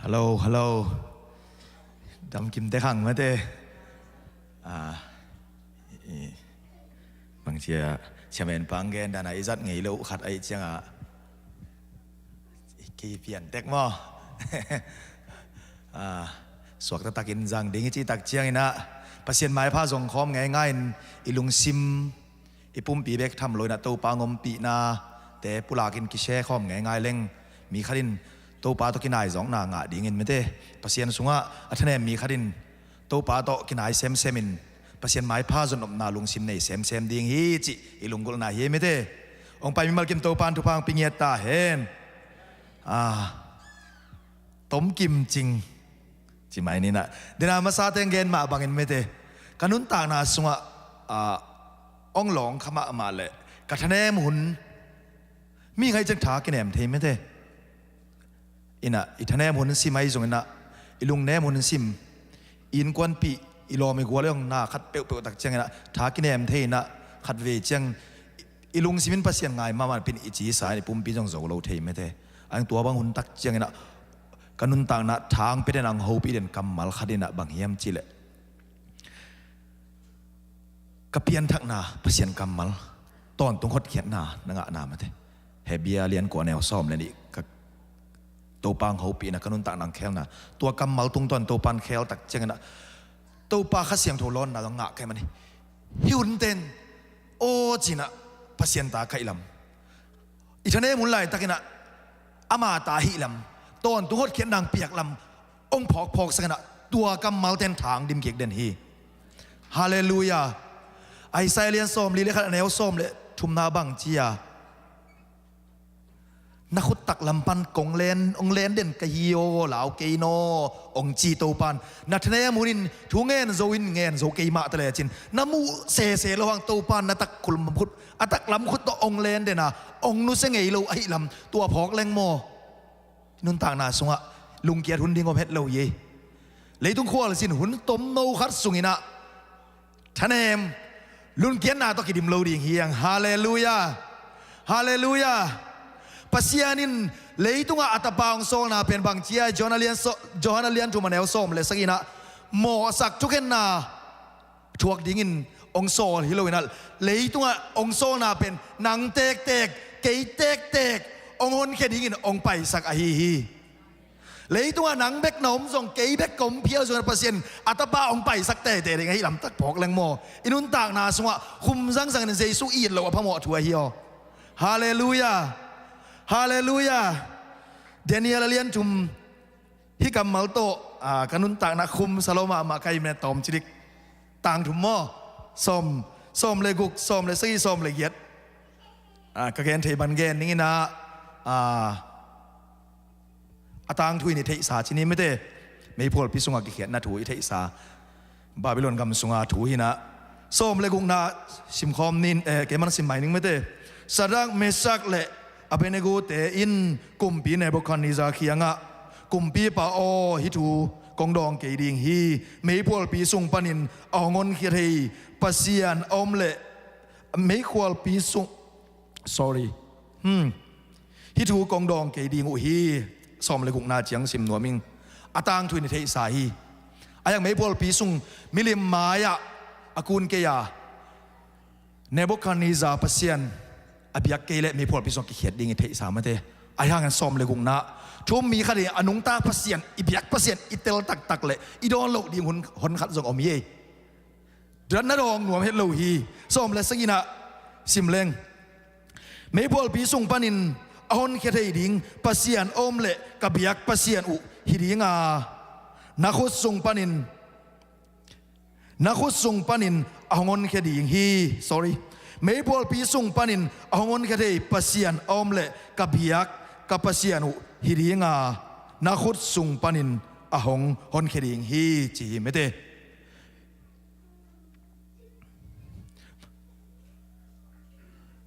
Hello, hello. Damkim tek hang mate. Ah, i, bangcia, siamen pang gen dan a i zat ngei lo khat ahih ciangah, i kei pian tek maw? Ah, suak taktakin zang ding i cih tak ciangin ah, Pasian maipha zong khawm ngeingai in i lungsim, i pumpi bek tham lo in ah Topa ngompihnate pulakin kisia khawm ngeingai leng, mi khat in Topa tawh kinaizawkna ngah dingin mate, Pasian sungah a thanem mi khat in Topa tawh kinai semsem in Pasian maipha zon nopna lungsim nei semsem ding hi cih i lunggulhna hi mate. Hong pai mimalkim Topa in thupha hong pia ngiat ta hen. Ah, tomkim cing. Ci mai ni nah. Dena masa teng gen mah bangin mate, ka nuntakna sungah, ah, ong lawng kha mahmah leh ka thanem hun, mi ngaih ciang tha kinem thei mate. Inah i thanem hun sim ahi zong inah, i lungnem hun sim, i innkuanpih, i lawm i gual i ong na khat peuhpeuh tak ciang inah tha kinem thei inah, khatvei ciang i lungsim in Pasian ngai mahmah pin i cisa in i pumpi zong zo lo thei mate. Ang tua bang hun tak ciang inah ka nuntakna thang pia den ang hopih den kammal khat inah bang hiam cihleh, ka pianthakna Pasian kammal, tawntung hotkhiatna na ngahna mate. Hebru lian kua neu sawm le nih, ka Topa hong hopihna ka nuntakna hong khelna, tua kammal tungtawn Topa hong khel tak ciang inah Topa Kha Siangtho lawnna zong ngah ka hih man hi. Hih hunte in aw ci inah Pasian ta ka hih lam, i thanem hun laitak inah ama ta hih lam, tawntung hotkhiatna hong piak lam ong phawkphawk sak inah tua kammalte in thang dim kik den hi. Halleluiah. Isaiah lian sawmli le khat a neu sawm le thumna bang ci a, na khut taklam pan kong len, ong len den ka hi aw, lau kei naw, ong ci Topa in. Na thanem hun in thu ngen zo in ngen zo kei mah ta lecin, na muh sese lo hang Topa in na tak khul khut, a taklam khut tawh ong len den a, ong nusia ngei lo ahih lam tua phawk leng maw? Nuntakna sungah lungkiat hun ding om het lo hi. Leitung khualzin hun tomno khat sung inah thanem, lungkiatna tawh kidim lo ding hi hang. Halleluiah. Halleluiah. Pasian in leitungah a tapa hong sawlna pen bang ci a, Johan a lian so-, Johan a lian thum a neu sawm le sagih inah mawhsak thukhenna thuak dingin hong sawl hi lo inah, leitungah hong sawlna pen nang tektek kei tektek hong honkhia dingin hong paisak ahi hi. Leitungah nang bek na om zong, kei bek ka om phial zong, Pasian a Tapa hong paisak teitei ding ahi lamtak phawk leng maw. I nuntakna sungah khum zangzang in Jesu it loh a phamawh thu ahi aw. Halleluiah. Halleluiah. Daniel a lian thum, hih kammal tawh, ah, ka nuntakna khum sa lo mahmah ka hih manin tawm cidik. Tang thum maw? Sawm, sawm le guk, sawm le sagih, sawm le giat. Ah, ka gen thei bang gen ning in ah, ah, a tangthu in i theihsa ci ni mate. Meiphualpi sungah kikhiatna thu i theihsa. Babylon gam sunga thu hi in ah. Sawm le gukna simkhawm ning, eh, kei man sim mai ning mate. Sadrak, Mesak le Abednego te in kumpi Nebuchadnezzar kiangah, Kumpipa aw, hih thu kong dawng kei ding hi. Meiphualpi sung panin a hong honkhia thei Pasian a om leh, meikhualpi sung, sorry. Hmm. Hih thu kong dawng kei ding uh hi. Sawm le gukna ciang sim nuam ing. A tangthu in i theihsa hi. A hiang meiphualpi sung milim mai-ah a kun kei a, Nebuchadnezzar pasian a biak kei leh meiphualpi sung kikhiat ding i theihsa mate. A hiang sawm le gukna, thu-um mi khat in a nungta pasian, i biak pasian i tel taktak leh i dawn loh ding hun honkhat zong om hi. Ei, dan na dawng nuam het lo hi. Sawm le sagihna sim leng. Meiphualpi sung panin a honkhia thei ding Pasian a om leh ka biak Pasian uh hi ding a, na khut sung panin, na khut sung panin a hong honkhia ding hi. Sorry. Meiphualpi sung panin a hong honkhia thei Pasian a om leh ka biak ka Pasian uh hi ding a, na khut sung panin a hong honkhia ding hi, ci hi mate.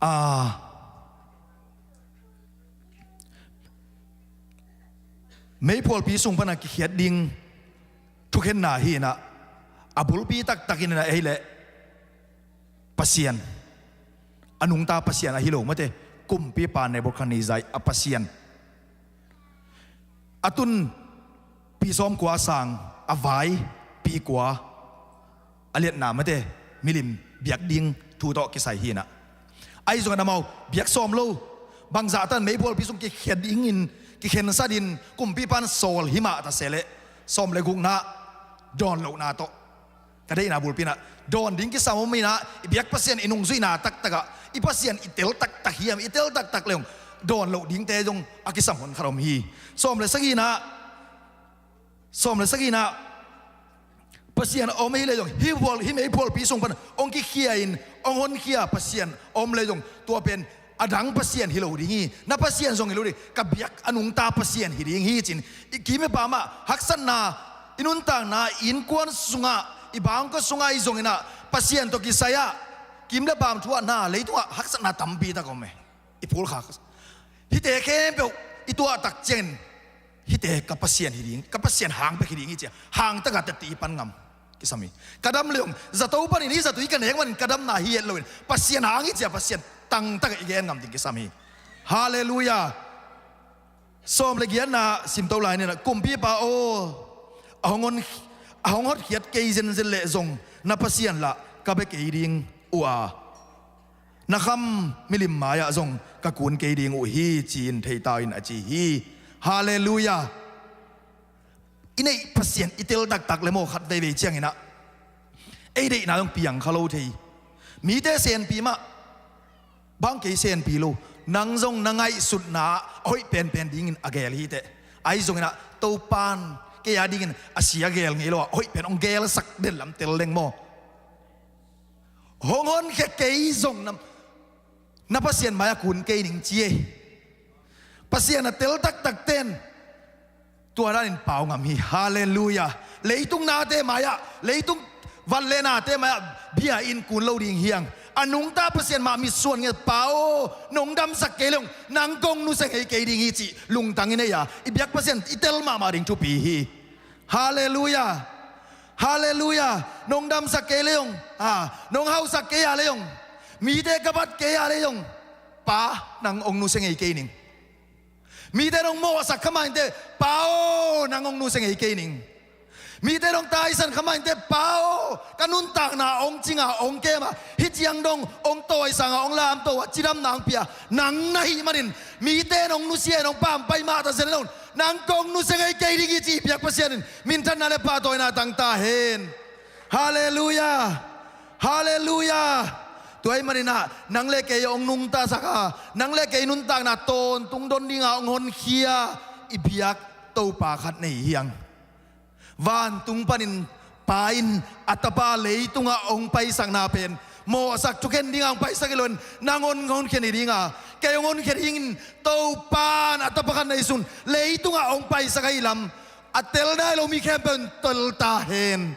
A, meiphualpi sung pana kikhiat ding thukhenna hi in ah, a bulpi taktak in ah ei leh Pasian, a nungta Pasian ahi lo mate, kumpipa Nebuchadnezzar a pasian. A tunpi sawmkua sang, a vaipi kua, a liatna mate, milim biak ding thu tawh kisai hi in ah. Ahi zongin amau biak sawm lo. Bangzah tan meiphualpi sung kikhen dingin, kikhensa dingin kumpipan sawl hi mah ta se leh, sawm le gukna dawn lohna tawh, ka deihna bulpi in ah, dawn ding kisam om in ah, i biak Pasian i nungzuihna taktak ah, i Pasian i tel taktak hiam, i tel taktak leh zong dawn loh dingte zong a kisam honkhat om hi. Sawm le sagihna, sawm le sagihna, Pasian a om hi leh zong, hih phual, hih meiphualpi sung pan hong kikhia in, hong honkhia Pasian a om leh zong, tua pen a dang pasian hi lo ding hi. Na Pasian zong hi lo ding, ka biak a nungta Pasian hi ding hi, ci-in. I kim i pam ah haksatna, i nuntakna, i innkuan sungah, i bangkua sungah ahi zongin ah, Pasian tawh kisai ah, kim le pam thu ah na, leitungah haksatna tampi tak om e. I phulkha, hihte khempeuh i tuah tak ciangin, hihte ka Pasian hi ding, ka Pasian hang bek hi ding hi, ci-a hang tak a teci pan ngam kisam hi. Ka dam leh zong, zato panin hih zatui ka nek manin ka damna hi het loin, Pasian hang hi, ci-a Pasian tangtak a i gen ngam ding kisam hi. Halleluiah. Sawm le giatna sim to lai ni in ah, kumpipa aw, a hong hon, a hong hotkhiat kei zenzen leh zong na Pasian lah ka bia kei ding uh a, na kham milim mai-ah zong ka kun kei ding uh hi, ci-in thei ta in, a ci hi. Halleluiah. I neih Pasian i tel taktak leh maw, khat veivei ciangin ah ei deihna zong piang kha lo thei. Mite senpi mah, bang kei senpi lo. Nang zong na ngaihsutna a hoih penpen dingin a geel hi teh. Ahi zongin ah Topan kei a dingin a si a geel ngei lo a, a hoih pen hong geelsak den lam tel leng maw. Hong honkhia kei zong na, na Pasian mai-ah kun kei ning ci ei. Pasian a tel taktakte'n tua danin pau ngam hi. Halleluiah. Leitung nate mai-ah, leitung van leh nate mai-ah bia in kun lo ding hi hang. A nungta Pasian mah mitsuan ngiat, Pa aw, nong damsak kei leh zong nang kong nusia ngei kei ding hi, cih lungtang i nei a, i biak Pasian i tel mahmah ding thupi hi. Halleluiah. Halleluiah. Nong damsak kei leh zong, a, nong hausak kei a leh zong, mite ka bat kei a leh zong, Pa, nang hong nusia ngei kei ning. Mite nong mawhsak kha mah inteh, Pa aw, nang hong nusia ngei kei ning. Mite in hong taisan kha mah inteh, Pa aw, ka nuntakna hong cinga hong kema, hih ciang dong hong tawisanga hong lamto a, cidamna hong pia nang na hih manin, mite in hong nusia in hong pampai mah ta zen lo, nang kong nusia ngei kei ding hi ci i biak Pasian in minthanna le pahtawina tang ta hen. Halleluiah. Halleluiah. Tua ahih manin ah nang le kei hong nungtasak a, nang le kei nuntakna tawntung don dinga hong honkhia i biak Topa khat nei hi hang. Vantung panin Pa in a Tapa leitungah hong paisakna pen mawhsak thukhen dinga hong paisak hi loin, nang hong honkhen hi dinga, kei hong honkhen hi dingin, Topa in a Tapa khat neisun leitungah hong paisak ahih lam a tel nai lo mi khempeuh in tel ta hen.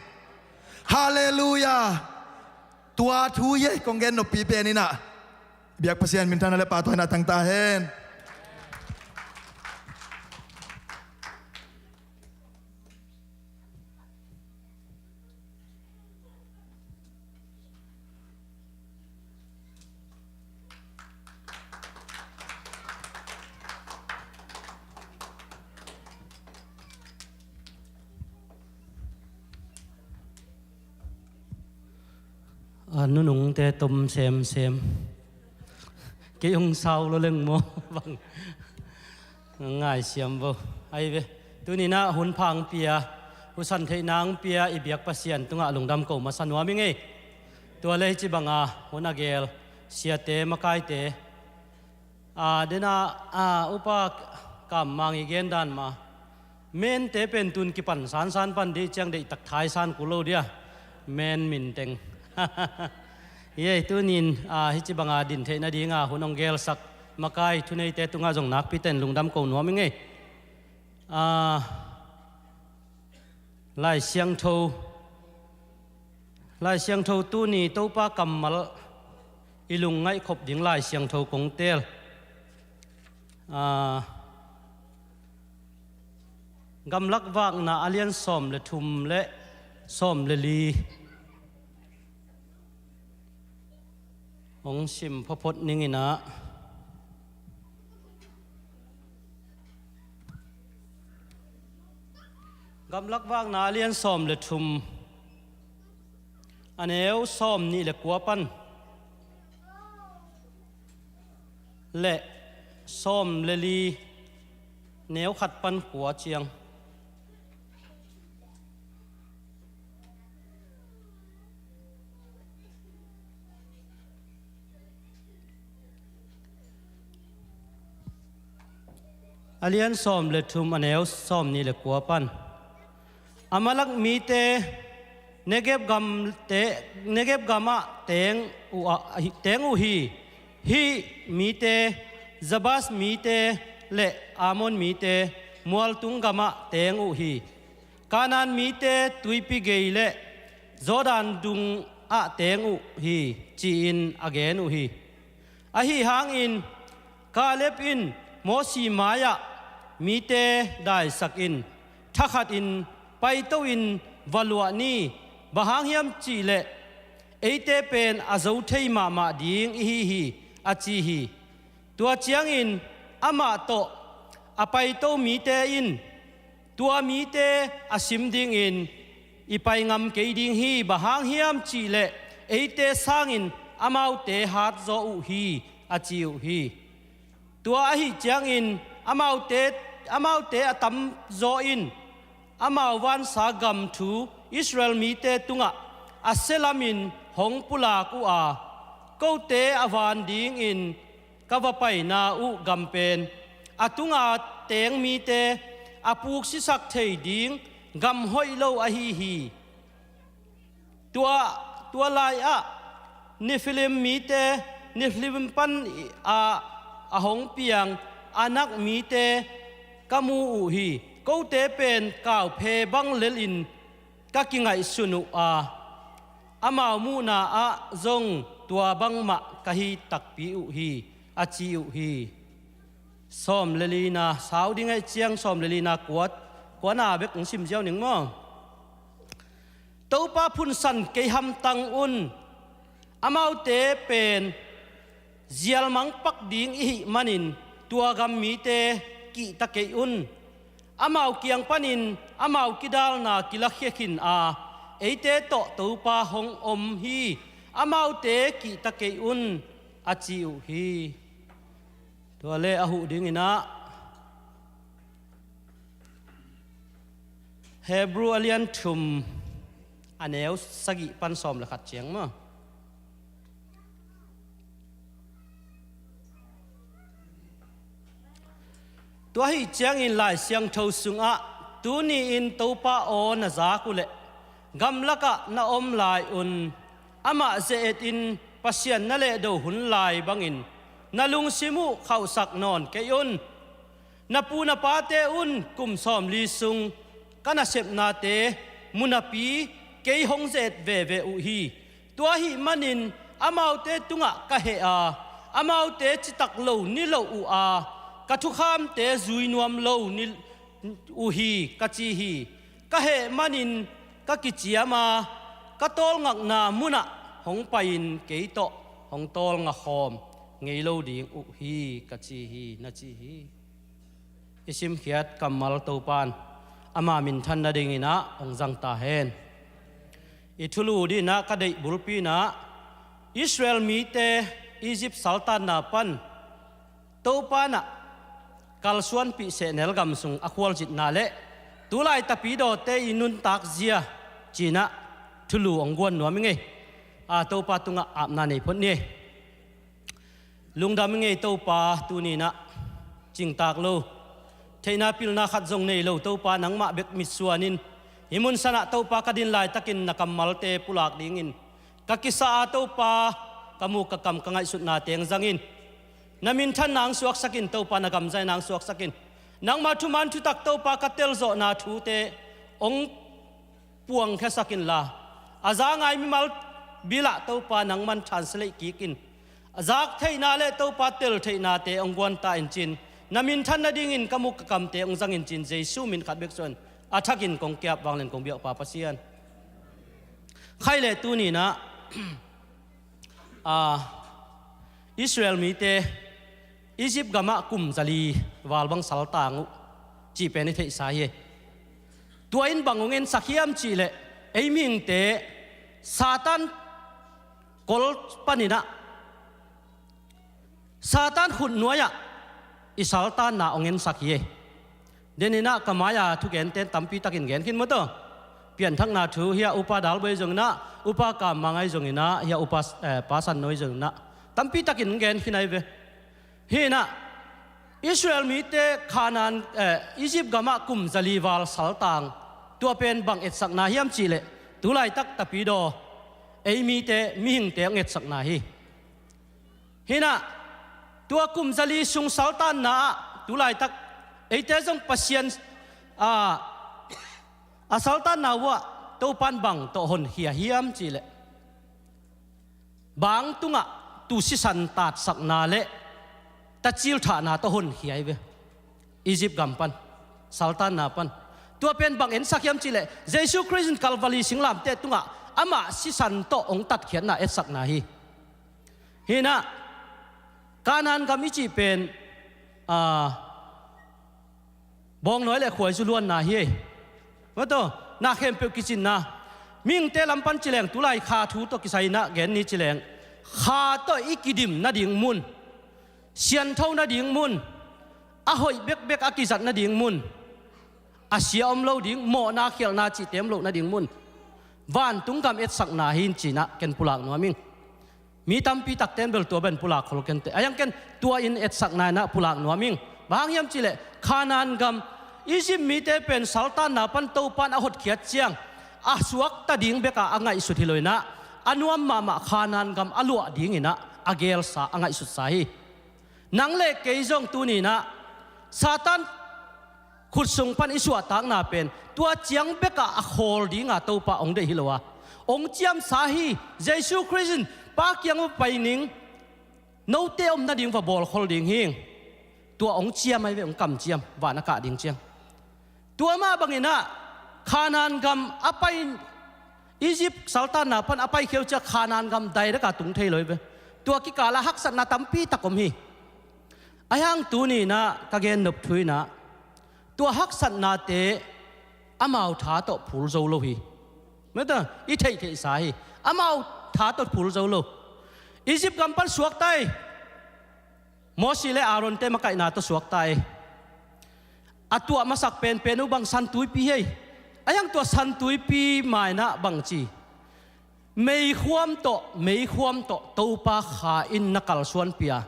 Halleluiah. Tua thu hi ei kong gen noppi pen in ah, biak Pasian minthanna le pahtawina tang ta hen. A nunungte tom semsem. Kei hong sau lo leng maw? Bang ngaisiam vo. Ai ve. Tuni-in ah hun pha hong pia, husan theihna hong pia i biak Pasian tungah lungdam ko masa nuam ing ei. Tua le hih ci banga hun a gel siate, makaite, a, dena, a, Upa Kam Mang i gen dan mah, mente pen tun kipan sansan pan dih ciang deihtak thaisan kul lo dia. Men minteng. Hi ei, tuni-in, a, hih ci banga din theih nadinga hun hong gelsak makai thuneite tungah zong nakpi ten lungdam ko nuam ing ei. A, Lai Siangtho, Lai Siangtho tuni Topa kammal i lungngaih khop ding Lai Siangtho kong teel. A, Gamlak Vakna a lian sawm le thum le sawm le li hong sim photphot ning in ah, Gamlak Vakna a lian sawm le thum, a neu sawm nih le kua pan le sawm le li, neu khat pan kua ciang. A lian sawm le thum, a neu sawm nih le kua pan. Amalek mite Negeb gamte, Negeb gamah teng uh, ah, teng uh hi. Hih mite Jabas mite le Ammon mite mualtung gamah teng uh hi. Kanaan mite tuipi gei le Jordan dungah teng uh hi, ci-in a gen uh hi. Ahi hangin Kaleb in Mosi mai-ah mite daisakin, thakhatin paito-in va luah ni, bang hang hiam cihleh eite pen a zo thei mahmah ding ihi hi, a ci hi. Tua ciangin amah tawh a paito mite in, tua mite a sim dingin i pai ngam kei ding hi, bang hang hiam cihleh eite sangin amaute hatzaw uh hi, a ci uh hi. Tua ahih ciangin amaute, amaute a tamzaw in amau vansa gam thu Israel mite tungah a sia lamin hong pulak uh a, kote a van dingin ka va paina uh gam pen a tunga teng mite a puksisak thei ding gam hoih lo ahi hi. Tua, tua lai-ah Nephilim mite, Nephilim pan a, a hong piang Anak mite ka mu uh hi. Kote pen kauphe bang lelin ka kingaihsun uh a, amau muhna ah zong tua bangmah ka hi takpi uh hi, a ci uh hi. Sawm le lina, sau ding ahih ciang sawm le lina kua, kuana bek hong sim ziau ning maw? Topa phunsan kei hamtang un. Amaute pen zialmang pak ding ihih manin tua gam mite kihta kei un. Amau kiang panin amau kidalna kilakhia khin a, eite tawh Topa hong om hi, amaute kihta kei un, a ci uh hi. Tua le a huh dinginah Hebrew a lian thum, a neu sagih pan sawm le khat ciang maw. Tua ahih ciangin Lai Siangtho sungah, tuni-in Topa aw na zak uhleh gamlakah na om lai un, amah ze-etin Pasian na lehdo hun lai bangin na lungsim uh khauhsak nawn kei un. Na pu na pate un kum sawmli sung ka nasepnate mu napi kei hong ze-et veve uh hi. Tua ahih manin amaute tungah ka heh a, amaute citak lo ni lo uh a, ka thukhamte zui nuam lo ni uh hi, ka ci hi. Ka heh manin ka kiciam a, ka tawlngakna munah hong pai-in kei tawh hong tawlngakhawm ngei lo ding uh hi, ka ci hi, na ci hi. I simkhiat kammal Topan ama minthan nadinginah hong zang ta hen. I thulu dinah ka deih bulpi inah Israel mite Egypt saltanna pan Topa inah kalsuanpih sehnel gam sung a khualzitna le tulai tapidawte i nuntak zia cinah thulu hong guan nuam i ngei. A, Topa tungah apna nei phot ni. Lungdam i ngei Topa, tuninah cingtak lo, theihna pilna khat zong nei lo Topa, nangmah bek mitsuanin hih mun sanah Topa ka din laitakin na kammalte pulak dingin ka kisa a Topa, ka muk ka kam ka ngaihsutna teng zangin na minthan nang suaksakin Topa, na gamzai nang suaksakin. Nangmah thuman thutak Topa ka telzawhna thute hong puangkhiasak inla, a za ngai mimal bilah Topa nangman translate kikin, a zak theihna le Topa tel theihnate hong guan ta in cin, na minthan nadingin ka muk ka kamte hong zangin cin, Jesu min khat bek suan a thakin kong kiap, vanglian kong biak Pa Pasian. Khai le tuninah a, Israel mite Egypt gamah kum zali val bang saltang uh cih pen i theihsa hi. Tua in bang hong ensak hiam cihleh, ei mihingte Satan kol paninah Satan khut nuai-ah i saltanna hong ensak hi. Deninah ka mai-a thugenten tampitakin gen khin maw taw. Pianthakna thu hi-ah Upa Dalboi zonginah, Upa Kammangai zonginah, hi-ah Upa, eh, Pa San Noi zonginah tampitakin gen khin ahi ve. Hinah Israel mite Kanaan, eh, Egypt gamah kum zali val saltang, tua pen bang etsakna hiam cihleh, tulaitak tapidaw ei mite mihingte hong etsakna hi. Hinah tua kum zali sung saltanna ah tulaitak eite zong Pasian, a, a saltanna uhah Topan bang tawh honkhia hiam cihleh, bang tungah tu sisan tatsakna le tacil thahna tawh honkhia hi ve. Egypt gam pan, saltanna pan. Tua pen bang ensak hiam cihleh, Jesu Khrist in Kalvari singlamteh tungah amah sisan tawh hong tatkhiatna etsakna hi. Hinah Kanaan gam i cih pen, a, bawngnawi le khuaizu luanna hi. Maw taw, na khempeuh kicinna. Mihingte lampan cileng, tulai kha thu tawh kisai inah gen ni cileng, kha tawh i kidim nading mun, siantho nading mun, a hoih bekbek a kizat nading mun, a sia om lo ding, mawhna khialhna cihte om loh nading mun, vantung gam etsakna hi in cinah ken pulak nuam ing. Mi tampi takten bel tua ben pulak khol kente. A hiang ken tua in etsakna inah pulak nuam ing. Bang hang hiam cihleh, Kanaan gam, Egypt mite pen saltanna pan Topan a hotkhiat ciang a suakta ding bekah a ngaihsut hi lo inah, a nuam mahmah Kanaan gam a luah dinginah a gelsa, a ngaihsutsa hi. Nang le kei zong tuninah Satan khut sung pan i suahtakna pen tua ciang bekah a khawl dinga Topa hong deih hi lo a, hong ciamsa hi. Jesu Khrist in Pa kiang uh pai ning, note om nading va bawlkhol ding hi. Tua hong ciam ahi ve, hong kamciam, van a kah ding ciang. Tua mah banginah Kanaan gam a pai, Egypt saltanna pan a paikhia uh ciah Kanaan gam direct a tung thei lo hi ve. Tua kikalah haksatna tampi tak om hi. A hiang tuninah ka gen nop thu inah, Tua haksatnate amau tha tawh phul zo lo hi. Meta i theihtheihsa hi. Amau tha tawh phul zo lo. Egypt gam pan suakta hi. Mosi le Aaron-te makaihna tawh suakta hi. A tuah masak penpen uh bang San Tuipi hi. A hiang tua San Tuipi mainah bangci meikhuam tawh, meikhuam tawh Topa Kha in na kalsuan pia.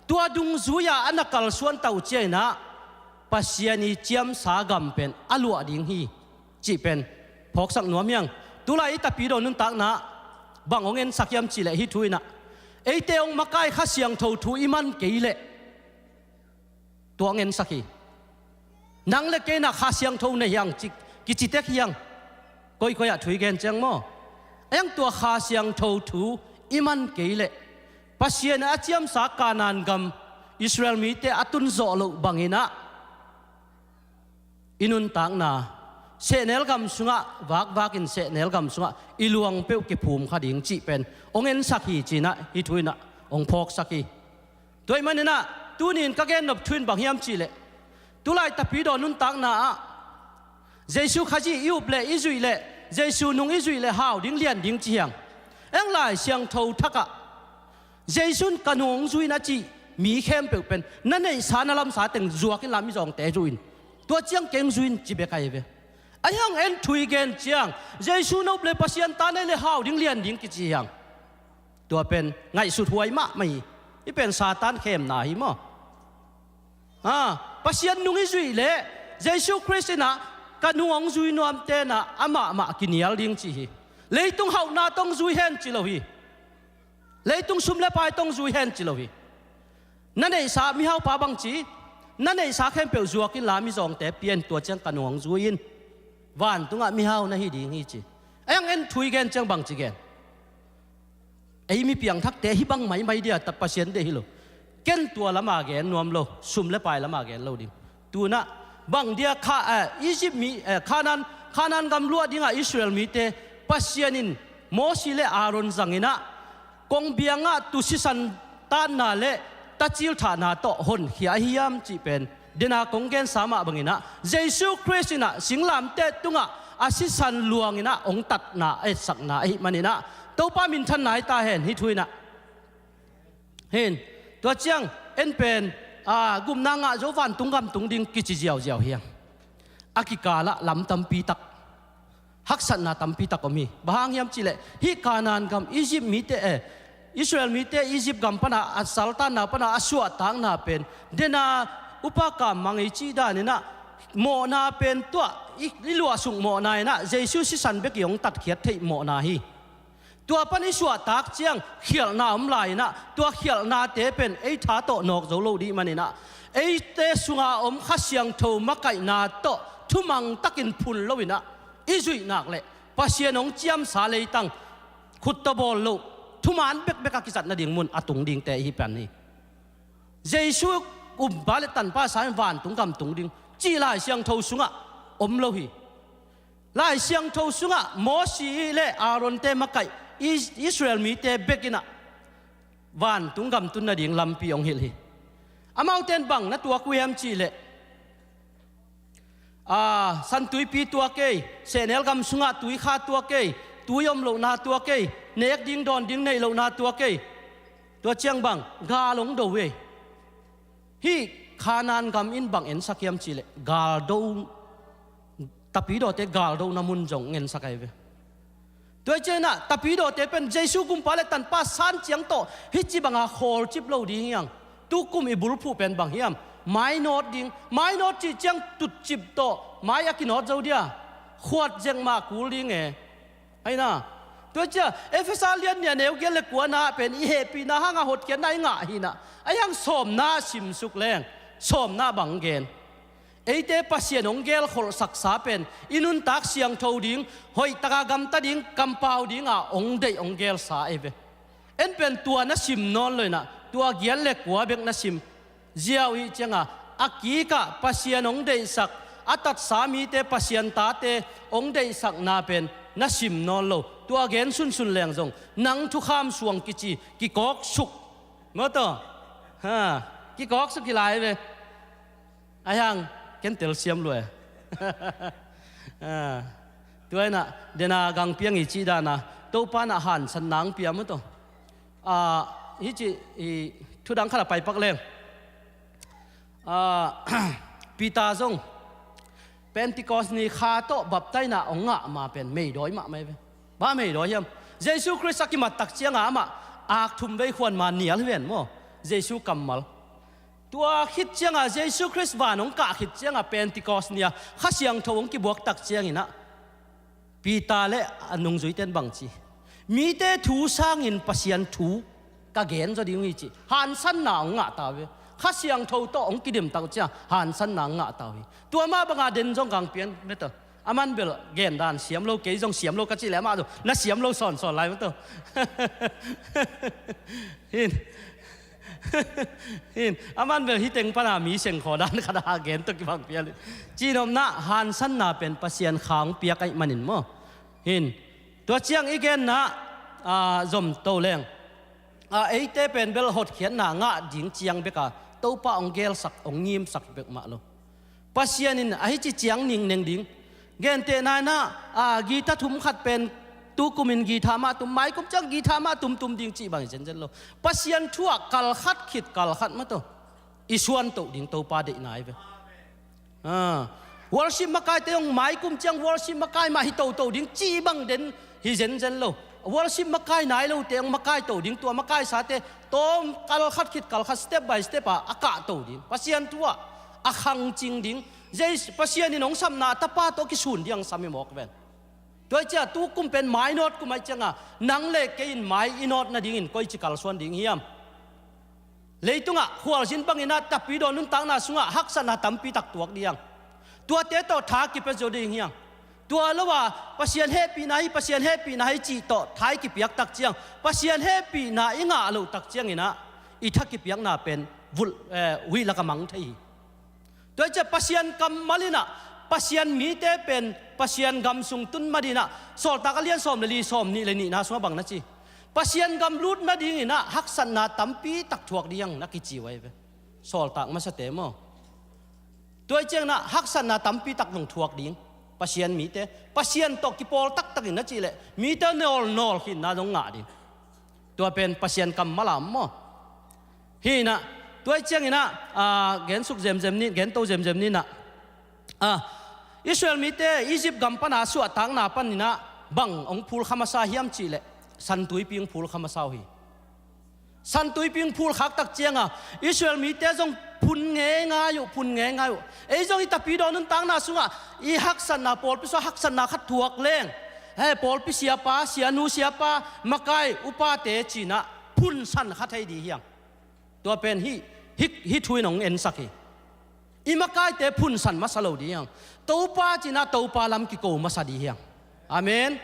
Tua dungzui-a a na kalsuan tau ciainah Pasian i ciamsa gam pen a luah ding hi cih pen phawksak nuam hiang. Tulai i tapidaw nuntakna bang hong ensak hiam cihleh hih thu inah eite hong makai Kha Siangtho thu i man kei leh tua hong ensak hi. Nang le kei inah Kha Siangtho nei hiang ci, kici tek hiang. Koikoi ah thu i gen ciang maw? A hiang tua Kha Siangtho thu i man kei leh Pasian a ciamsa Kanaan gam Israel mite a tun zawh loh banginah i nuntakna sehnel gam sungah vakvakin sehnel gam sungah i luang peuh kiphum kha ding cih pen hong ensak hi cinah hih thu inah hong phawksak hi. Tua ahih maninah tuni-in ka gennop thu in bang hiam cihleh tulai tapidaw nuntakna ah Jesu Khazih i up leh i zuih leh Jesu nung i zuih leh hau ding lian ding ci hiang. Eng Lai Siangtho thakah Jesu in ka nung hong zui in a cih mi khempeuh pen na neihsa na lamsa teng zuak inla mizawngte zui in. Tua ciang keng zui in ci bek ahi ve. A hiang en thu i gen ciang Jesu na up leh Pasian ta nei leh hau ding lian ding kici hiang. Tua pen ngaihsut huai mahmah hi. Hih pen Satan khemna hi maw? Ha, Pasian nung i zuih leh Jesu Khrist inah ka nung hong zui nuamte inah amahmah kinial ding ci hi. Leitung hauhna tawh hong zui hen ci lo hi. Leitung sum le pai tawh hong zui hen ci lo hi. Na neihsa mihaupa bangci na neihsa khempeuh zuak inla mizawngte pia in tua ciang ka nung hong zui in. Vantungah mihau na hi ding hi ci. A hiang en thu i gen ciang bangci gen? Ei mi piangthakte hih bang maimai dia ta Pasian deih hi lo. Ken tua lama gen nuam lo, sum le pai lama gen lo ding. Tunah bang dia Kha, eh, Egypt mi, eh, Kanaan, Kanaan gam luah dingah Israel mite Pasian in Mosi le Aaron zanginah kongbiangah tu sisan tanna le tacil thahna tawh honkhia ahi hiam cih pen dena kong gensa mah banginah Jesu Khrist inah singlamteh tungah a sisan luanginah hong tatna a etsakna ahih maninah Topa minthanna hi ta hen hih thu inah. Hin, tua ciang en pen, a, gupna ngah zo vantung gam tung ding kici ziauziau hiang. A kikalah lam tampi tak, haksatna tampi tak om hi. Bang hang hiam cihleh hih Kanaan gam Egypt mite, eh, Israel mite Egypt gam pana a saltanna pana a suahtakna pen dena upa kammang ei cih daninah mawhna pen tuah i, i luahsuk mawhna inah Jesu sisan bek i hong tatkhiat theih mawhna hi. Tua pan i suahtak ciang khialhna om lai inah tua khialhnate pen ei tha tawh nawk zo lo dih maninah eite sunga om Kha Siangtho makaihna tawh thumang takin phun lo inah i zuih nak leh Pasian hong ciamsa leitang khut tawh bawl loh thuman bekbek a kizat nading mun a tung dingte ihi pan hi. Jesu umpa le tanpa sa in vantung gam tung ding cih Lai Siangtho sungah om lo hi. Lai Siangtho sungah Mosi le Aaron-te makaih Is-, Israel mite bek inah vantung gam tun nading lampi hong hilh hi. Amaute in bang na tuak uh hiam cihleh, a, San Tuipi tuak ei, sehnel gam sungah tui kha tuak ei, tui om lohna tuak ei, nek ding dawn ding neih lohna tuak ei. Tua ciang bang gal hong do ei. Hih Kanaan gam in bang ensak hiam cihleh galdo, tapidawte galdona mun zong ensak ahi ve. Tua hi cianginah tapidawte pen Jesu gumpa le tanpa san ciang tawh hih ci banga khawlcip lo ding hiang. Tukum i bulphuh pen bang hiam? Mainawt ding. Mainawt cih ciang tutcip tawh mai a kinawt zo dia? Khuat zengmah kul ding e. Aina, tua cia Efesa lian nih a neu giat le kuana pen i hehpihna hanga hotkhiatna i ngah hinah a hiang sawmna a simsuk leng sawmna bang gen. Eite Pasian hong gelkholhsaksa pen i nuntak siangtho ding, hoihtaka gamta ding, kampau dinga hong deih hong gelsa ei ve. En pen tua na sim nawn loinah tua giat le kua bek na sim ziau ih cianga a kikah Pasian hong deihsak, a tatsa mite Pasian tate hong deihsakna pen na sim nawn lo. Tua gen sunsun leng zong nang thukham suang kici kikawksuk. Mawtaw? Ha, kikawksuk hi lai ve. A hiang Ken telsiam lua e. Ah, tua inah dena gangpiang i cih dana Topa inah hansanna ang pia maw taw. Ah, hih cih i thudang khat a paipak leng. Ah, Peter zong Pentecost ni kha tawh baptaina hong ngah ma pen meidawi mahmah hi ve. Bang meidawi hiam? Jesu Khrist a kimat tak cianga amah ak thum vei khuan ma nial hi ven maw? Jesu kammal. Tua khit cianga Jesu Khrist van hong kah khit cianga Pentecost ni-a Kha Siangtho hong kibuak tak cianginah Peter le a nungzuite'n bangci, mite thu sangin Pasian thu ka gen zaw ding uh hi ci. Hansanna hong ngah ta uh hi. Kha Siangtho tawh hong kidim tak uh ciang hansanna hong ngah ta uh hi. Tua mah banga den zong gangpian metaw. Aman bel gen dan siam lo, kei zong siam lo ka cih leh amah zong na siam lo sawnsawn lai metaw. Hin. Hin, aman bel hih teng pana mi sengkhaw dan khat a gen tawh kibang pial hi. Cihnopna hansanna pen Pasian kha hong piak ahih manin maw? Hin, tua ciang i genna, ah, zom to leng. Ah, eite pen bel hotkhiatna ngah ding ciang beka Topa hong gelsak, hong ngimsak bek mah lo. Pasian in a hih ci ciang ningneng ding. Gentehna inah, ah, gita thum khat pen tukum in gita mah tum, maikum ciang gita mah tumtum ding cih bang hi zenzen lo. Pasian thu ah kalkhat khit kalkhat mah taw i suantoh ding Topa deihna hi ve. Ah, worship makaite hong maikum ciang worship makai mah hi toto ding cih bang den hi zenzen lo. Worship makai nai lote hong makaito ding, tua makaisate tawm kalkhat khit kalkhat, step by step a a kahto ding. Pasian thu ah a khangcing ding. Jesu, Pasian in hong sapna a Tapa tawh kisun ding hong sam hi mawk ven. Tua hi cia tukum pen mai nawt kum ahih cianga nang le kei in mai i nawt nadingin koici kalsuan ding hiam? Leitungah khualzin banginah tapidaw nuntakna sungah haksatna tampi tak tuak ding hiam? Tuate tawh tha kipia zo ding hiam? Tua lo a Pasian hehpihna hi, Pasian hehpihna hi cih tawh tha i kipiak tak ciang, Pasian hehpihna i ngah loh tak cianginah i tha kipiakna pen vulh, eh, huih lak a mang thei hi. Tua hi ciah Pasian kammal inah Pasian mite pen Pasian gam sung tun madinah Sawltak a lian sawm le li, sawm nih le nihna sungah bang na ci? Pasian gam lut nadinginah haksatna tampi tak thuak ding na kici uh ahi ve. Sawltak masate maw? Tua hi cianginah haksatna tampi tak zong thuak ding. Pasian mite, Pasian tawh kipawl taktakin na cih leh mite nawlnawl khinna zong ngah ding. Tua pen Pasian kammal a om maw? Hinah, tua hi cianginah, ah, gensuk zemzem ni, gento zemzem ninah, ah, Israel mite Egypt gam pana suahtakna paninah bang hong phulkha masa hiam cih leh Santuipi hong phulkha masa uh hi. Santuipi hong phulkhak tak cianga Israel mite zong phun ngeingai uh, phun ngeingai uh. Ei zong i tapidaw nuntakna sungah i haksatna, pawlpi sungah haksatna khat thuak leng, he, pawlpi siapa, sianu siapa, makai upate cinah phunsan kha thei ding hiang. Tua pen hih, hih, hih thu in hong ensak hi. I makaite phunsan masa lo ding hiang. Topa cinah Topa lam kiko masa ding hiang. Amen.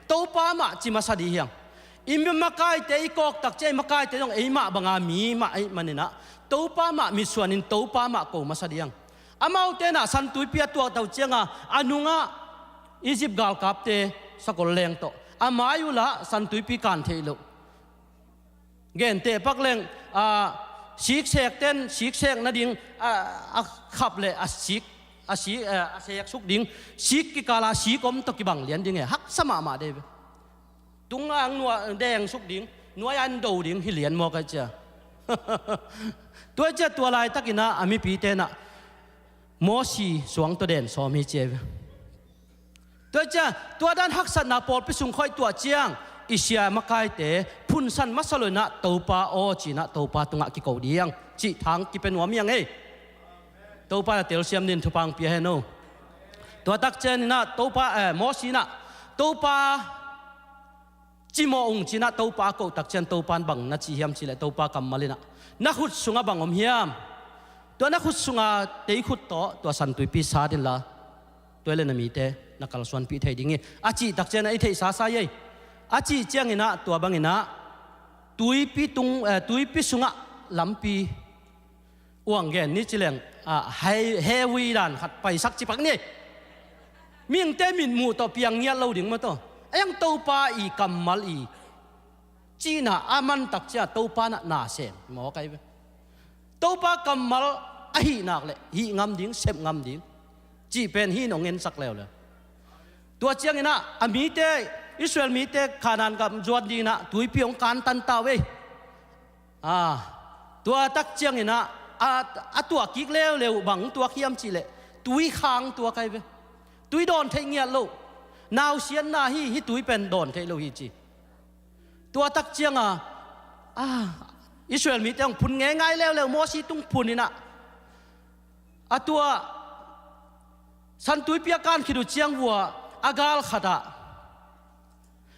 Topa mah ci masa ding hiang. I makaite i kawk tak ciah i makaite zong eimah banga mi mah ahih maninah Topa mah mitsuanin Topa mah ko masa ding hiang. Amaute nah Santuipi a tuakto cianga a nungah Egypt galkapte sakol leng tawh a mai uhlah Santuipi kan theih loh. Genteh pak leng, ah, siksek ten siksek nading, ah, a khap le a sik, a si, eh, a seksuk ding sik kikala sik om tawh kibang lian ding e, haksa mahmah dei ve. Tunga ang nuai dengsuk ding, nuai an do ding hi lian mawk ai cia. Tua cia tua laitakinah a mipite nah Mosi suang tawh den sawm hi cia ve. Tua ciah tua dan haksatna pawlpi sung khawi tuah ciang i sia makaite phunsan masa loinah Topa aw cinah Topa tungah kiko diang cih thang kipia nuam hiang ei. Topa na telsiam din thupha hong pia hen o. Tua tak cianinah Topa, eh, Mosi inah Topa cimawh ung cinah Topa a koh tak cian Topa in bang na ci hiam cileh Topa kammal inah na khut sungah bang om hiam? Tua na khut sunga teikhut tawh tua santuipi sa dinla tua le na mite na kalsuanpih thei ding hi a cih tak cianah i theihsa sa ei. A cih cianginah tua banginah tuipi tung, eh, tuipi sungah lampi uang gen ni cileng, ah, hei, hevui dan khat paisak cipak ni. Mihingte mitmuh tawh piang ngiat lo ding mataw. A iang Topa i kammal i cihna a mantak ciah Topa nah na sem maw kai ve. Topa kammal ahih nak leh hih ngam ding, sep ngam ding cih pen hih in hong ensak leuleu. Tua ciangin ah a mite, Israel mite Kanaan gam zuan dingin ah tuipi hong kantan ta uh ei. A, tua tak ciangin ah a, a tuah kik leuleu, bang tuak hiam cih leh tui khang tuak ahi ve. Tui dawn theih ngiat lo. Nausiatna hi, hih tui pen dawn theih lo hi ci. Tua tak ciang a, a, Israel mite hong phun ngeingai leuleu, Mosi tung phun in ah, a tua San Tuipi a kan khit uh ciang vua a gal khat ah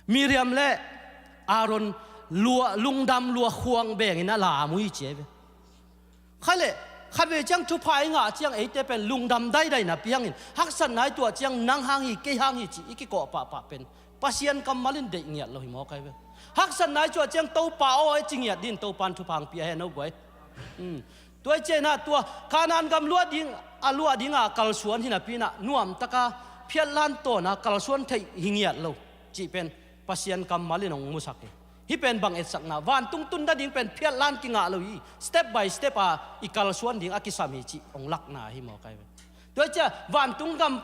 Miriam le Aaron lua, lungdam lua khuang bengin a lam uh hi ci ahi ve. Kha leh, khatvei ciang thupha i ngah ciang eite pen lungdam daidai napi hangin, haksatna i tuah ciang nang hang hi, kei hang hi ci i kikawh pahpah pen Pasian kammal in deih ngiat lo hi mawk ahi ve. Haksatna i tuah ciang Topa aw i ci ngiat dingin Topa in thupha hong pia hen, o guai. Hmm. Tua i ciangin ah tua Kanaan gam luah ding, a luah ding a kalsuan hi napi in ah nuamtaka phiatlan tawn a kalsuan theih hi ngiat lo cih pen Pasian kammal in hong musak hi. Hih pen bang etsakna, vantung tun nading pen phiatlan kingah lo hi, step by step a i kalsuan ding a kisam hi cih hong lakna hi mawk ahi ve. Tua i ciang vantung gam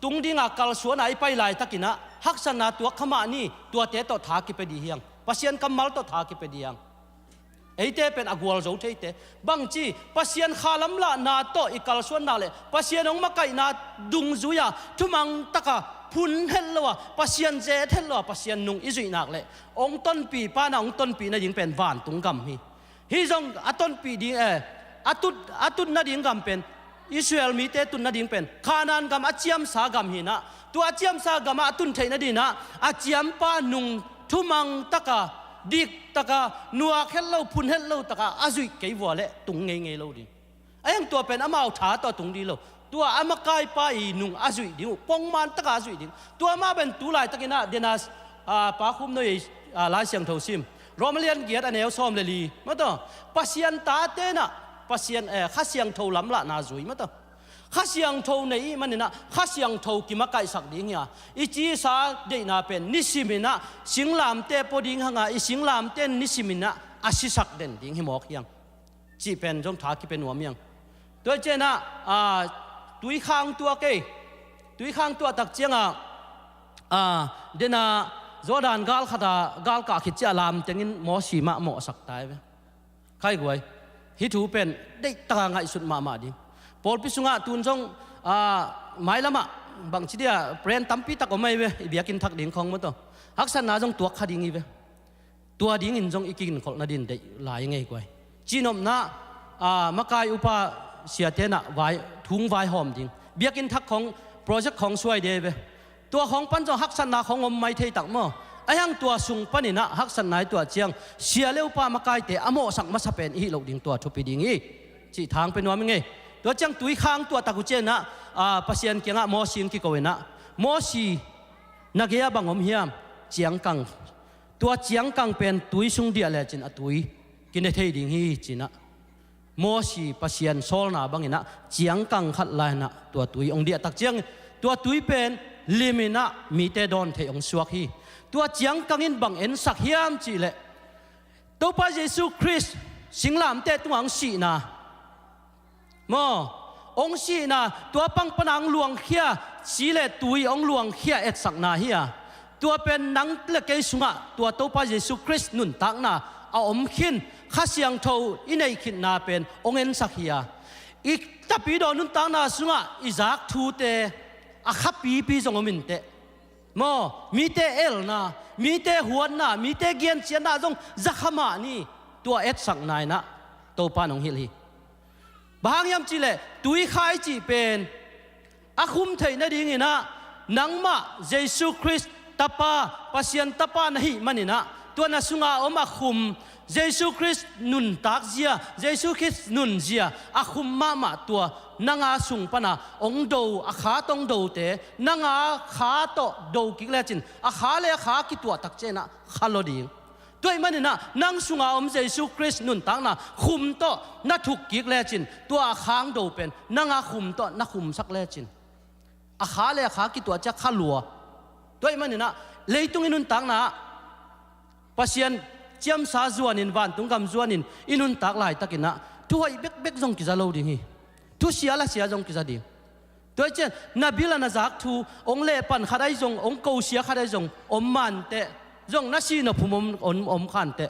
tung ding a kalsuan a i pai laitakin ah haksatna tuak kha mah ni, tuate tawh tha kipia ding hi hang, Pasian kammal tawh tha kipia ding hi hang. Eite pen a gualzo theite. Bangci, Pasian kha lamlahna tawh i kalsuan nak leh Pasian hong makaihna dungzui a thumang taka phun het lo a, Pasian zet het lo a, Pasian nung i zuih nak leh hong tonpih pa in ah hong tonpih nading pen vantung gam hi. Hih zong a tonpih ding, eh, a tut, a tut nading gam pen, Israel mite tut nading pen Kanaan gam a ciamsa gam hi in ah, tua a ciamsa gam ah a tun theih nadingin ah a ciampa nung thumang taka, dik taka, nuak het lo, phun het lo taka a zuih kei vua leh tung ngeingei lo ding. Ahi hang tua pen amau tha tawh tung ding lo. Tua a makaipa i nung a zuih ding uh, pongman taka a zuih ding. Tua mah pen tu laitakin ah, dena, a, Pa Khum Noi, a, Lai Siangtho sim, Rom a lian giat a neu sawm le li, maw taw. Pasian tate in ah Pasian, eh, Kha Siangtho lamlahna zui, maw taw. Kha Siangtho nei i hih manin ah Kha Siangtho kimakaihsak ding hi a, i cisa deihna pen nisimin ah singlamteh pua ding hang a, i singlamteh in nisimin ah a sisak den ding hi mawk hi hang cih pen zong tha kipia nuam hi hang. Tua i ciangin ah, a, tui khang tuak ei. Tui khang tuah tak ciang a, a, dena Jordan gal khat a gal kah khit ciang a lamtengin Mosi mah mawhsak ta hi ve. Khai guai. Hih thu pen deih taka ngaihsut mahmah ding. Pawlpi sungah tun zong, a, mailam ah bangci dia prayer tampi tak om ahi ve, i biakinn thak ding khawng, maw taw. Haksatna zong tuak kha ding hi ve. Tua dingin zong i kiginkholh nadingin deih lai i ngei guai. Cihnopna, a, makai upa siate in ah vai, thu hong vaihawm ding. Biakinn thak khawng, project khawng suai ding hi ve. Tua khawng pan zong haksatna khawng om mai thei tak maw. Ahi hang tua sung panin ah haksatna i tuah ciang sia le upa makaite a mawhsak masa pen i hih loh ding tua thupi ding hi cih tha hong pia nuam i ngei. Tua ciang tui khang tuah tak uh ciangin ah, a, Pasian kiangah Mosi hong kiko in ah, Mosi, na gei ah bang om hiam? Ciangkang. Tua ciangkang pen tui sung diah lecin a tui kine thei ding hi ci in ah, Mosi Pasian sawlna bangin ah ciangkang khat lai in ah tua tui hong diah tak ciang, tua tui pen lim in ah mite dawn theih hong suak hi. Tua ciangkang in bang ensak hiam cih leh, Topa Jesu Khrist singlamteh tungah hong sihna, maw, hong sihna, tua pang pana hong luangkhia, si le tui hong luangkhia etsakna hi a, tua pen nang le kei sungah tua Topa Jesu Khrist nuntakna a om khin, Kha Siangtho i neih khitna pen hong ensak hi a, i tapidaw nuntakna sungah i zak thute a khapipi zong om inteh. Maw, mite elna, mite huatna, mite gianciatna zong za kha mah ni, tua etsakna in ah Topa in hong hilh hi. Bang hang hiam cih leh, tui kha i cih pen a khum theih nadingin ah nangmah Jesu Khrist Tapa, Pasian Tapa na hih manin ah, tua na sunga om a khum Jesu Khrist nuntak zia, Jesu Khrist nun zia a khum mahmah tua nanga sung pana hong do, a kha tawh hong dote, nanga kha tawh do kik lecin a kha le a kha kituah tak ciangin ah kha lua ding. Tua ahih manin ah nang sunga om Jesu Khrist nuntakna khum tawh na thuk kik lecin, tua a kha hong do pen nanga khum tawh na khumsak lecin, a kha le a kha kituah ciang kha lua. Tua ahih manin ah leitung i nuntakna ah Pasian ciamsa zuanin, vantung gam zuanin i nuntak laitakin ah thuhoih bekbek zong kiza lo ding hi. Thusia lasia zong kiza ding. Tua hi ciang na bil a na zak thu hong lehpan khat ahi zong, hong kosia khat ahi zong om manteh, zong na sihnop hun om, om, om khanteh.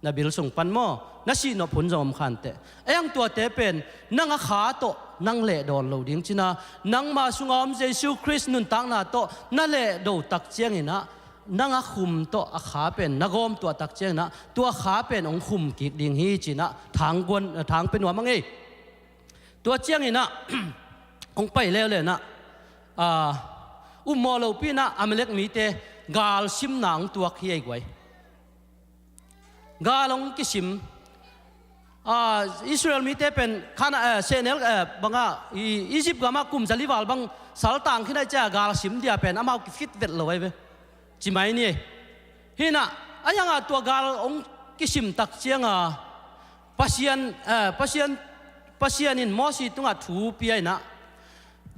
Na bil sung pan maw, na sihnop hun zong om khanteh. Ahi hang tuate pen nang a kha tawh nang lehdawn lo ding cina, nangma sunga om Jesu Khrist nuntakna tawh na lehdo tak cianginah, nang a khum tawh a kha pen na gawm tuah tak cianginah, tua kha pen hong khum kik ding hi cinah thang guan, thang pia nuam a ngei. Tua cianginah hong pai leuleu inah, a, upmawh lopi inah Amalek mite galsimna hong tuak hi ei guai. Gal hong kisim. A, Israel mite pen Kana, eh, sehnel, eh, bangah, i, Egypt gamah kum zali val bang saltang khin ai cia galsim dia pen amau kifit vet lo ai ve. Ci mai ni. Hinah, a hiangah tua gal hong kisim tak cianga Pasian, eh, Pasian, Pasian in Mosi tungah thu pia inah,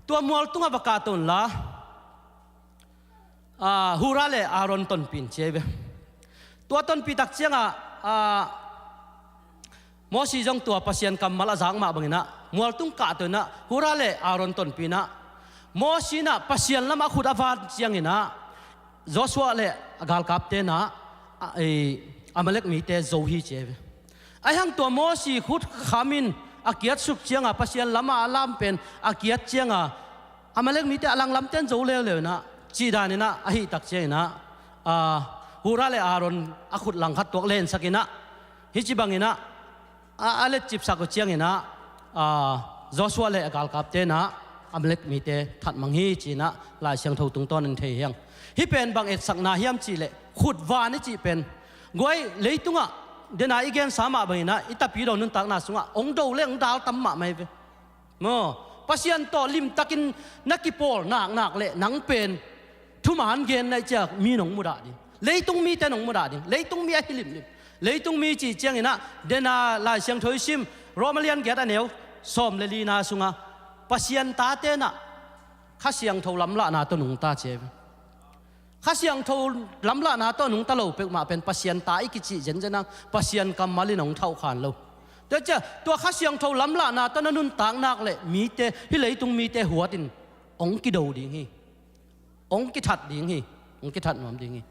tua mual tungah va kahto unla, ah, Hura le Aaron tonpih in ci ai ve. Tua tonpih tak ciangah, ah, Mosi zong tua Pasian kammal a zak mah banginah mual tung kahto inah Hura le Aaron tonpih inah, Mosi inah Pasian lamah a khut a van cianginah Joshua le a galkapte inah, a, ei, Amalek mite zo hi ci ai ve. Ahi hang tua Mosi khut kham in a kiatsuk cianga Pasian lamah a lam pen a kiat cianga Amalek mite a langlamten zo leuleu inah, cih dan inah, ahi tak cianginah, a, Hura le Aaron a khut langkhat tuak lensak inah, hih ci banginah, a, a letcipsak uh cianginah, a, Joshua le a galkapte inah Amalek mite thatmang hi cinah Lai Siangtho tungtawnin thei hi hang. Hih pen bang etsakna hiam cihleh, khut van i cih pen guai, leitungah dena i gensa mah banginah i tapidaw nuntakna sungah hong do le hong dal tam mahmah hi ve. Maw, Pasian tawh limtakin na kipawl naknak le nang pen thuman gen na i ciak mi nong mudah ding, leitung mite nong mudah ding, leitung mi ahi limlim. Leitung mi cih cianginah dena Lai Siangtho i sim, Roma lian giat a neu sawm le lina sungah Pasian tate inah Kha Siangtho lamlahna tawh nungta ci ai ve. Kha Siangtho lamlahna tawh nungta lo peuhmah pen Pasian ta i kicih zenzen hang, Pasian kammal in hong thauhkhan lo. Tua cia, tua Kha Siangtho lamlahna tawh na nuntaknak le mite, hih leitung mite huatin hong kido ding hi. Hong kithat ding hi. Hong kithat nuam ding hi.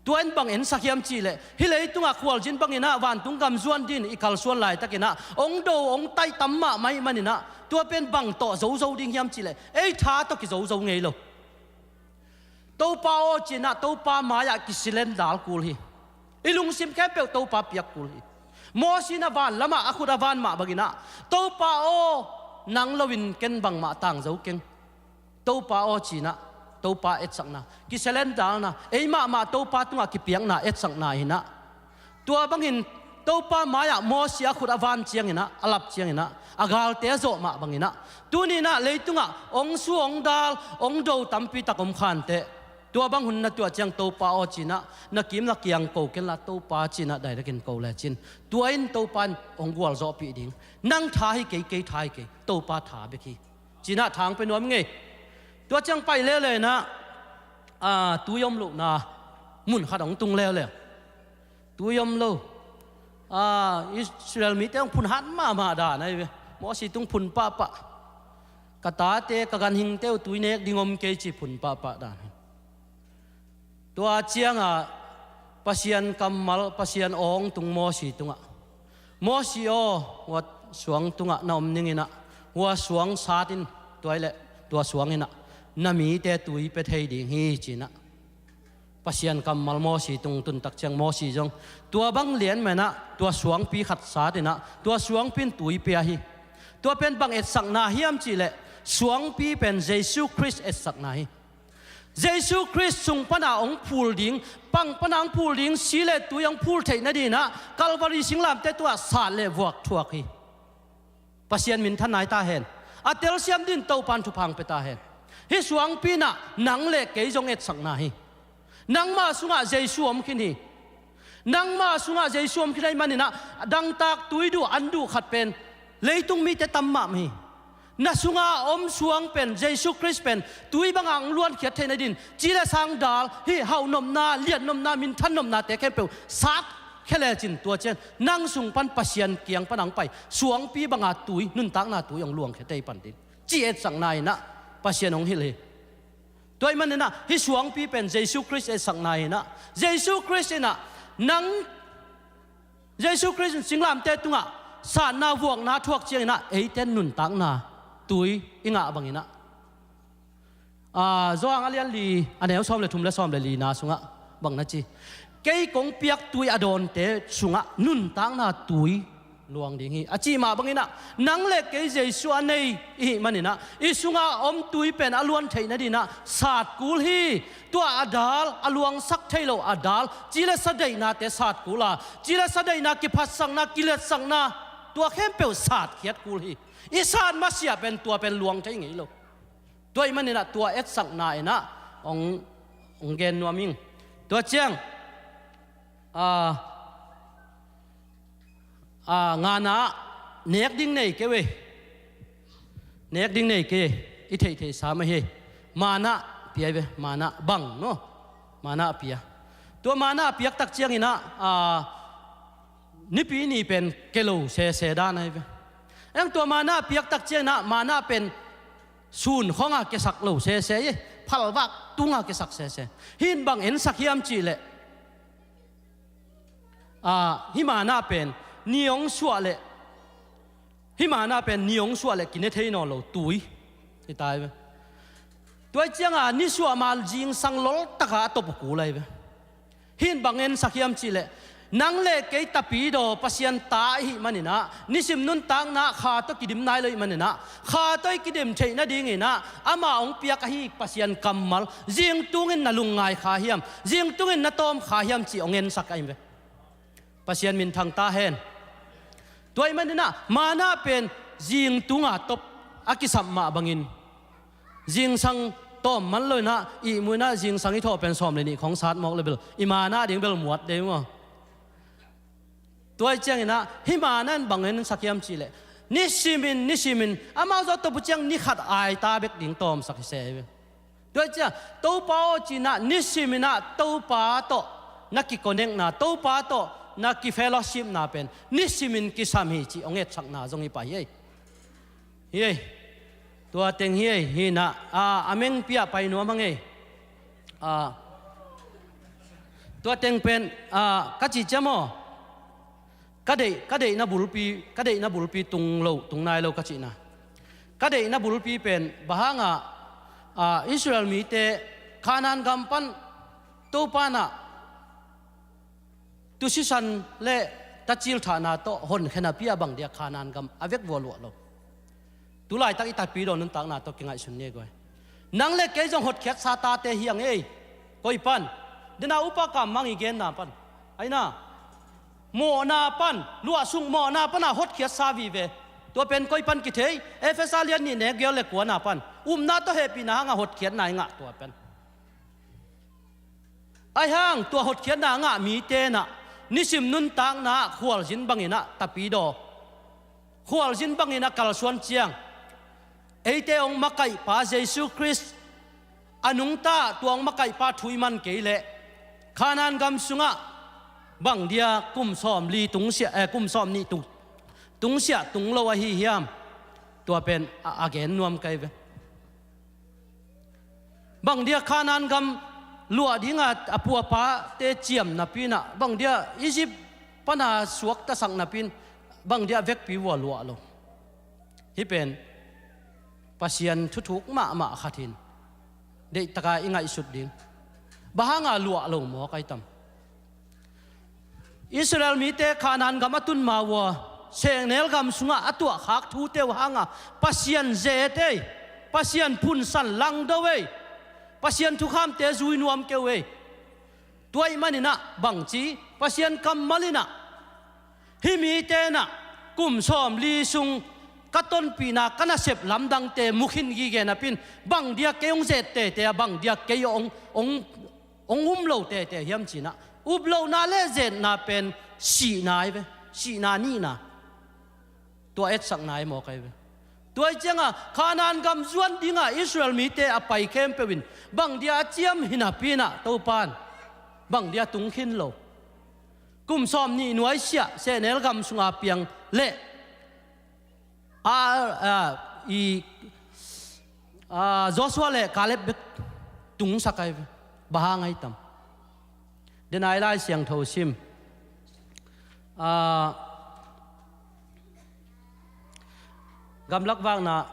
Tua in bang ensak hiam cihleh, hih leitungah khualzin banginah vantung gam zuan din i kalsuan laitakinah hong do, hong taih tam mahmah ih maninah, tua pen bang tawh zozo ding hiam cihleh, ei tha tawh kizozo ngei lo. Topa aw cinah Topa mai-ah kisilendal kul hi. I lungsim khempeuh Topa piak kul hi. Mosi inah van lamah a khut a van mah banginah, Topa aw, nang loin ken bangmah tangzo keng. Topa aw cinah Topa etsakna, kisilendalna, ei mahmah Topa tungah kipiakna etsakna hinah. Tua bangin Topa mai-ah Mosi a khut a van cianginah, a lap cianginah, a galte a zawh mah banginah, tuni inah leitungah hong su, hong dal, hong do tampi tak om khanteh. Tua bang hun na tuah ciang Topa aw cinah na kim na kiang ko kenla, Topa cinah direct in ko lecin, tua in Topa in hong gualzawhpih ding. Nang tha hi kei, kei tha hi kei, Topa tha bek hi. Cinah thang pia nuam ngei. Tua ciang pai leuleu inah, a, tui om lohna mun khat hong tung leuleu. Tui om lo. A, Israel mite hong phun hat mahmah dan ahi ve. Mosi tung phun pahpah. Ka tate, ka ganhingte uh tui nek ding om kei ci phun pahpah dan hi. Tua ciangah Pasian kammal, Pasian aw hong tung Mosi tungah, Mosi aw, hua suang tungah na om ninginah, hua suang satin, tua ileh tua suanginah na mite tui pia thei ding hi cinah Pasian kammal Mosi tung tun tak ciang Mosi zong tua bang lian menah tua suangpi khat satinah tua suangpi in tui pia hi. Tua pen bang etsakna hiam cihleh, suangpi pen Jesu Khrist etsakna hi. Jesu Khrist sung pana hong phul ding, pang pana hong phul ding, si le tui hong phul theih nadinah Kalvari singlamteh tungah sat le vuak thuak hi. Pasian minthan nai ta hen. A telsiam din Topan thupha hong pia ta hen. Hih suangpi inah nang le kei zong etsakna hi. Nangma sungah Jesu om khin hi. Nangma sungah Jesu om khin ahih maninah dangtak tui duh, an duh khat pen leitung mite tam mahmah hi. Na sunga om suang pen, Jesu Khrist pen tui bangah hong luankhiat theih nadin, ci le sang dal, hih hauhnopna, liatnopna, minthannopnate khempeuh sat khia lecin tua ciang nang sung pan Pasian kiang pan hong pai suangpi banga tui, nuntakna tui hong luangkhia thei pan ding ci etsakna in ah Pasian hong hilh hi. Tua ahih manin ah hih suangpi pen Jesu Khrist etsakna in ah, Jesu Khrist in ah nang, Jesu Khrist in singlamteh tungah satna vuakna thuak ciangin ah eite in nuntakna tui i ngah bangin ah, Aa, Johan a lian li, a neu sawm le thum le sawm le lina sungah bang na ci? Kei kong piak tui a dawnte sungah nuntakna tui luang ding hi, a cih mah bangin ah, nang le kei Jesu a nei i hih manin ah, i sunga om tui pen a luan theih nadingin ah sat kul hi. Tua a dal, a luangsak thei lo a dal, ci le sa deihnate sat kul a, ci le sa deihna, kiphatsakna, kiletsakna, tua khempeuh satkhiat kul hi. I sat masiah pen tua pen luang thei ngei lo. Tua ahih manin ah tua etsakna in ah hong, hong gen nuam ing. Tua ciang, aa, aa, ngana ah nek ding nei kei ve. Nek ding nei kei, i theihtheihsa mah hi. Mana pia hi ve, mana bang, no? Mana pia. Tua mana piak tak ciangin ah, aa, Nipi ni pen ke lo sese dan ahi ve. Eng, tua mana piak tak ciangin ah mana pen sun khawngah kesak lo sese hi, phalvak tungah kesak sese. Hih in bang ensak hiam cih leh, aa, hih mana pen ni hong suah leh, hih mana pen ni hong suah leh kine thei nawn lo tui hi ta hi ve. Tua ahih ciangin nisuah ma zingsang loltakah a top uh kul ahi ve. Hih in bang ensak hiam cih leh, nang le kei Tapidaw Pasian ta i hih manin ah, nisim nuntakna ah kha tawh kidim nai lo i hih manin ah, kha tawh i kidim theih nadingin ah amah hong piak ahi Pasian kammal zingtungin na lungngai kha hiam, zingtungin na tawm kha hiam cih hong ensak ahi ve. Pasian minthang ta hen. Tua ahih manin ah mana pen zingtunga top a kisap mah bangin, zingsang tawm man lo in ah, ihmu in ah zingsang i thawh pen sawm le nih khawng sat mawk le bel i mana ding bel muat dei maw. Tua ahih ciangin ah hih mana in bang ensak hiam cih leh, nisimin, nisimin amau zong a top uh ciang ni khat aita bek ding tawmsak hi se hi ve. Tua ahih ciang Topa aw ci-in ah nisimin ah Topa tawh na kiconnectna, Topa tawh na kifellowshipna pen nisimin kisam hi cih hong etsakna zong hi pah hi ei. Hi ei. Tua teng hi ei, hi in ah, aa, a mengpi ah pai nuam hang ei. Aa, tua teng pen, aa, ka cih ciam aw. Ka deih, ka deihna bulpi, ka deihna bulpi tung lo, tung nai lo ka cihna. Ka deihna bulpi pen bang hangah, aa, Israel mite Kanaan gam pan Topa in ah tusisan le tacil thahna tawh honkhia napi-in ah bang dia Kanaan gam a vek vua luah lo. Tu laitak i Tapidaw nuntakna tawh kingaihsun ni ei guai. Nang le kei zong hotkhiatsa tate hi hang ei. Koi pan? Dena upa Kam Mang i genna pan, aina, mawhna pan, luahsuk mawhna pana hotkhiatsa vive. Tua pen koi pan kithei? Efesa lian nih, neu giat le kuana pan, upna tawh hehpihna hangah hotkhiatna i ngah tua pen. Ahi hang tua hotkhiatna a ngah mite in ah nisim nuntakna ah khualzin bangin ah Tapidaw, khualzin bangin a kalsuan ciang, eite hong makaihpa Jesu Khrist a nungta, tua hong makaihpa thu i man kei leh Kanaan gam sungah bang dia kum sawmli tungsiah, eh, kum sawmnih tung, tungsiah tung lo ahi hiam? Tua pen a, a gen nuam ka hi ve. Bang dia Kanaan gam luah dinga a pu a pate ciam napi-in ah, bang dia Egypt pana suaktasak napi-in, bang dia vekpi vua luah lo? Hih pen Pasian thuthuk mahmah khat hi-in, deihtaka i ngaihsut ding. Bang hanga luah lo mawk ahi tam? Israel mite Kanaan gam a tun ma uh a, sehnel gam sungah a tuahkhak thute uh hanga Pasian ze-et ei, Pasian phunsan langdo ei, Pasian thukhamte zui nuam kei uh ei. Tua ahih manin ah bangci, Pasian kammal in ah, hih mite in ah kum sawmli sung ka tonpihna, ka nasep lamdangte mu khin gige napi-in, bang dia kei hong ze-et teitei a, bang dia kei hong, hong hong um lo teitei hiam ci-in ah, up lohna le ze-etna pen sihna ahi ve, sihna nihna. Tua etsakna ahi mawk ahi ve. Tua ahih cianga Kanaan gam zuan dinga Israel mite a pai khempeuh in bang dia a ciam hi napi-in ah Topa in bang dia tung khin lo? Kum sawm nih nuaisiah sehnel gam sunga piang leh a, a, i, a, Joshua le Kaleb bek tungsak ai ve. Bang hang ai tam? Den ai Lai Siangtho sim. A, gamlak vakna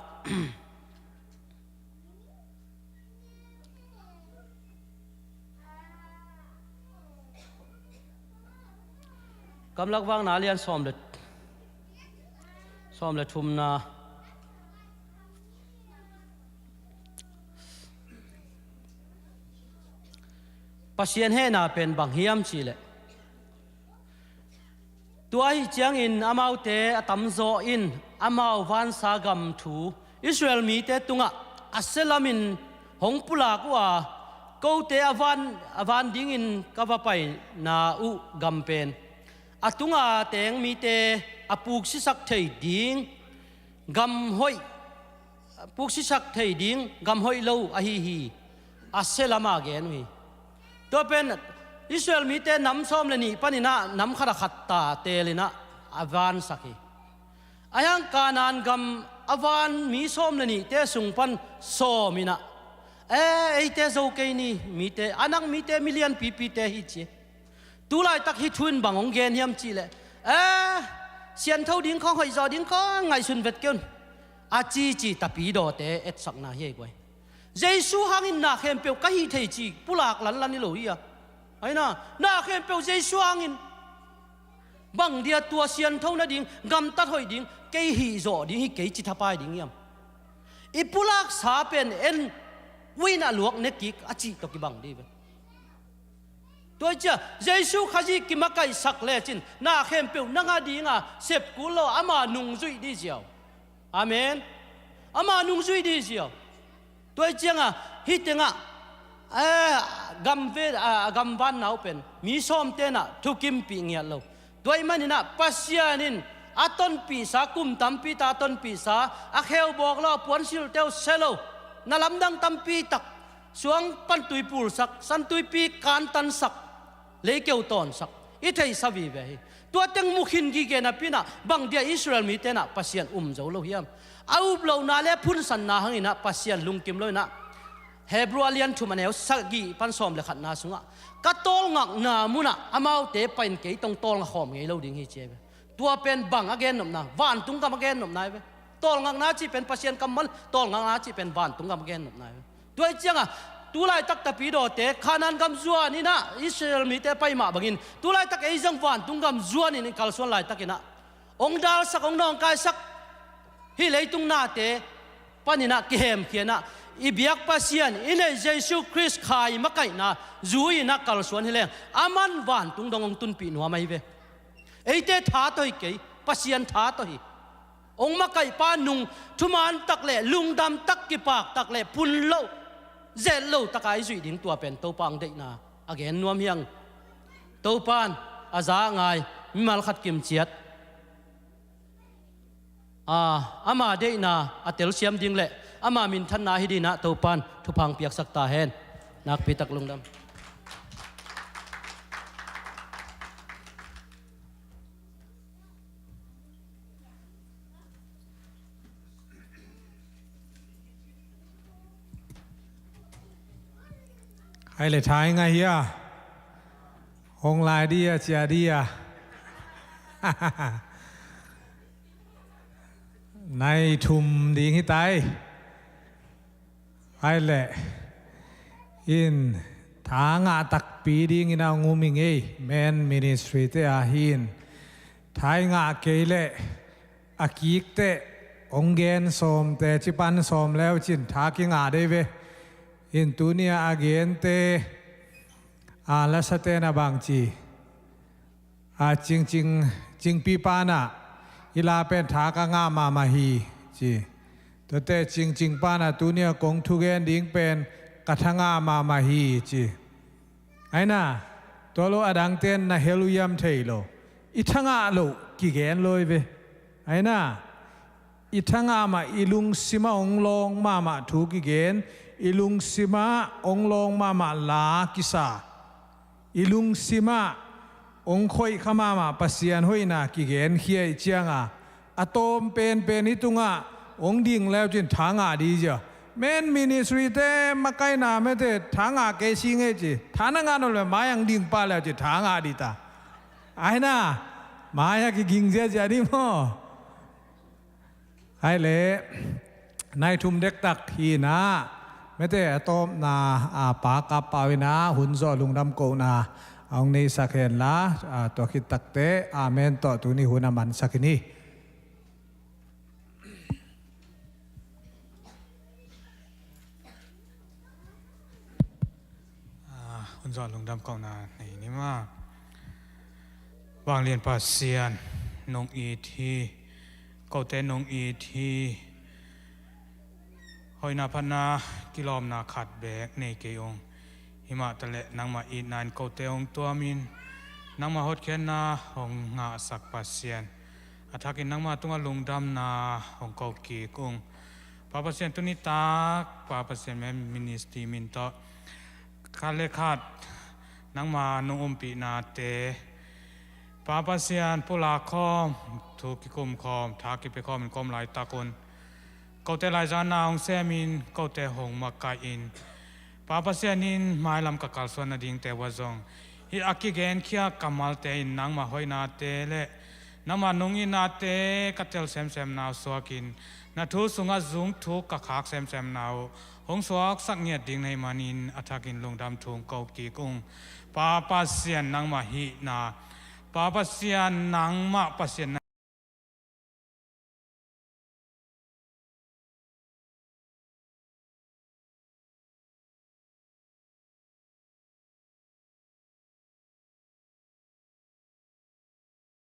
Gamlak vakna lian sawm le, sawm le thumna. Pasian hehna pen bang hiam cihleh, tua ahi ciangin amaute a tamzaw in amau vansa gam thu Israel mite tungah a sia lamin hong pulak uh a, kote a van, a van dingin ka va paina uh gam pen a tunga teng mite a puksisak thei ding gam hoih, puksisak thei ding gam hoih lo ahi hi, a sia lama gen uh hi. Tua pen Israel mite nam sawm le nih paninah nam khat a khat ta telinah a vansak hi. Ahiang Kanaan gam a van mi sawm le nihte sung pan sawm inah, e, eite zo kei ni mite, a nak mite milian pipite hi ci. Tulaitak hih thu in bang hong gen hiam cihleh, e, siantho ding khawng, hoihzaw ding khawng ngaihsun vet kei un, a cici tapidawte etsakna hi ei guai. Jesu hangin na khempeuh ka hih thei ci pulak lanlan hi lo hi a. Aina, na khempeuh Jesu hangin. Bang dia tua siantho nading, gamtat hoih ding, kei hihzawh ding hi kei ci thapai ding hiam? I pulaksa pen en uinah luak ne kik a cih tawh kibang dih ve. Tua cia Jesu Khazih kimakaihsak lecin na khempeuh nang a dinga sep kul lo, ama nungzuih dih ziau. Amen. Ama nungzuih dih ziau. Tua ih cianga hih tengah, eh, gamve, ah, gamvan nau pen mi sawm tenah thukimpih ngiat lo. Tua ih maninah Pasian in a tonpihsa, kum tampi ta a tonpihsa, a kheu bawk lo, a puansilteu se lo, na lamdang tampi tak, suang pantui pulsak, santuipi kantansak, leikeu tawnsak i theihsa vive hi. Tua teng mukhin gige napinah bang dia Israel mi tenah Pasian um zo lo hiam? A up lohna le phunsanna hanginah Pasian lungkim loinah Hebru a lian thum a neu sagih pan sawm le khatna sungah ka tawlngakna munah amaute pain kei tong tawlnga khawm ngei lo ding hi ci hi ve. Tua pen bang a gennopna, vantung gam a gennopna hi ve. Tawlngakna cih pen Pasian kammal, tawlngakna cih pen vantung gam a gennopna hi ve. Tua ih cianga tulaitak tapidawte Kanaan gam zuaninah Israel mite pai mah bangin tulaitak ei zong vantung gam zuanin i kalsuan laitakinah hong dalsak, hong nawngkaisak hih leitung nate paninah kihemkhianah i biak Pasian, i neih Jesu Khrist khai makaihna zui-inah kalsuan hileng aman vantung dong hong tunpih nuam ahi ve. Eite tha tawh hi kei, Pasian tha tawh hi. Hong makaihpa nung thuman tak le lungdam tak, kipak tak le phun loh, zet lo taka i zuih ding tua pen Topa hong deihna a gen nuam hiang. Topan a za a ngai mimal khat kimciat, a, ama deihna a telsiam ding le ama minthanna hi dinah Topan thupha hong piaksak ta hen. Nakpitak lungdam. Hai le thai ngai hia. Hong lai dia, cia dia. Nai thum ding hi tai. Hai le in tha ngah takpi dingin a hong um hi ngei, men ministry te ah hin. Thai ngah kei leh a kik teh hong gen sawm teh, ci pan sawm leu cin tha kingah dei ve. In tuni-a a gen teh a lasa teh na bang ci, a, Cingcing, Cingpi panah i la pen tha ka ngah mahmah hi ci. Tuate Cingcing panah tuni-a kong thugen ding pen ka tha ngah mahmah hi ci. Aina, tua lo a dangten na hel uh hiam thei lo. I tha ngah loh kigen lo hi ve. Aina, i tha ngah mah, i lungsimah hong lawng mahmah thu kigen, i lungsimah hong lawng mahmah la kisa, i lungsimah hong khoih kha mahmah Pasian hoihna kigenkhia ih cianga, a tawm penpen hih tungah hong ding leu cin tha ngah dih cia. Men ministry te makaihna mete tha ngah kei si ngei ci. Tha na ngah nawn le mai ang ding pah leu cin tha ngah dih ta. Aina, mai a kiging ziazia dih maw. Hai le, nai thum dektak hi na, mete a tawpna, a, Pa Kap Pau ina hun zawh lungdam kohna a hong neisak henla, a, tua khit takte amen tawh tuni hun a mansak hi ni. Ah, hun zawh lungdam kohna nei ni maw. Vanglian Pasian, nong it hi, kote nong it hi. Hoihna phatna kilawmna khat beek nei kei ung. Himah taleh nangmah itna in kote hong tuamin, nangmah hotkhiatna hong ngahsak Pasian, a thakin nangmah tungah lungdamna hong ko kik ung. Pa Pasian, tuni tak Pa Pasian, men ministry min tawh khat le khat nangma nong umpihnate, Pa Pasian, pulak khawm, thu kikum khawm, tha kipia khawm in ka om laitak un, kote laizanna hong semin, kote hong makaihin, Pa Pasian in mailam ka kalsuan nadingte uh ah zong, hih a kigenkhia kammalte in nangmah hoihnate le nangmah nong itnate ka tel semsemna uh suakin, na thu sungah zungthuk ka khak semsemna uh hong suaksak ngiat ding na hih manin a thakin lungdam thu hong ko kik ung. Pa Pasian, nangmah hihna, Pa Pasian, nangmah Pasian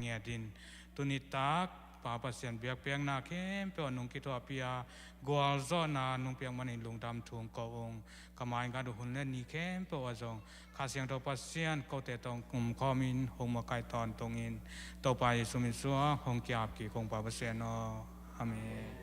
ngiat in, tuni tak Pa Pasian, biakpiakna khempeuh nong kithuahpih a, gualzawhna nong piak manin lungdam thu hong ko ung. Ka maizang uh hun le ni khempeuh ah zong Kha Siangtho Pasian kote tawh hong kumkhawmin hong makaih tawntungin, Topa Jesu min suang hong ki-ap kik ung, Pa Pasian aw. Amen.